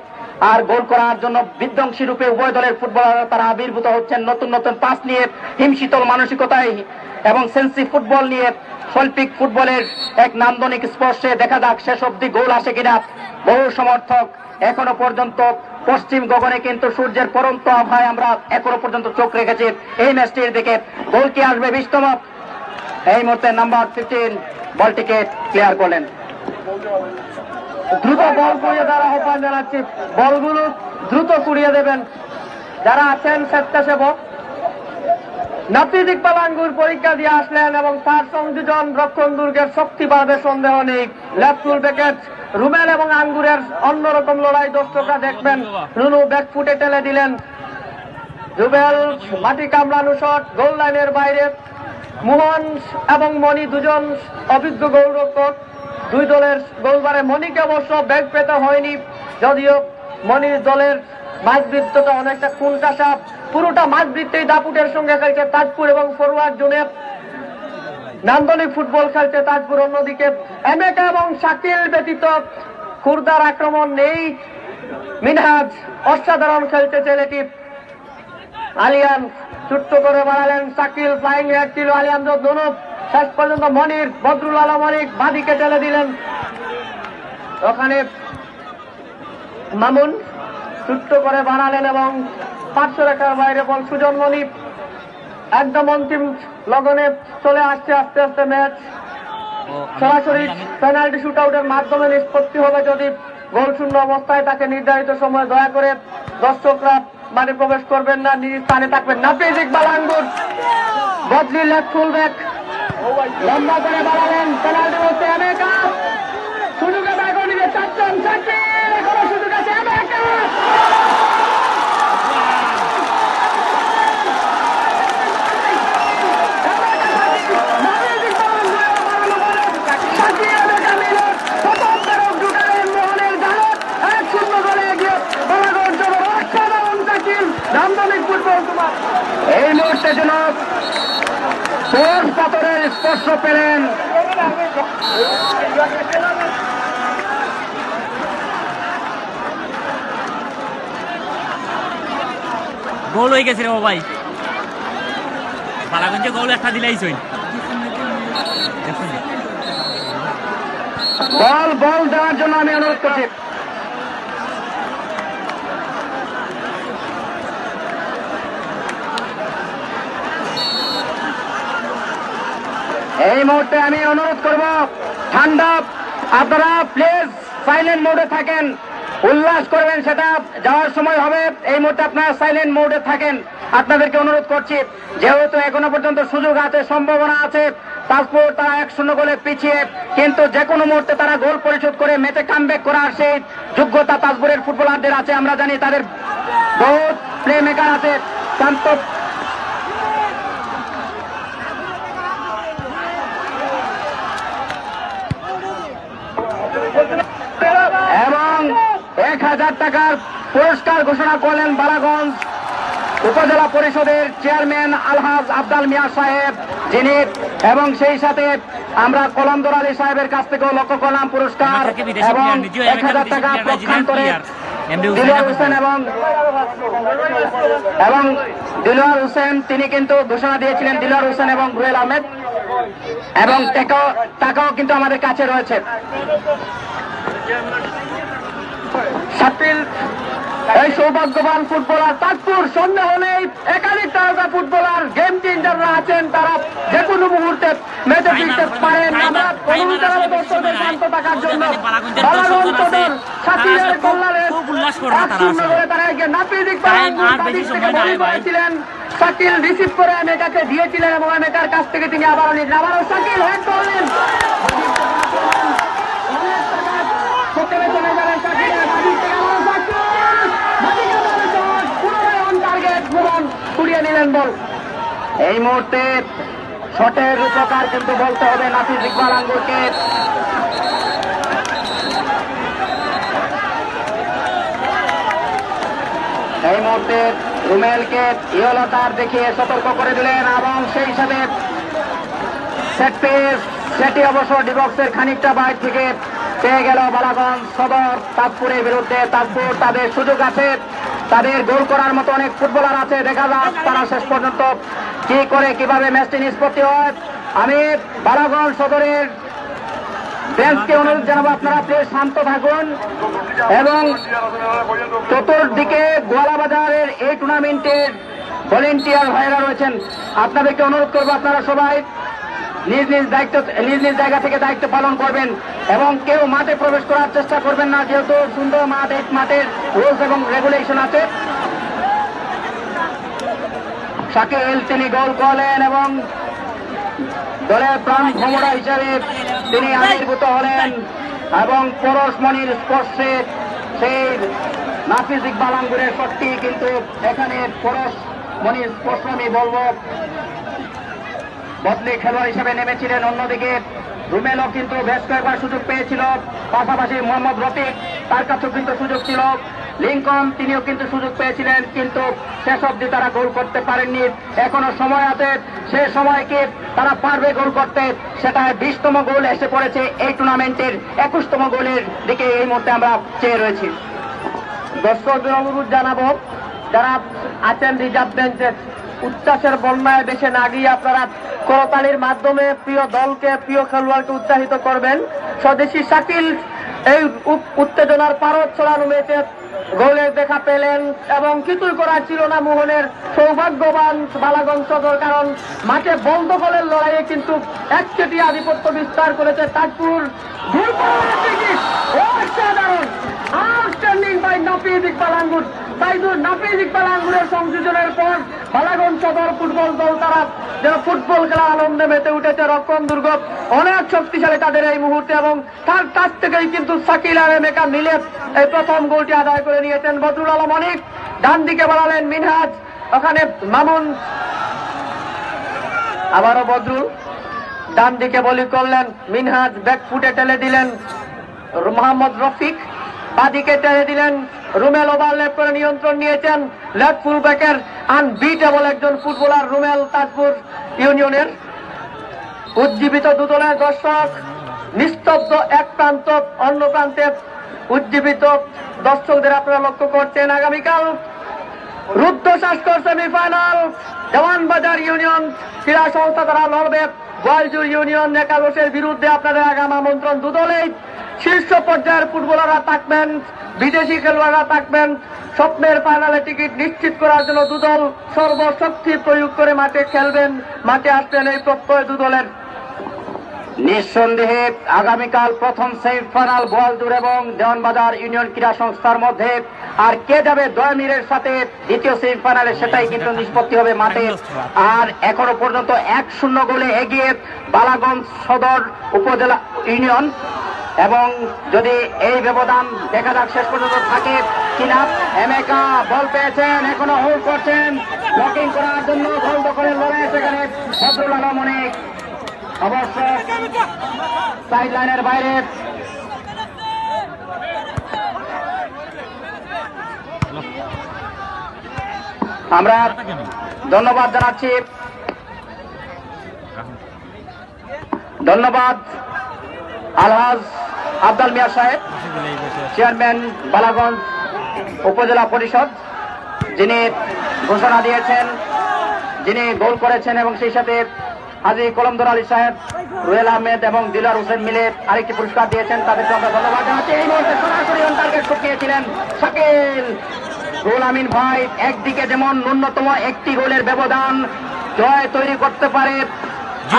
আর গোল করার জন্য বিধ্বংসী রূপে উভয় দলের ফুটবলাররা তারা আবির্ভূত হচ্ছেন নতুন নতুন পাস নিয়ে, হিমশীতল মানসিকতায় এবং সেন্সি ফুটবল নিয়ে। শৈল্পিক ফুটবলের এক নান্দনিক স্পর্শে দেখা যাক শেষ অবধি গোল আসে কিনা। বহু সমর্থক এখনো পর্যন্ত পশ্চিম গগনে কিন্তু সূর্যের পড়ন্ত আভায় আমরা এখনো পর্যন্ত চোখ রেখেছি এই ম্যাচটির দিকে। গোল কি আসবে বিশতম? এই মুহূর্তে নাম্বার ফিফটিন বলটিকে ক্লিয়ার করলেন। দ্রুত বল করিয়ে দেওয়ার আহ্বান জানাচ্ছি, বলগুলো দ্রুত কুড়িয়ে দেবেন। যারা আছেন স্বেচ্ছাসেবক, নাফিজ ইকবাল আঙ্গুর পরীক্ষা দিয়ে আসলেন এবং তার সংযোজন রক্ষণ দুর্গের শক্তি বাড়বে সন্দেহ নেই। লেফট ফুল ব্যাকের রুমেল এবং আঙ্গুরের অন্যরকম লড়াই দর্শকরা দেখবেন। রুনু ব্যাক ফুটে ঠেলে দিলেন। রুবেল, মাটি কামড়ানো শট, গোল লাইনের বাইরে। মোহন এবং মণি দুজন অভিজ্ঞ গোলরক্ষক, দুই দলের গোলবারে মণিকে অবশ্য বেগ পেতে হয়নি, যদিও মণির দলের মাঝবৃত্তটা অনেকটা কুনটাসা। পুরোটা মাঝবৃত্তেই দাপুটের সঙ্গে খেলছে তাজপুর এবং ফরোয়ার্ড জোনের নান্দনিক ফুটবল খেলছে তাজপুর। অন্যদিকে এমেকা এবং শাকিল ব্যতীত খুরদার আক্রমণ নেই। মিনহাজ অসাধারণ খেলছে ছেলেটি। আলিয়ান ছোট্ট করে বাড়ালেন, শাকিল ফ্লাইং হেড ছিল, আলিয়ান দনুব। শেষ পর্যন্ত মনির, বদরুল আলম অনিক বাদিকে ঠেলে দিলেন। ওখানে মামুন ছোট্ট করে বাড়ালেন এবং পার্শ্ব রেখার বাইরে বল সুজন মনির। একদম অন্তিম লগনে চলে আসছে আস্তে আস্তে ম্যাচ। সরাসরি পেনাল্টি শুট আউটের মাধ্যমে নিষ্পত্তি হবে। যদি গোল শূন্য অবস্থায় থাকে নির্ধারিত সময়, দয়া করে দর্শকরা মাঠে প্রবেশ করবেন না, নিজ স্থানে থাকবেন। নাফিজ ইকবাল আঙ্গুর, বদলি লেফট ফুলব্যাক, লম্বা করে বাড়ালেন, পেনাল্টি বক্সে এমেকা। সুযোগে বেগুনিতে চারজন শাকিল, এখনো সুযোগ আছে এমেকা। শাকিল এমেকা মিলে প্রথম প্রেরক ঢুকালেন মোহনের জালে। এক শূন্য গোলে এগিয়ে বালাগঞ্জ সদর। অসাধারণ শাকিল, নান্দনিক ফুটবল তোমার। এই মুহূর্তে যেন সহজ পাথরের স্পর্শ পেলেন। গোল হয়ে গেছে রে ও ভাই, বালাগঞ্জে গোল একটা দিলাইছই। বল, বল দেওয়ার জন্য আমি অনুরোধ করছি। এই মুহূর্তে আমি অনুরোধ করব, ঠান্ডা, আপনারা প্লিজ সাইলেন্ট মোডে থাকেন, উল্লাস করবেন, সেটা যাওয়ার সময় হবে। এই মুহূর্তে আপনারা সাইলেন্ট মোডে থাকেন, আপনাদেরকে অনুরোধ করছি। যেহেতু এখনো পর্যন্ত সুযোগ আছে, সম্ভাবনা আছে, তাজপুর তারা এক শূন্য গোলে পিছিয়ে, কিন্তু যে কোনো মুহূর্তে তারা গোল পরিশোধ করে ম্যাচে কামব্যাক করার সেই যোগ্যতা তাজপুরের ফুটবলারদের আছে। আমরা জানি তাদের বহুত প্লে মেকার আছে। শান্ত এবং এক হাজার টাকার পুরস্কার ঘোষণা করলেন বালাগঞ্জ উপজেলা পরিষদের চেয়ারম্যান আলহাজ আব্দাল মিয়া সাহেব, যিনি, এবং সেই সাথে আমরা কলমদর আলী সাহেবের কাছ থেকেও লক্ষ্য করলাম পুরস্কার এবং এক হাজার টাকা পক্ষান্তরে দিলওয়ার হোসেন এবং, এবং দিলওয়ার হোসেন, তিনি কিন্তু ঘোষণা দিয়েছিলেন, দিলওয়ার হোসেন এবং রুহেল আহমেদ, এবং টাকা, টাকাও কিন্তু আমাদের কাছে রয়েছে। শাকিল এই সৌভাগ্যবান ফুটবলার, তাজপুর সন্দেহ নেই, একাধিক তারকা ফুটবলার, গেম চেঞ্জাররা আছেন, তারা যে কোনো মুহূর্তে ম্যাচে ফিরতে পারেন। আমরা অনুরোধ জানাবো দর্শকদের শান্ত থাকার জন্য। বালাগঞ্জ সদর শাকিলের কল্যাণে এক শূন্য গোলে তারা এগিয়ে। নাফিজ ইকবাল আঙ্গুর বাদিক থেকে বল করেছিলেন। শাকিল রিসিভ করে এমেকাকে দিয়েছিলেন এবং এমেকার কাছ থেকে তিনি আবারও নিলেন। আবারও শাকিল হেড করলেন। পুনরায় অন টার্গেট মোহন কুড়িয়ে নিলেন বল। এই মুহূর্তে শটের রূপকার কিন্তু বলতে হবে নাফিজ ইকবাল আঙ্গুরকে। এই মুহূর্তে রুমেলকে ইয়েলো কার্ড দেখিয়ে সতর্ক করে দিলেন এবং সেই সাথে সেট পিস, সেটি অবশ্য ডি বক্সের খানিকটা বাইরে থেকে পেয়ে গেল বালাগঞ্জ সদর তাজপুরের বিরুদ্ধে। তাজপুর তাদের সুযোগ আছে, তাদের গোল করার মতো অনেক ফুটবলার আছে। দেখা যাক তারা শেষ পর্যন্ত কি করে, কিভাবে ম্যাচটি নিষ্পত্তি হয়। আমি বালাগঞ্জ সদরের ফ্যান্সকে অনুরোধ জানাবো, আপনারা প্লিজ শান্ত থাকুন এবং চতুর্দিকে গোয়ালাবাজারের এই টুর্নামেন্টের ভলেন্টিয়ার ভাইরা রয়েছেন, আপনাদেরকে অনুরোধ করবো আপনারা সবাই নিজ নিজ দায়িত্ব, নিজ নিজ জায়গা থেকে দায়িত্ব পালন করবেন এবং কেউ মাঠে প্রবেশ করার চেষ্টা করবেন না, যেহেতু সুন্দর মাঠ, এই মাঠের রুলস এবং রেগুলেশন আছে। শাকিল তিনি গোল করলেন এবং দলের প্রাণ ভ্রমরা হিসেবে তিনি আবির্ভূত হলেন এবং পরশমণির স্পর্শে সেই নাফিজ ইকবাল আঙ্গুরের শটটি কিন্তু এখানে পরশ মনির স্পর্শ আমি বলবো, বদলি খেলোয়াড় হিসেবে নেমেছিলেন। অন্যদিকে রুমেলও কিন্তু বেশ কয়েকবার সুযোগ পেয়েছিল, পাশাপাশি মোহাম্মদ রফিক, তার কাছেও কিন্তু সুযোগ ছিল। লিঙ্কন, তিনিও কিন্তু সুযোগ পেয়েছিলেন, কিন্তু শেষ অবধি তারা গোল করতে পারেননি। এখনো সময় আছে, সে সময় কি তারা পারবে গোল করতে, সেটা বিশতম গোল এসে পড়েছে এই টুর্নামেন্টের একুশতম গোলের দিকে এই মুহূর্তে আমরা চেয়ে রয়েছি। দর্শকদের অনুরোধ জানাবো, যারা আছেন রিজার্ভ বেঞ্চে, উচ্ছ্বাসের বন্যায় ভেসে না গিয়ে আপনারা করতালির মাধ্যমে প্রিয় দলকে, প্রিয় খেলোয়াড়কে উৎসাহিত করবেন। স্বদেশি শাকিল এই উপ-, উত্তেজনার পারদ ছড়ানো ম্যাচে গোলের দেখা পেলেন এবং কিছুই করার ছিল না মোহনের। সৌভাগ্যবান বালাগঞ্জ সদর, কারণ মাঠে বল দখলের লড়াইয়ে কিন্তু একচেটিয়া আধিপত্য বিস্তার করেছে তাজপুর। দুর্দান্ত কিক, অসাধারণ, আউটস্ট্যান্ডিং বাই নাফিজ ইকবাল আঙ্গুর। সাইদুর নাফিজ ইকবাল আঙ্গুরের সংযোজনের পর বালাগঞ্জ সদর ফুটবল দল, তারা যেন ফুটবল খেলার আনন্দে মেতে উঠেছে। রক্ষণ দুর্গ অনেক শক্তিশালী তাদের এই মুহূর্তে এবং তার কাছ থেকেই কিন্তু শাকিল আর এমেকা মিলে এই প্রথম গোলটি আদায় করে নিয়েছেন। বদরুল আলম অনিক ডান দিকে বাড়ালেন মিনহাজ, ওখানে মামুন, আবারও বদরুল ডান দিকে বলি করলেন, মিনহাজ ব্যাক ফুটে ঠেলে দিলেন মোহাম্মদ রফিক, বাদিকে ঠেলে দিলেন রুমেল, ওভারল্যাপ করে নিয়ন্ত্রণ নিয়েছেন লেফট ফুল ব্যাকের আনবিটেবল একজন ফুটবলার রুমেল, তাজপুর ইউনিয়নের। উজ্জীবিত দুদলের দর্শক, নিস্তব্ধ এক প্রান্ত, অন্য প্রান্তে উজ্জীবিত দর্শকদের আপনারা লক্ষ্য করছেন। আগামীকাল রুদ্ধশ্বাসকর সেমিফাইনাল, দেওয়ানবাজার ইউনিয়ন ক্রীড়া সংস্থা তারা লড়বে গোয়ালজুর ইউনিয়ন একাদশের বিরুদ্ধে। আপনাদের আগাম আমন্ত্রণ দুদলেই। শীর্ষ পর্যায়ের ফুটবলাররা থাকবেন, বিদেশি খেলোয়াড়রা থাকবেন। স্বপ্নের ফাইনালে টিকিট নিশ্চিত করার জন্য দুদল সর্বশক্তি প্রয়োগ করে মাঠে খেলবেন, মাঠে আসবেন এই প্রত্যয় দুদলের। নিঃসন্দেহে আগামীকাল প্রথম সেমিফাইনাল গোয়ালজুর এবং দেওয়ানবাজার ইউনিয়ন ক্রীড়া সংস্থার মধ্যে, আর কে যাবে দয়ামিরের সাথে দ্বিতীয় সেমিফাইনালে, সেটাই কিন্তু নিষ্পত্তি হবে মাঠে। আর এখনো পর্যন্ত এক শূন্য গোলে এগিয়ে বালাগঞ্জ সদর উপজেলা ইউনিয়ন, এবং যদি এই ব্যবধান দেখা যাক শেষ পর্যন্ত থাকে কিনা। এমেকা বল পেয়েছেন, এখনো হোল্ড করছেন, ব্লকিং করার জন্য বল দখলের লড়াই, সেখানে বদরুল আলম অনিক অবশ্য সাইড লাইনের বাইরে। আমরা ধন্যবাদ জানাচ্ছি, ধন্যবাদ আলহাজ আব্দাল মিয়া সাহেব, চেয়ারম্যান বালাগঞ্জ উপজেলা পরিষদ, যিনি ঘোষণা দিয়েছেন, যিনি গোল করেছেন এবং সেই সাথে হাজী কলমদর আলী সাহেব, রুহেল আহমেদ এবং দিলওয়ার হোসেন মিলে আরেকটি পুরস্কার দিয়েছেন। তাদেরকে আমরা ধন্যবাদ জানাচ্ছি। এই মুহূর্তে সরাসরি অন টার্গেট শুট নিয়েছিলেন শাকিল। রুহুল আমিন ভাই, একদিকে যেমন ন্যূনতম একটি গোলের ব্যবধান জয় তৈরি করতে পারে,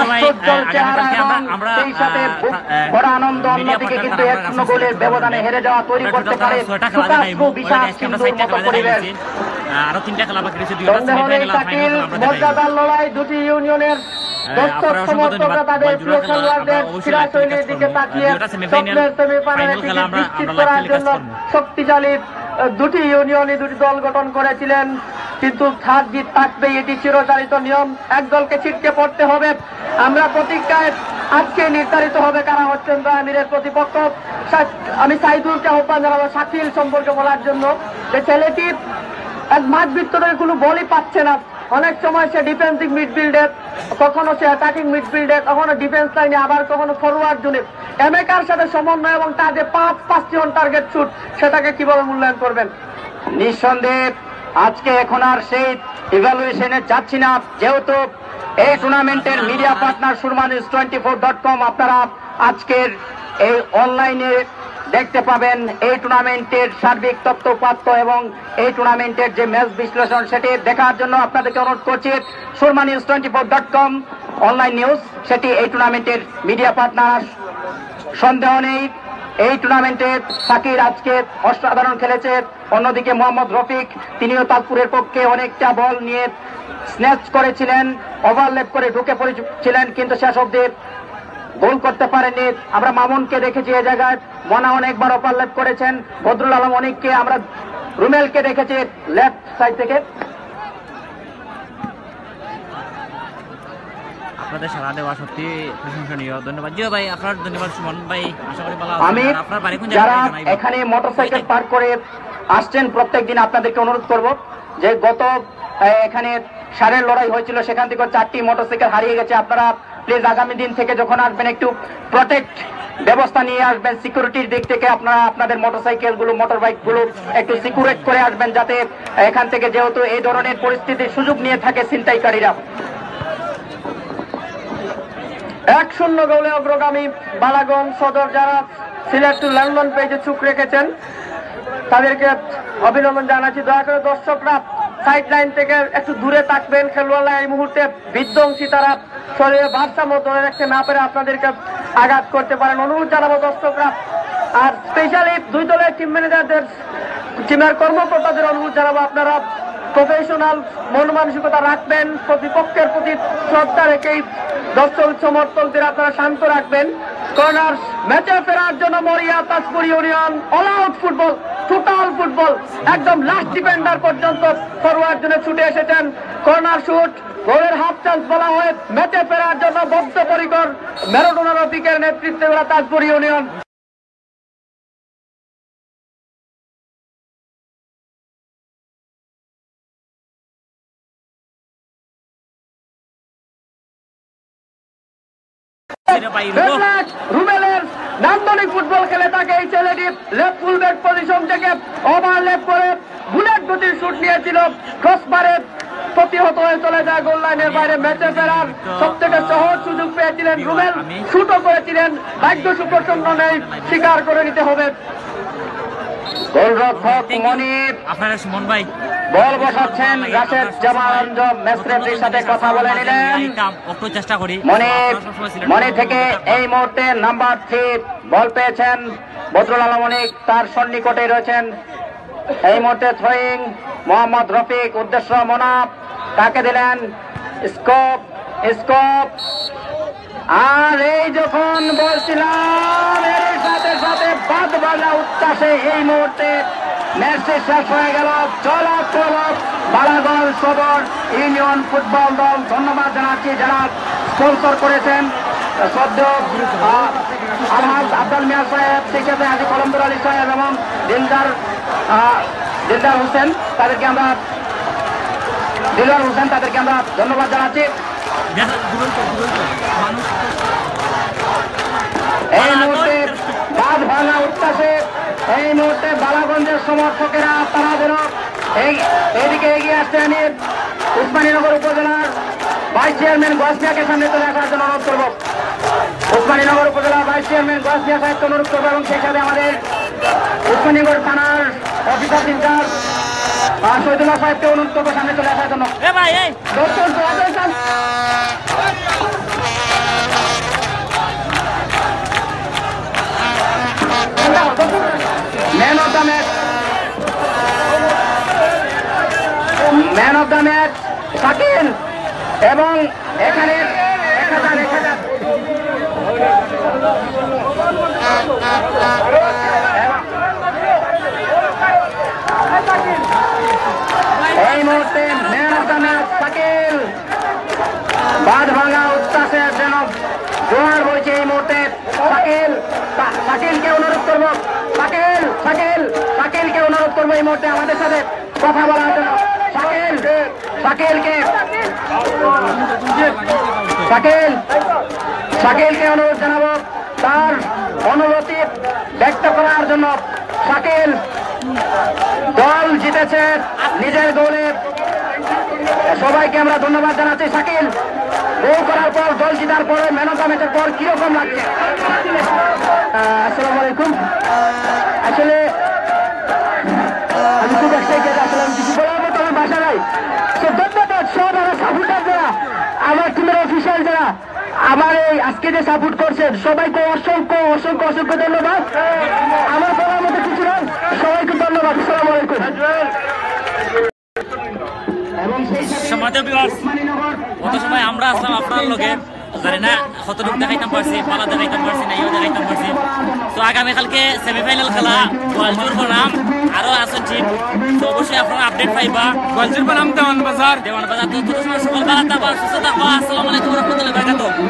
আশ্চর্য চেহারা এবং সেই সাথে বুক ভরা আনন্দ, অন্যদিকে কিন্তু এক শূন্য গোলের ব্যবধানে হেরে যাওয়া তৈরি করতে পারে সুকাস্রু বিষাদ সিন্ধুর মতো পরিবেশ। আরো তিনটা খেলা বাকি রয়েছে, দুইটা সেমিফাইনাল আর ফাইনাল খেলা আমরা দেখাই। মর্যাদার লড়াই দুটি ইউনিয়নের দর্শক সমর্থকরা তাদের প্রিয় খেলোয়াড়দের ক্রীড়া শৈলীর দিকে তাকিয়ে স্বপ্নের সেমিফাইনালে টিকিট নিশ্চিত করার জন্য শক্তিশালী, আহ, দুটি ইউনিয়নই দুটি দল গঠন করেছিলেন, কিন্তু হার জিত থাকবেই, এটি চিরচারিত নিয়ম। এক দলকে ছিটকে পড়তে হবে। আমরা প্রতিজ্ঞায় আজকে নির্ধারিত হবে কারা হচ্ছেন দয়ামিরের প্রতিপক্ষ। সা-, আমি সাইদুরকে আহ্বান জানাবো শাকিল সম্পর্কে বলার জন্য, যে ছেলেটি এক মাঠভিত্ত থেকে কোনো বলই পাচ্ছে না। অনেক সময় সে ডিফেন্সিভ মিডফিল্ডে, কখনো সে অ্যাটাকিং মিডফিল্ডে, কখনো ডিফেন্স লাইনে, আবার কখনো ফরওয়ার্ড জোনে। এমেকার সাথে সমন্বয় এবং তার যে পাঁচ পাঁচটি অন টার্গেট শুট, সেটাকে কিভাবে মূল্যায়ন করবেন? নিঃসন্দেহে আজকে এখন আর সেই ইভ্যালুয়েশনে যাচ্ছি না, যেহেতু এই টুর্নামেন্টের media partner Surma news twenty four dot com. আপনারা আজকের এই অনলাইনে দেখতে পাবেন এই টুর্নামেন্টের সার্বিক তথ্য উপাত্ত এবং এই টুর্নামেন্টের যে ম্যাচ বিশ্লেষণ, সেটি দেখার জন্য আপনাদেরকে অনুরোধ করছি Surma news twenty four dot com online news, সেটি এই টুর্নামেন্টের মিডিয়া পার্টনার। সন্দেহ নেই, এই টুর্নামেন্টে শাকিল আজকে অসাধারণ খেলেছে। অন্যদিকে মোহাম্মদ রফিক, তিনিও তাজপুরের পক্ষে অনেকটা বল নিয়ে স্ন্যাচ করেছিলেন, ওভারল্যাপ করে ঢুকে পড়েছিলেন, কিন্তু শেষ অবধি গোল করতে পারেননি। আমরা মামুনকে দেখেছি এই জায়গায়, মনা অনেকবার ওভারল্যাপ করেছেন। বদরুল আলম অনিককে, আমরা রুমেলকে দেখেছি লেফট সাইড থেকে। আপনাদের সাড়া দেওয়া সত্যি প্রশংসনীয়। ধন্যবাদ। জি ভাই, আপনার ধন্যবাদ সুমন ভাই। আশা করি ভালো আছেন। আমি আর আপনার বাড়ি কোন জায়গায় যারা জানাইবেন। এখানে মোটরসাইকেল পার্ক করে আসছেন প্রত্যেক দিন, আপনাদেরকে অনুরোধ করব যে গত, আহ, এখানে ষাঁড়ের লড়াই হয়েছিল, সেখান থেকে চারটি মোটরসাইকেল হারিয়ে গেছে। আপনারা প্লিজ আগামী দিন থেকে যখন আসবেন একটু প্রোটেক্ট ব্যবস্থা নিয়ে আসবেন, সিকিউরিটির দিক থেকে আপনারা আপনাদের মোটরসাইকেলগুলো, মোটর বাইকগুলো একটু সিকিউরেট করে আসবেন, যাতে এখান থেকে, যেহেতু এই ধরনের পরিস্থিতির সুযোগ নিয়ে থাকে ছিনতাইকারীরা। এক শূন্য গোলে অগ্রগামী বালাগঞ্জ সদর, যারা সিলেট টু লন্ডন পেজে চোখ রেখেছেন তাদেরকে অভিনন্দন জানাচ্ছি। দয়া করে দর্শকরা সাইড লাইন থেকে একটু দূরে থাকবেন। খেলোয়াড়রা এই মুহূর্তে বিধ্বংসী, তারা শরীরের ভারসাম্য ধরে রাখতে না পেরে আপনাদেরকে আঘাত করতে পারেন। অনুরোধ জানাবো দর্শকরা, আর স্পেশালি দুই দলের টিম ম্যানেজারদের, টিমের কর্মকর্তাদের অনুরোধ জানাবো, আপনারা প্রফেশনাল মন মানসিকতা রাখবেন, প্রতিপক্ষের প্রতি শ্রদ্ধা রেখেই দর্শক সমর্থকদের আপনারা শান্ত রাখবেন। কর্নার, ম্যাচে ফেরার জন্য মরিয়া Tajpur union. All out football, total football, একদম লাস্ট ডিফেন্ডার পর্যন্ত ফরওয়ার্ড জোনে ছুটে এসেছেন। কর্নার শুট, গোলের হাফ চান্স বলা হয়। ম্যাচে ফেরার জন্য বদ্ধপরিকর ম্যারাডোনা রফিকের নেতৃত্বে গড়া তাজপুর ইউনিয়ন। রুবেলের নান্দনিক ফুটবল খেলে থাকে এই ছেলেটি। লেফট ফুলব্যাক পজিশন থেকে ওভারল্যাপ করে বুলেট গতির শুট নিয়েছিল, ক্রসবারে প্রতিহত হয়ে চলে যায় গোল লাইনের বাইরে। ম্যাচে ফেরার সব থেকে সহজ সুযোগ পেয়েছিলেন রুবেল, শুটও করেছিলেন। ভাগ্য সুপ্রসন্ন নেই, স্বীকার করে নিতে হবে। গোলরক্ষক মনির আপনারা সুমন ভাই বল বসাচ্ছেন। রাশেদ জামান ম্যাচ রেফারির সাথে কথা বলে নিলেন। একটু চেষ্টা করি। মনির, মনির থেকে এই মুহূর্তে নাম্বার থ্রি বল পেয়েছেন বদরুল আলম অনিক, তার সন্নিকটে রয়েছেন। এই মুহূর্তে থ্রোয়িং, মোহাম্মদ রফিক, উদ্দেশ্য মোনাফ, তাকে দিলেন। Scope, scope. আর এই যখন বলছিলাম, এর সাথে সাথে বাদ ভাঙা উচ্ছ্বাসে এই মুহূর্তে ম্যাচটি শেষ হয়ে গেল। জয়লাভ করল বালাগঞ্জ সদর ইউনিয়ন ফুটবল দল। ধন্যবাদ জানাচ্ছি যারা স্পন্সর করেছেন, শ্রদ্ধেয়, আহ, আলহাজ আব্দুল মিয়া সাহেব, সেই সাথে হাজী কলমদুর আলী সাহেব এবং দিলদার, আহ, দিলদার হোসেন, তাদেরকে আমরা, দিলদার হোসেন, তাদেরকে আমরা ধন্যবাদ জানাচ্ছি। এই মুহূর্তে বাদ ভাঙা উচ্ছ্বাসে এই মুহূর্তে বালাগঞ্জের সমর্থকেরা তারা যেন এই, এইদিকে এগিয়ে আসতে, আমি উসমানীনগর উপজেলার ভাইস চেয়ারম্যান গোয়াসমিয়াকে সামনে চলে আসার জন্য অনুরোধ করব। উসমানীনগর উপজেলার ভাইস চেয়ারম্যান গোয়াসমিয়া সাহেবকে অনুরোধ করব এবং সেই সাথে আমাদের উসমানীনগর থানার অফিসার ইনচার্জ, আহ, শহীদুল্লাহ সাহেবকে অনুরোধ করব সামনে চলে আসার জন্য। এ ভাই, এই। দর্শক, দর্শক, man of the match, man of the match Shakil এবং এখানে এক হাজার, এক হাজার। এই মুহূর্তে man of the match Shakil. বাদ ভাঙা উচ্ছ্বাসের যেন জোয়ার বইছে এই মুহূর্তে। শাকিল, শা-, শাকিলকে অনুরোধ করবো, শাকিল, শাকিল, শাকিলকে অনুরোধ করবো এই মুহূর্তে আমাদের সাথে কথা বলার জন্য। শাকিল, শাকিলকে, শাকিল, শাকিলকে অনুরোধ জানাবো তার অনুভূতি ব্যক্ত করার জন্য। শাকিল, দল জিতেছে নিজের গোলে। সবাইকে আমরা ধন্যবাদ জানাচ্ছি। শাকিল, গোল করার পর, দল জেতার পরে, ম্যান অফ দ্য ম্যাচের পর কিরকম লাগছে? আহ, আসসালামু আলাইকুম। আসলে আমি খুব এক্সাইটেড, আসলে আমি কিছু বলার মতো আমার ভাষা নাই। তো ধন্যবাদ সব আমার সাপোর্টার যারা, আমার টিমের অফিসিয়াল যারা, আমার এই আজকে যে সাপোর্ট করছেন সবাইকে অসংখ্য, অসংখ্য, অসংখ্য ধন্যবাদ। আমার বলার মতো কিছু নাই, সবাইকে ধন্যবাদ। আসসালামু আলাইকুম। সম্মানিত ভিউয়ার্স, অত সময় আমরা আসলাম আপনার লগে। জানি না কতটুকু দেখাইতাম পারছি, পালা দেখাইতাম পারছি না, ইও দেখাইতাম পারছি। তো আগামীকালকে সেমিফাইনাল খেলা, গোয়ালজুর বনাম, আরো আছে টিম। তো অবশ্যই আপনারা আপডেট পাইবা। গোয়ালজুর বনাম দেওয়ান বাজার। দেওয়ান বাজার। তো তত সময় সকল ভালো থাকবা, সুস্থ থাকবা। আসসালামু আলাইকুম ওয়া রাহমাতুল্লাহি ওয়া বারাকাতুহু।